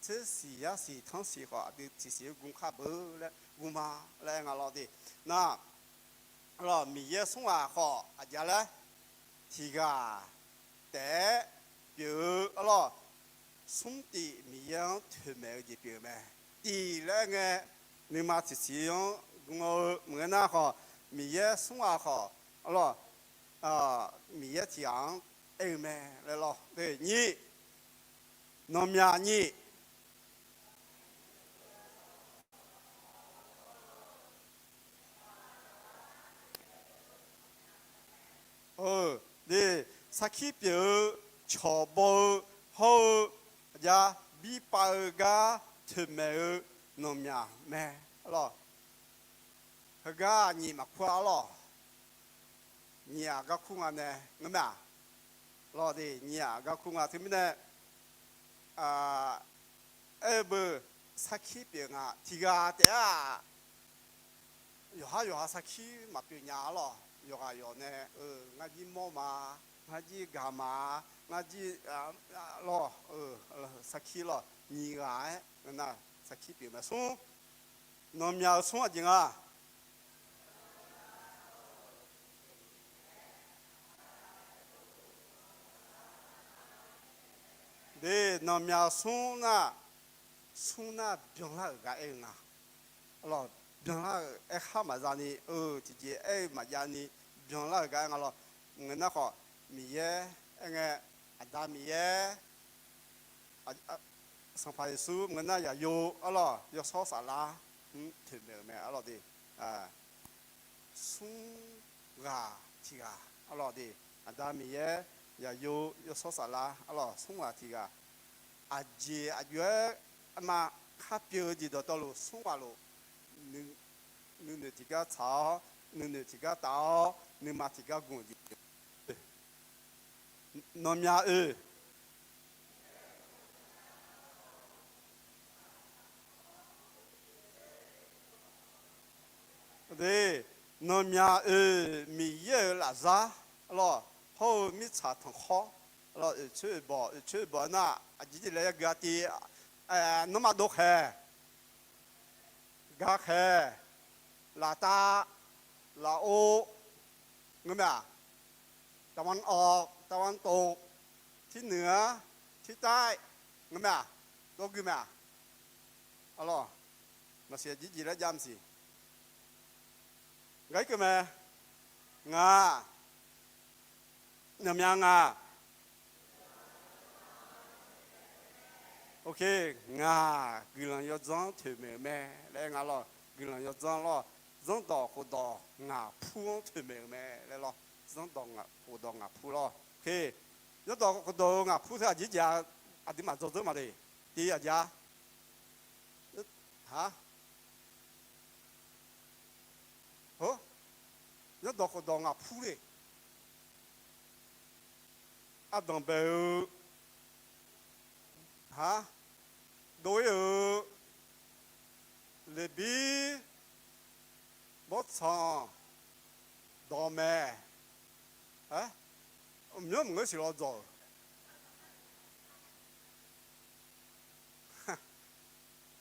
Tser siq yar siq tanr siq khawf aqdui tiqsiq-anr gm kar beu laer gm ma laer aer nga lawr de. Nar, arlawr, Miqyaer smr ghaq khawf aqjeq laer tiq ghaq taef-aer pyeuf-eu arlawr, smr tif Miqyaer-anr toeqmaeq-eu jeq pyeuf-eu mae. Tif laer aer ngae, nuima tiqsiq-anr gm-eu maqngeur nar khawf, Miqyaer smr ghaq khawf arlawr, Miqyaer tiq ghaq-anr aer-eu mae laer lawr. Nyir, nanqmyaq nyir. De, sarkir pyeuf-eu, cawq baw-eu, hawr-eu, aqja birpav-eu gar toeqmaeq-eu nanqmyaq mae. Arlawr, heugar nyif maqkur-a arlawr. Nyif-aq gar kur nga nae ngeur mae-aq. Lawr de, nyif-aq gar kur nga teumirnae, aer-eu beu sarkir pyeuf nga tiq ghaq taef-aer-aq, yawqhar yawqha sarkir maqpyeuf nya arlawr. Yawqghaq yawq nae, ngar jir mawr ma, ngar jir gaq ma, ngar jir, lawr, sarkir lawr nyiq ghaq-aer ngeur nar sarkir pyeuf mae. Smr, nanqmyaq-euq smr aqjeq nga. De, nanqmyaq smr nar, smr nar byanlar-euq gar aer-eu nga. Arlawr, byanlar-euq aerkhar maqza ni, eu, tiqjeq aer-eu maqjav ni, byanlar-euq gar aer nga lawr. Maqngeur nar khawf, Miqyaer aer ngae, Aqda Miqyaer, Sanqpaq Yeqsur maqngeur nar yaqyo arlawr, Yawshawr Saflar-anr toeqmaeq-euq mae arlawr de. Smr ghaq tiq ghaq arlawr de, Aqda Miqyaer, yaqyo, Yawshawr Saflar arlawr, smr ghaq tiq ghaq. Aqjeq aqjox-aer ma kharpyeuf-eu jeq dawqtawvluf smr ghaq luf, nuinoeq tiqgar tsaq-awr, nuinoeq tiqgar taf-awr, nuima tiqgar gm-eu jeq. Nanqmyaq oe. De, nanqmyaq oe, Miqyaer-euq lafzar arlawr, hawr-eu mirtsaq tanqkhawr arlawr, oeqtsoer oeqbawq, oeqtsoer oeqbawq nar aqjeq jeq laer yagaq tiv, nanrma dov khaeq, gar khaeq, laftav, lafov, ngeur mae-aq, ตะวันออก ตะวันตก ที่เหนือ ที่ใต้ ngeur mae-aq, dawrgui mae-aq, arlawr, maqsiq aqjeq jeq laer jav maqsiq. Ngaq-ir keuv mae, ngaq Nanqmya ngaq. Ok, ngaq guiqlanq yawdzanr toeqmaeq-euq mae laer nga lawr. Guiqlanq yawdzanr lawr. Zanrdawq khofdawq ngaqpur-anr toeqmaeq-euq mae laer lawr. Zanrdawq khofdawq ngaqpur lawr. Ok, zanrdawq khofdawq-euq ngaqpur teu aqjeq jeq-a, aqduimaf dzawdzeur ma le. Tiq aqjeq-a. Zanrdawq khofdawq ngaqpur le. Ardanq bae-eu, ha, dov-ir-euq, leqbir, bawrtsanq, dawqmaeq, mqmyanr maqngeur siq lawr dzawq-euq.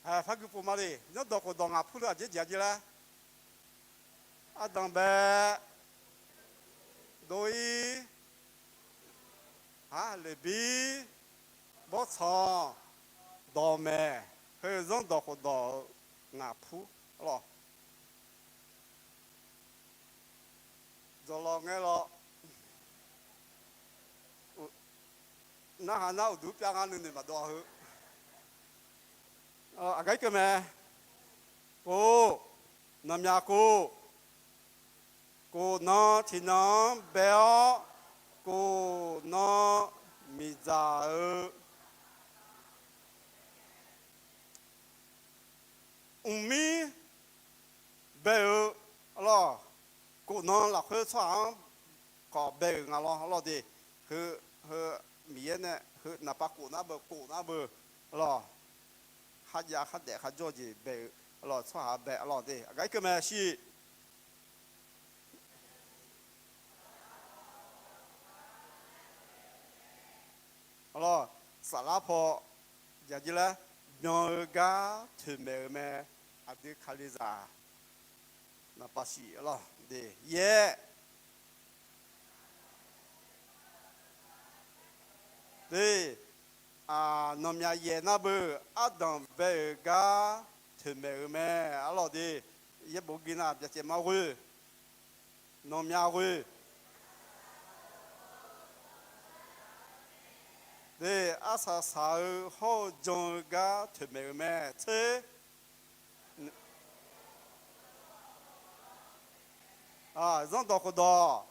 Par gui pov ma le. Zanrdawq khofdawq ngaqpur teu aqjeq jeq-a jir laer, ardanq bae, dov-ir, ha, leqbir, bawrtsanq, dawqmaeq, heu zanrdawq khofdawq-euq ngaqpur lawr. Dzawqlawq ngae lawr. Narhaq nar uqduq pyav ngar nuinoeq maqdov-a heu. Aqgar irkeuv mae. Kov, nanqmya kov, kov nan tiqnan-anr bae-awr, kov nan miqdzaq-eu mqmir bae-eu lawr. Kov nan lafkhoer tsawrhaq-anr khawf bae-euq nga lawr lawr de. Heu, heu, Miqyaer nae heu naqpav kov nar beu, kov nar beu lawr. Kharjav khardaef kharjawr jeq bae-eu lawr, tsawrhaq bae lawr de. Aqgar irkeuv mae shi. Lawr, saflar paw jaqjir laer byan-eu gar toeqmaeq-euq mae. Aqdui Kalizaq naqpav shif lawr de. Yaeq, de, nanqmya yaeq nar beu, ardanq bae-euq gar toeqmaeq-euq mae. Arlawq de, yaerbof gui nar byacaev ma ghoe. Nanqmya ghoe. De, arsaq saq-eu hawr-eu jan-eu gar toeqmaeq-euq mae. Tser, zanrdawq khofdawq,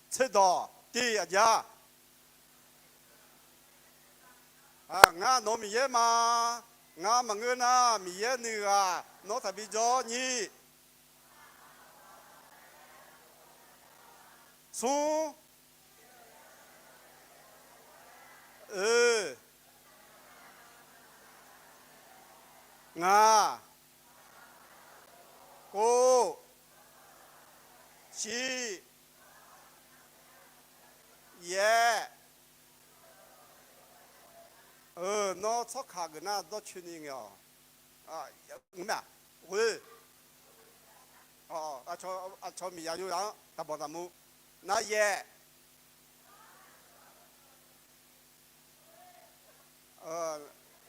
tserdawq tiv aqjeq-a. Ngar nawq-eu Miqyaer ma. Ngar maqngeur nar Miqyaer nuighaq nawr taqbi jawr nyiq. Smr. Oe. Ngaq. Kov. Shif. Yaeq. Nawr tsawrkaq geuf nar dawrcoeni ngae-awq. Ghoe. Aqcawq miqya yawzaq-anr taqbanq taqmuv. Nar yaeq.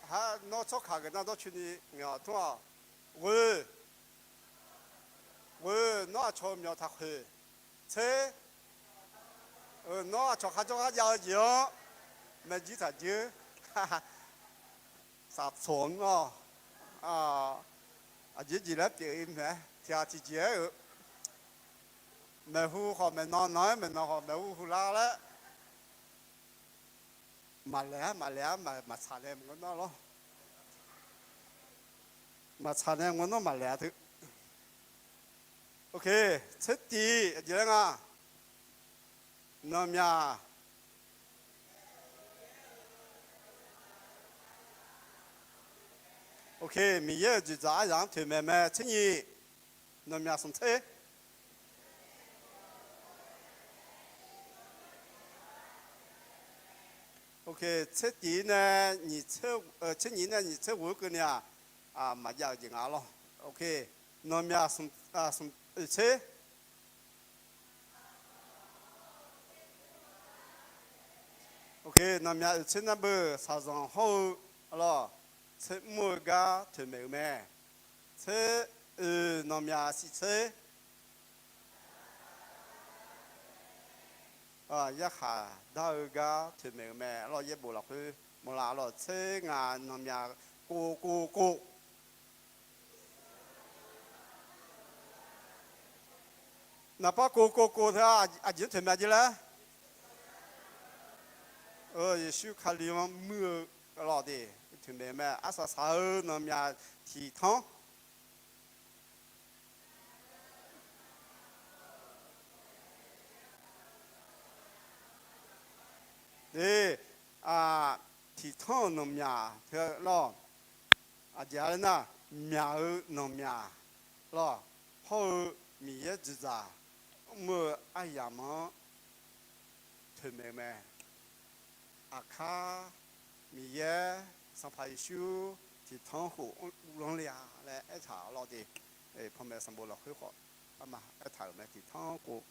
Har nawr tsawrkaq geuf nar dawrcoeni ngaeq-awq tmr-awq. Ghoe. Ghoe, nawr aqcawq-eu myawq taqkhoeq. Tser. Nawr aqcawq kharjawr kharjav-eu jeq-anr maeqjir taqjir. Saqtsoq-anr-awq. Aqjeq jeq laer pyeuf-eu mae. Tiqghaq tiqjeq-aer-euq maeqhu khawf maeqnan nan-aer, maeqnan khawf maeqhu hu lar laer. Maqlaeq-ar maqlaeq-ar maqtsaq nae maqngeur nar lawr. Maqtsaq nae maqngeur nar maqlaeq-a teu. Ok, tser tiv aqjeq laer nga. Nanqmyaq. Ok, Miqyaer-euq dzoeqdzaq aryaq-anr toeqmaeq mae. Tser nyiq. Nanqmyaq smq tser. Ok, tser tiv nae, tser nyiq nae nyiq tser ghof-aer keuvni-aq, maqjav-euq jeq nga lawr. Ok, nanqmyaq smq oeq tser. Ok, nanqmyaq oeq tser nar beu shaqzanq hawr-eu lawr, tser mr-eu gar toeqmaeq-euq mae. Tser oeq nanqmyaq shif tser. yarkhaq dar-eu gar toeqmaeq-euq mae. Arlawr, yaerbof lafkhoer mawrlar arlawr, tser ngaq nanqmyaq kov kov kov. Naqpar kov kov kov teu aqjeq-anr toeqmaeq jeq laer, Yeqsur Kali-anr muir-eu arlawr de, toeqmaeq mae. Arsaq saq-eu nanqmyaq tiq tanr. De, tiq tanr-euq nanqmyaq teu lawr, aqjeq-a nar, myaq-eu nanqmyaq lawr, hawr-eu Miqyaer dzoeqdzaq mr-eu aryamq-anr toeqmaeq-eu mae. Aqkar Miqyaer Sanqpaq Yeqsur tiq tanr khof uvlanr le-a laer aertaq arlawr de. Panmaeq sanqbof lafkhoer khawf, arma aertaq-euq mae, tiq tanr khof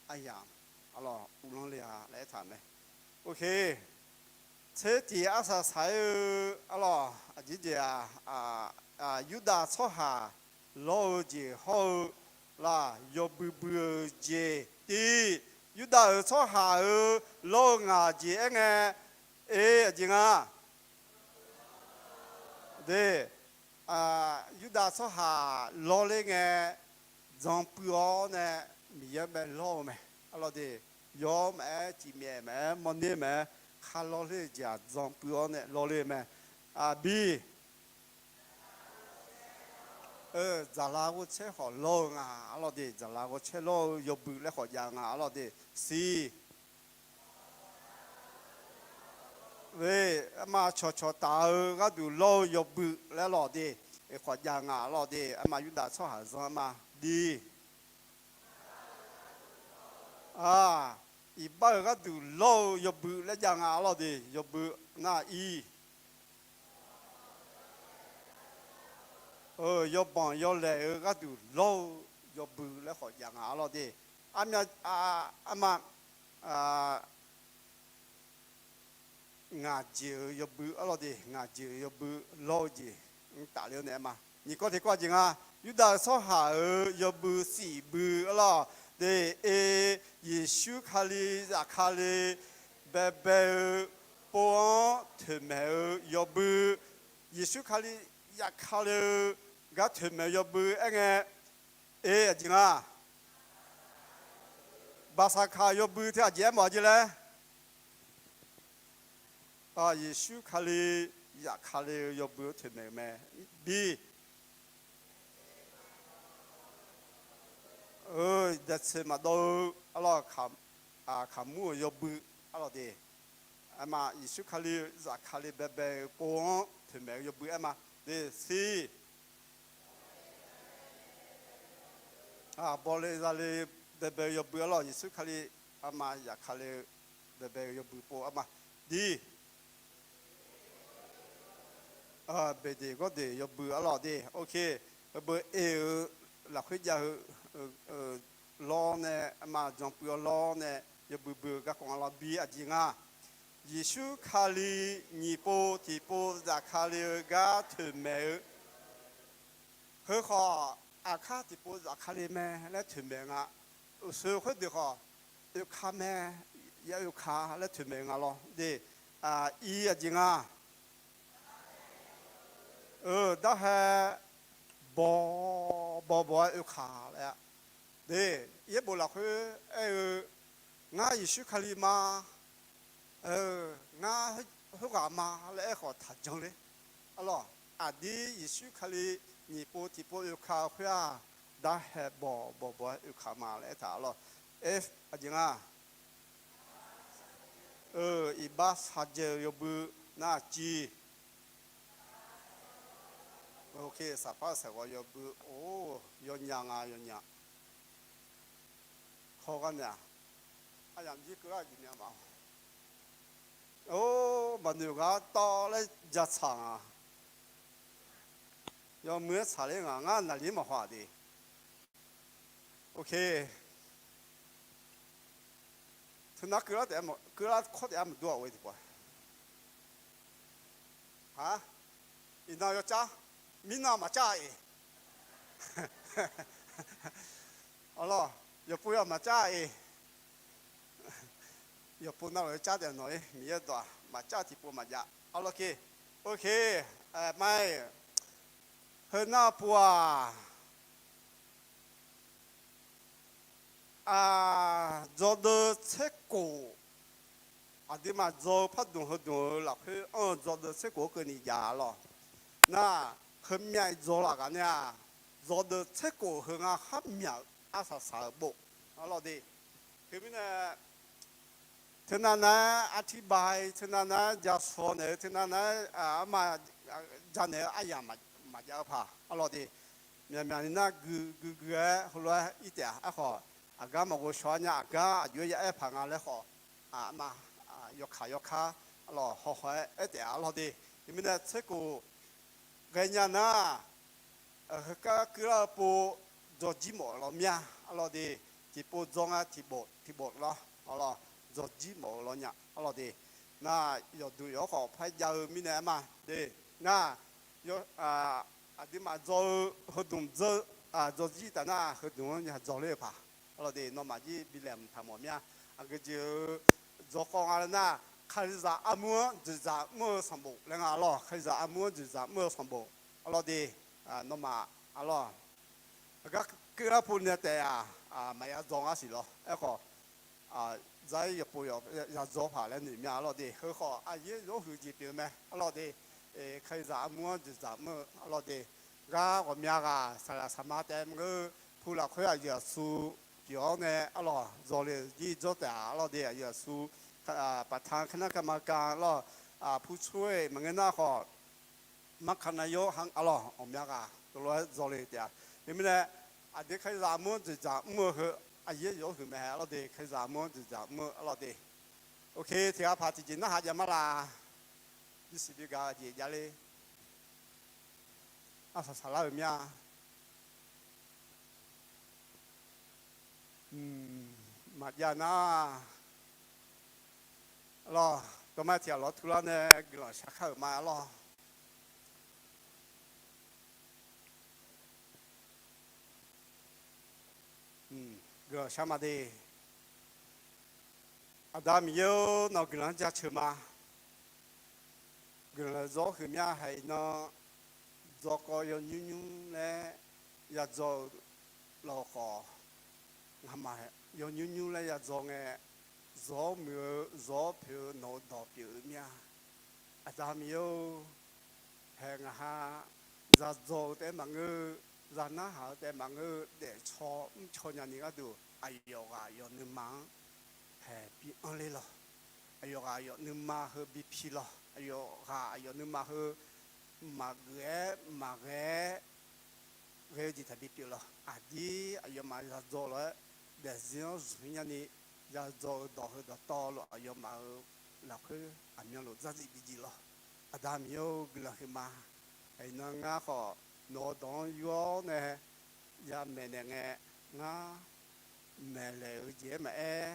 aryamq arlawr uvlanr le-a laer aertaq mae. Oke. Tser tiq arsaq saq-aer-eu arlawr, aqjeq jeq-aq, Yurdav tsawrhaq lawr-eu jeq hawr-eu laf, yawbui bui-eu jeq tiq, Yurdav-euq tsawrhaq-euq lawr-eu ngaq jeq aerngae, e aqjeq nga de, Yurdav tsawrhaq lawrler ngae, dzan puiv-awr nae Miqyaer bae lawr-eu mae. Arlawr de, yawr maqaer, cifmyaef maqaer, mawrner maqaer, ka lawrler-eu jeq-aq dzan puiv-awr nae lawrler-eu mae. Aqbi, dzaqlar ghawrcaer khawf lawr-eu nga. Arlawr de, dzaqlar ghawrcaer lawr-eu yawbui laer khawf jav nga. Arlawr de, siq. Ve, arma cawq cawq taf-eu gharduq lawr-eu yawbui laer lawr de, khawf jav nga. Arlawr de, arma Yurdav tsawrhaq zanr arma div. Iqbax-euq gharduq lawr-eu yawbui laer jav nga. Arlawr de, yawbui nar ir. Yawbanq yawlaeq-eu gharduq lawr-eu yawbui laer khawf jav nga. Arlawr de, armya, arma, ngaq jeq-euq yawbui arlawr de, ngaq jeq-euq yawbui lawr-eu jeq mr tafler-awr nae arma nyiq kawv tiq kawv jeq nga. Yurdav-euq tsawrhaq-euq yawbui siq bui arlawr de, e, Yeqsur Kali zafkale baebae-eu pov-anr toeqmaeq-eu yawbui, Yeqsur Kali zafkale-eu gar toeqmaeq-eu yawbui aerngae, e aqjeq nga. Baqsaqkaq yawbui teu aqjeq aermawf-a jeq laer, Yeqsur Kali zafkale-eu yawbui-anr toeqmaeq-eu mae. Bi, daeqtsoeq maqdawv-eu arlawr, kaqmur-euq yawbui arlawr de, aerma Yeqsur Kali zafkale baebae-eu pov-anr toeqmaeq-eu yawbui aerma de, siq. Bawle zale baebae-eu yawbui arlawr, Yeqsur Kali arma zafkale-eu baebae-eu yawbui pov arma div. Beqdeq gawrdeq yawbui arlawr de, oke, heubeu e-eu lafkhoer jav-eu lawr nae, arma janpuiv-awr lawr nae yawbui bui-eu garkawv nga lawr. Bi aqjeq nga. Yeqsur Kali nyiq pov tiqpov zafkale-eu gar toeqmaeq-eu, heukhawf aqkar tiqpov zafkale mae laer toeqmaeq nga. Uqshoe khoerdeuq khawf oeka mae, ya oeka laer toeqmaeq nga lawr de. Ir aqjeq nga. Darhae bawq bawq bawq-aer oeka laer-a. De, yaerbof lafkhoer aer-eu, ngar Yeqsur Kali ma, ngar khoerghaq ma laer aerkhawf taqjan ler. Arlawr, aqdir Yeqsur Kali nyiq pov tiqpov oeka-eu khoer-aq, darhae bawq bawq bawq-aer oeka ma laer aertaq arlawr. Aqjeq nga. Iqbax shaqjaev-eu yawbui nar civ. Oke, saqpar saqghawq yawbui, or, yawnya nga, yawnya. Hawr gar naeq-aq, aryamq jir keuv-ar jeq myav ma. Or, maqnoeq ghaq tawv laer ja tsaq nga. Yawmuiq-aer tsaqler nga, ngar naqli maqhaw-aq de. Oke. Teunar keuvlar taef-a, keuvlar kawr taef-a maqdur-aq ghoe tiqpawf. Aq, iqnan yawcar, mirnan maqcar-a eq. Arlawr, yawqpov yawq maqcar-a eq. yawqpov navluf-aer car taef nawq-ir Miqyaer dawq-aq maqcar tiqpov maqjav arlawr ke. Oke, ma-iq, heu nar pov-aq, dzawdeuv tserkof, aqduimaf dzaw-eu pardmq heudmq-euq lafkhoer anr-eu dzawdeuv tserkof-anr keuvni jav-a lawq. Nar, heumyav-iq dzaw laf ghaq nae-aq, dzawdeuv tserkof heu ngar kharmyaq-euq arsaq saq-euq bof arlawr de. Teumirnae, teunav nav-aer artirbav-ir, teunav nav-aer jasuq-awr naeq-eu, teunav nav-aer arma janaeq-eu aryamq maqjav-eu paq arlawr de. Myaqmyaq ni nar gui gui gui-aer heulof-aer ir taef-a. Aerkhawf, aqgar maqghov shaw-ar nya, aqgar aqjox-aer ya aer paq nga laer khawf, arma yawkaq yawkar arlawr hawhaw-aer aer taef-a arlawr de. Teumirnae tserkof ghaenya nar, heugar keuvlar-eu pov dzawjir mawf lawq mya arlawr de. Tiqpov dzaw nga tiqbof tiqbof lawr arlawr, dzawjir mawf-eu lawr nya arlawr de. Nar, yawqduq yawq-anr khawf par jav-eu mirnae arma de. Nar, aqduimaf dzaw-eu heudmq dzeur, dzawjir taf nar heudmq-anr ya dzaw ler-eu paq arlawr de. Nawmaf jir bi laeqhmq taqmawf mya. Aqgeujeq-eu dzawkhawv nga laer nar, Kalizaq armur-anr dzoeqdzaq mr-eu sanqbof laer nga arlawr. Kalizaq armur-anr dzoeqdzaq mr-eu sanqbof arlawr de. Nawmaf arlawr, heugar keuvlar pov nae taef-aq, maqya dzaw ngar siq lawr. Aerkhawf, dzar-ir yawqpov yawq ya dzaw paq laer noeq mya arlawr de. Heu khawf aqyaer zawr huiq jeq pyeuf mae arlawr de. Kalizaq armur-anr dzoeqdzaq mr-eu arlawr de. Gar ghawqmya ghaq saqlaq saqma taef maqngeur, pu lafkhoer aqyuif aqsur pyeuf-awr nae arlawr dzaw le-eu jir dzawr taef-a arlawr de. Aqyuif aqsur, paqtan kanar kamakan arlawr, pu coer maqngeur nar khawf, markaq nav yawr ha arlawr ghawqmya ghaq tov lof-aer dzaw le taef-a. Teumirnae, aqdui Kalizaq armur-anr dzoeqdzaq mr-eu heu aqyaer zawr huiq mae arlawr de. Kalizaq armur-anr dzoeqdzaq mr-eu arlawr de. Oke, tiqghaq paq tiqjeq narhaq jav ma laq. Bisiq bi gaq-eu jeq javler. Arsaq saqlar-euq mya. Maqjav nar, arlawr, dawqma tiq ghaq lawr turlar nae guiqlanq shar kar-euq ma arlawr. Guiqlanq shar ma de. Aqda Miqyaer-or, nawq guiqlanq-anr jaceuq ma. Guiqlanq zawr huiq mya haiq nan, dzawkawv yawnymr nymr laer yadzaw-eu lawkhawf, ngamaf yawnymr nymr laer yadzaw ngae, zawr muiq-eu zawr poeq-eu nawq-eu dawq pyeuf-eu mya. Aqda Miqyaer-or, haeq ngaq ha, za dzaw-eu taef maqngeur, za narhaq-eu taef maqngeur, daefcaw mrcaw nyani gharduq aqyawf ghaq aqyawf nuima-anr haeq bi anr ler lawq. Aqyawf ghaq aqyawf nuima heu bi pi lawq. Aqyawf ghaq aqyawf nuima heu maqgeuf-aer maqghae-aer ghae-eu jeq taqbi pyeuf lawq. Aqdir aqyawfmaf yadzaw lof-aer daefzir-anr zmq-ir nyani, yadzaw-eu dawq heu dawqtawvluf aqyawfmaf-euq lafkhoer aqmyanluf dzardziv bi dziv lawq. Aqda Miqyaer-or, guiqlanq huiqma. Iqnan ngar khawf nawq-eu dawq-anr yur-awr nae yamaeq naeq ngae, ngar maeqlaeq-eu jeq-aer maqaer,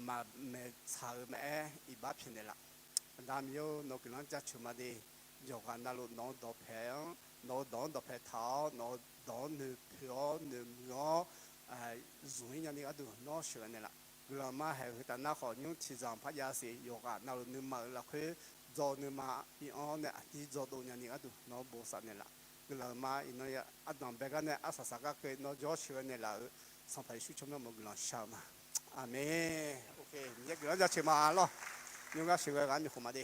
maqmaeq tsaq-eu maqaer, iqbax pyaeqnaeq laf. Aqda Miqyaer-or, nawq-eu guiqlanq-anr jaceuq ma de. Yawqghaq navluf nawq-eu dawqpae-anr, nawq-eu dawq-anr dawqpae taq-awr, nawq-eu dawq-anr noeqpoeq-awr noeqmuiq-awr, zmq-ir nyani gharduq nawr sheuqghae naeqlaf. Guiqlanq ma haeq heu taf nar khawf, nymr tiqzanq par jav siq. Yawqghaq navluf nuima-euq lafkhoer dzaw-eu nuima bi anr-awr nae aqdir dzawdov nyani gharduq nawr bosav naeqlaf. Guiqlanq ma iqnan ardanq bae gar nae arsaq saq gar keuv nawr jawr sheuqghae naeqlaf-euq Sanqpaq Yeqsur tsawrmyanr mawf guiqlanq shar-eu ma. Aqmeq. Miqyaer guiqlanq-anr jaceuq ma lawq. Nymr gar sheuqghae ghaq-anr myawqkhof ma de.